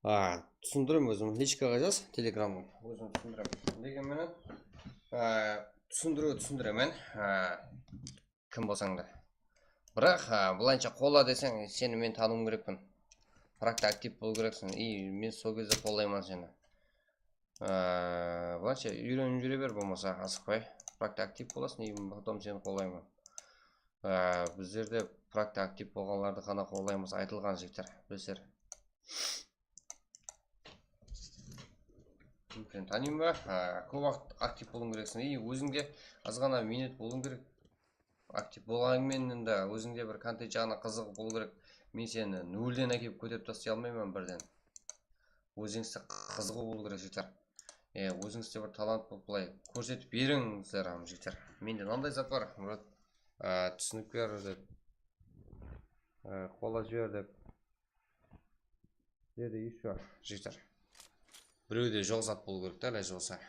Ha, túsindirem ózim. Lichkaǵa jaz, telegramnan. Ózim túsindirem. Degen menen, ha, túsindiriw túsindiremen. Ha, kim bolsań da. Biraq, ha, bılayınsha qolla deseń, seni men tanıwım kerekpin. Proaktiv bolıw kerekseń. I, men sol gezde qollayman seni. Ee, bılayınsha úyrenip júre ber, bolmasa asıqpay. Proaktiv bolasıń, i, потом seni qollayman. Ee, bizlerde proaktiv bolǵanlardı ǵana qollaymız, aytılǵan jigitler, bilesizler. Sen tanıyman ba? Ha, kóp waqıt aktiv bolıwıń kerekseń. I, ózińde azǵana miynet bolıwıń kerek. Aktiv bolǵanıń menen de ózińde bir kontent jaǵınan qızıǵıw bolıw kerek. Men seni nolden ákelip kóterip taslay almayman birden. Ózińizde qızıǵıw bolıw kerek, jigitler. E, ózińizde bir talant bolıp bılay kórsetip beriń, sizler ham, jigitler. Mende mınanday zat bar, Murat. A, túsinip ber dep. A, qollap jiber dep. Dedi, ещё, jigitler. Birewde joq zat bolıw kerek ta, ilajı bolsa.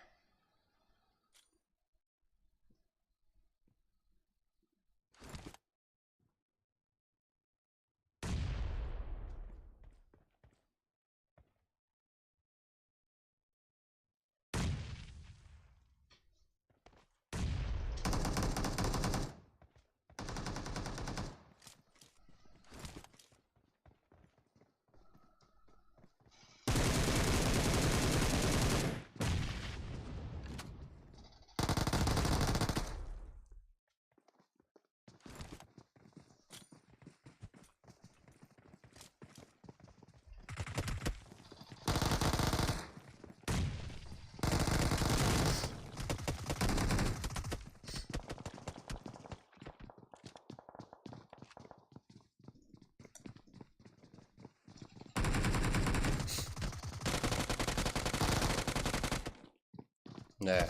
Ne?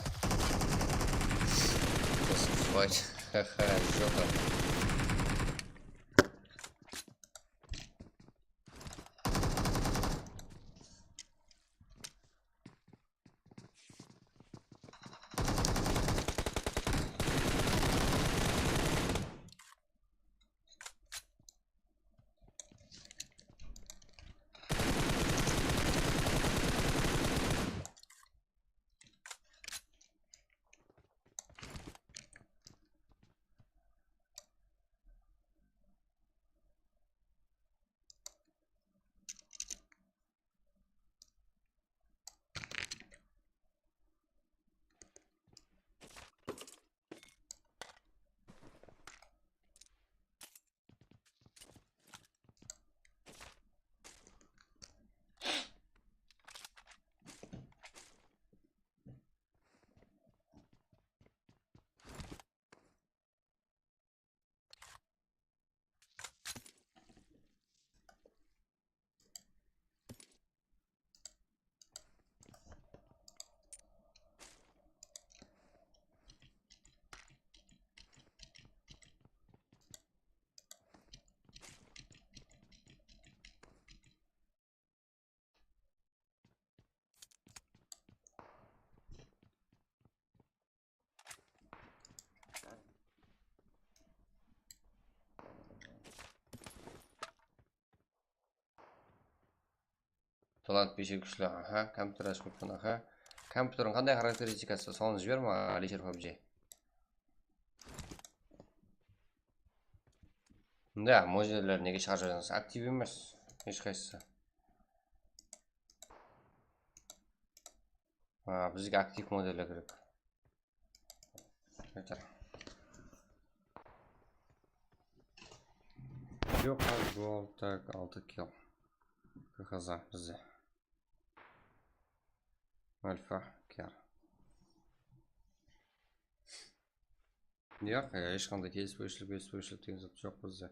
Nasıl fight? Haha, jopa. Talant beshik kúshli, aha, kompyuter ashıp ketken, aha. Kompyuterdiń qanday xarakteristikası, sonı jiber ma, Alisher pabji? Mında modelleri nege shıǵarıp júrsiz? Aktiv emes, hesh qaysısı. A, bizge aktiv modeller kerek. Yeter. Joq, házir gol, tak, altı kill. K H Z bizde. Alfa, kar. Yoq, e, hesh qanday kelispewshilik, kelispewshilik degen zat joq bizde.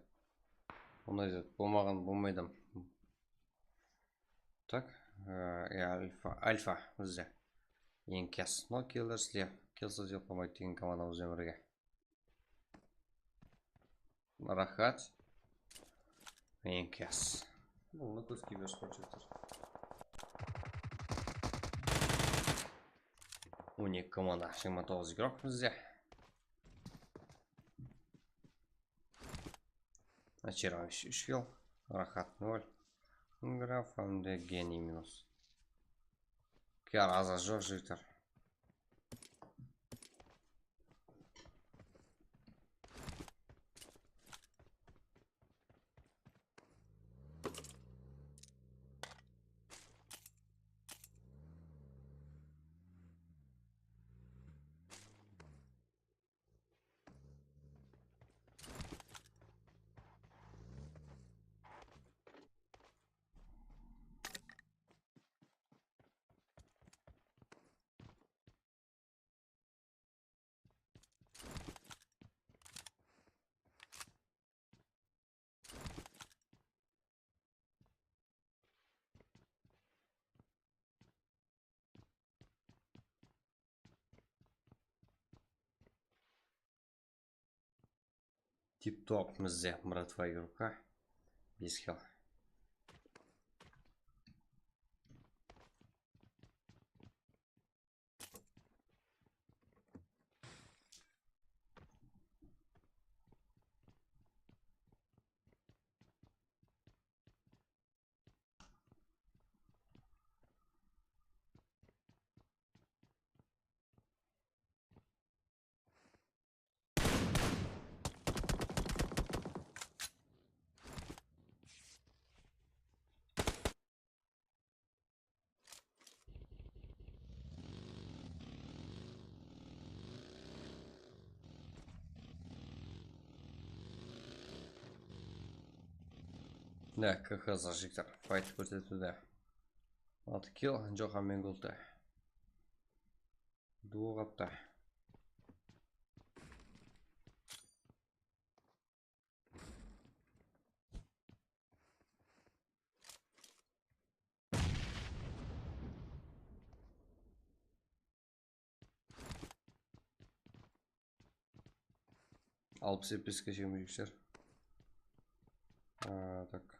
Onday zat bolmaǵan, bolmaydı. Tak, e, e, alfa, alfa bizde. Eń kiyas. No killer sizler. Kill sizler qolmaydı degen komandamız benen birge. Rahat. Eń kiyas. Bunı kóz kiyberip qoyıptır. On eki komanda, jigirma toǵız igrok bizde. Очаровывающий úsh kill, Rahat nol. Graf hám de Geniy minus. Kiyar azar joq, jigitler. Tip-top bizde, братва, igrokka. Bes kill. Mine, K K zajigter fayt kórsetiwde. Altı kill, Johan Mengulta. Duo qaptı. Alpıs F P S-ke shekemeyikshilер. Aa, tak.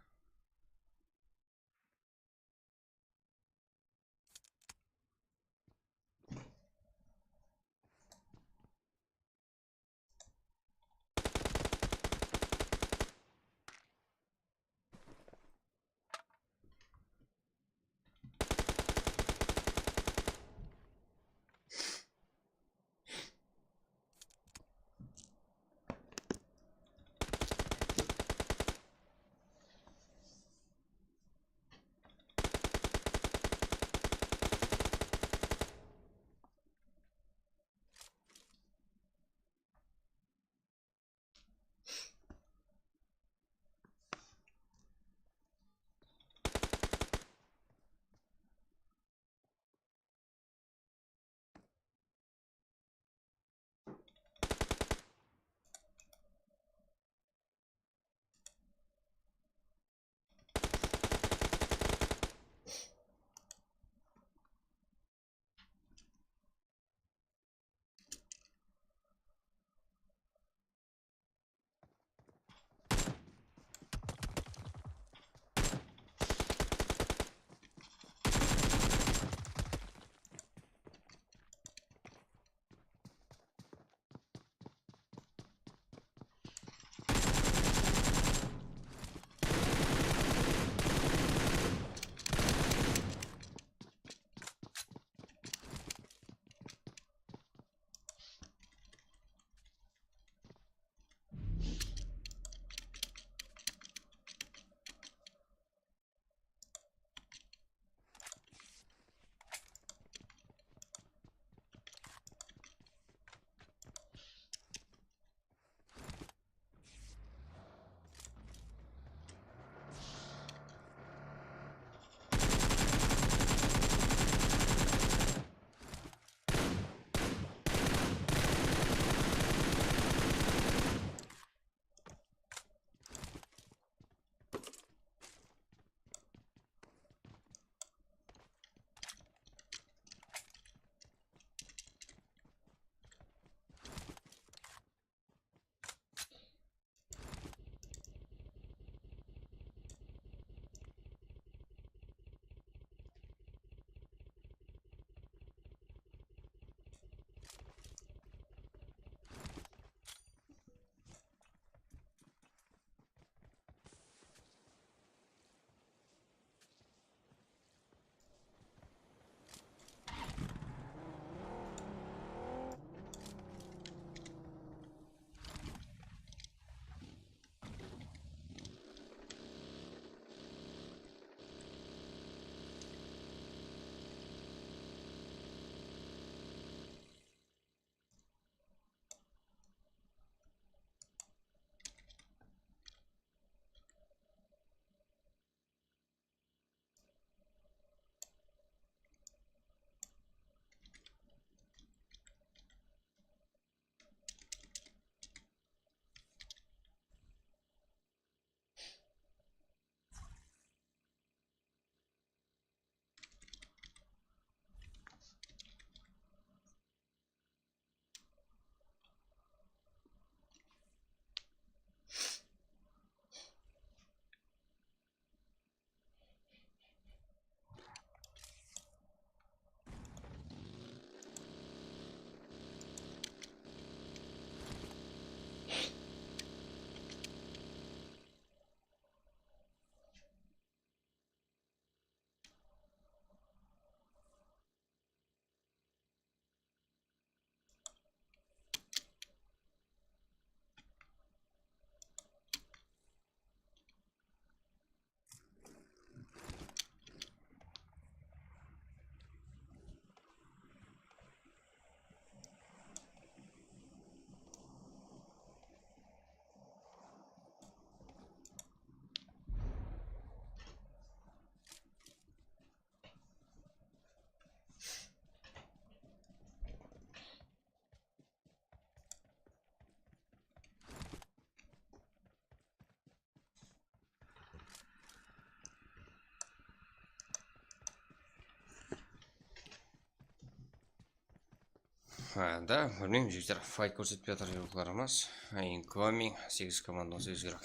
Ha, da, bilmeymen, jigitler, fayt kórsetip atır, yurıqlarımız. Incoming, segiz komanda, segiz yurıq.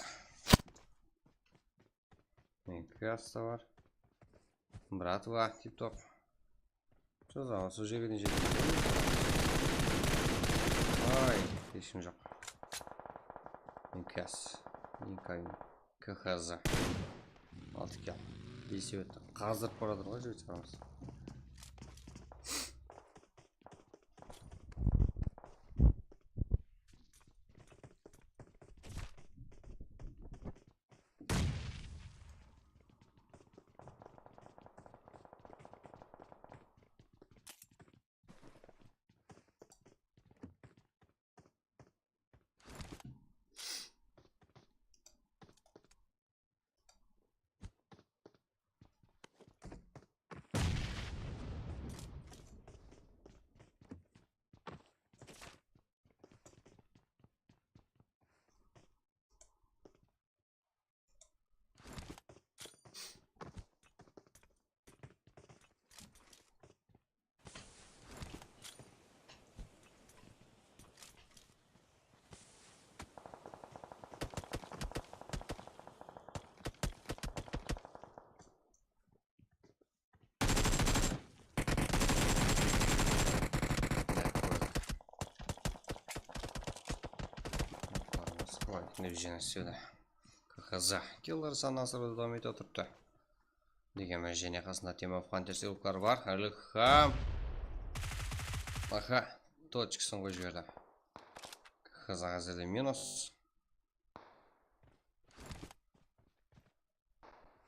Meni kassa bar. Bratva, tip-top. Sozamız, sol jerge deyin jetip. Ay, heshkim joq. Inkas. Inkayın. K H Z. Altı kill. Besi ótti. Qazdırıp baratır ǵoy, jigit, saramız. Sıqılaydı, ne jene sıydı. K H Z. Killar sanı asırıwdı dawam ete turıptı. Degenmen, jáne qasında Team of Hunters yurıqları bar. Ilham. Aha, tochkasın qoyıp jiberdi. K H Z házirde minus.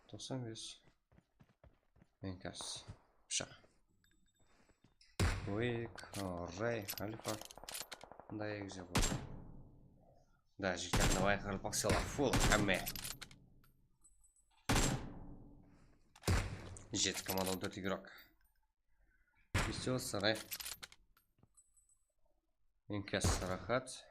Toqsan bes. Inkas. Pıshaq. Quick, Ray, Alfa. Mınday egizek bar. Da, jigitler, давай, qaraqalpaq sıyla, full, hámme. Jeti komanda, on tórt igrok. Всё, saray. Inkas, rahat.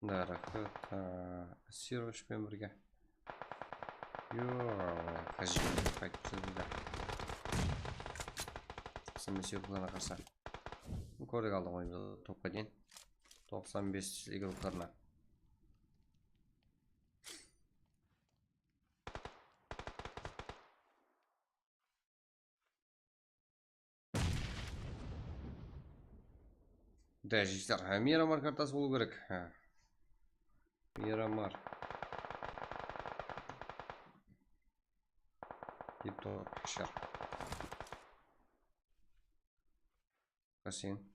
Da, rahat. Sirosh penen birge. Yo, qajı, qaytıp keldi da. Qısım mesiyorlarına qarsa. Kórdik aldın ǵoy, topqa deyin. Toqsan bes igroklarına. Da, jigitler, ha, Miramar kartası bolıw kerek. Ha. Miramar. Tip-top, jigitler. Qasen.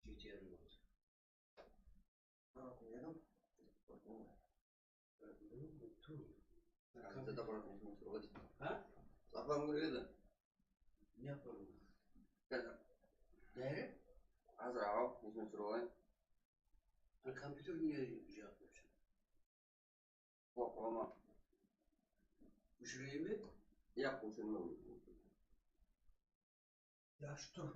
Jeti yarım boldı. Aa, qoydım. Kompyuterda qoyatın esime túsirip alayın. Ha? Apam kiredi. Ne apam? Házir. Deri? Házir awa, esime túsirip alayın. Ha, kompyuter ne jaqta? Qo-, qolama. Óshireyim be? Iya, óshirme. Yaqshı, tur.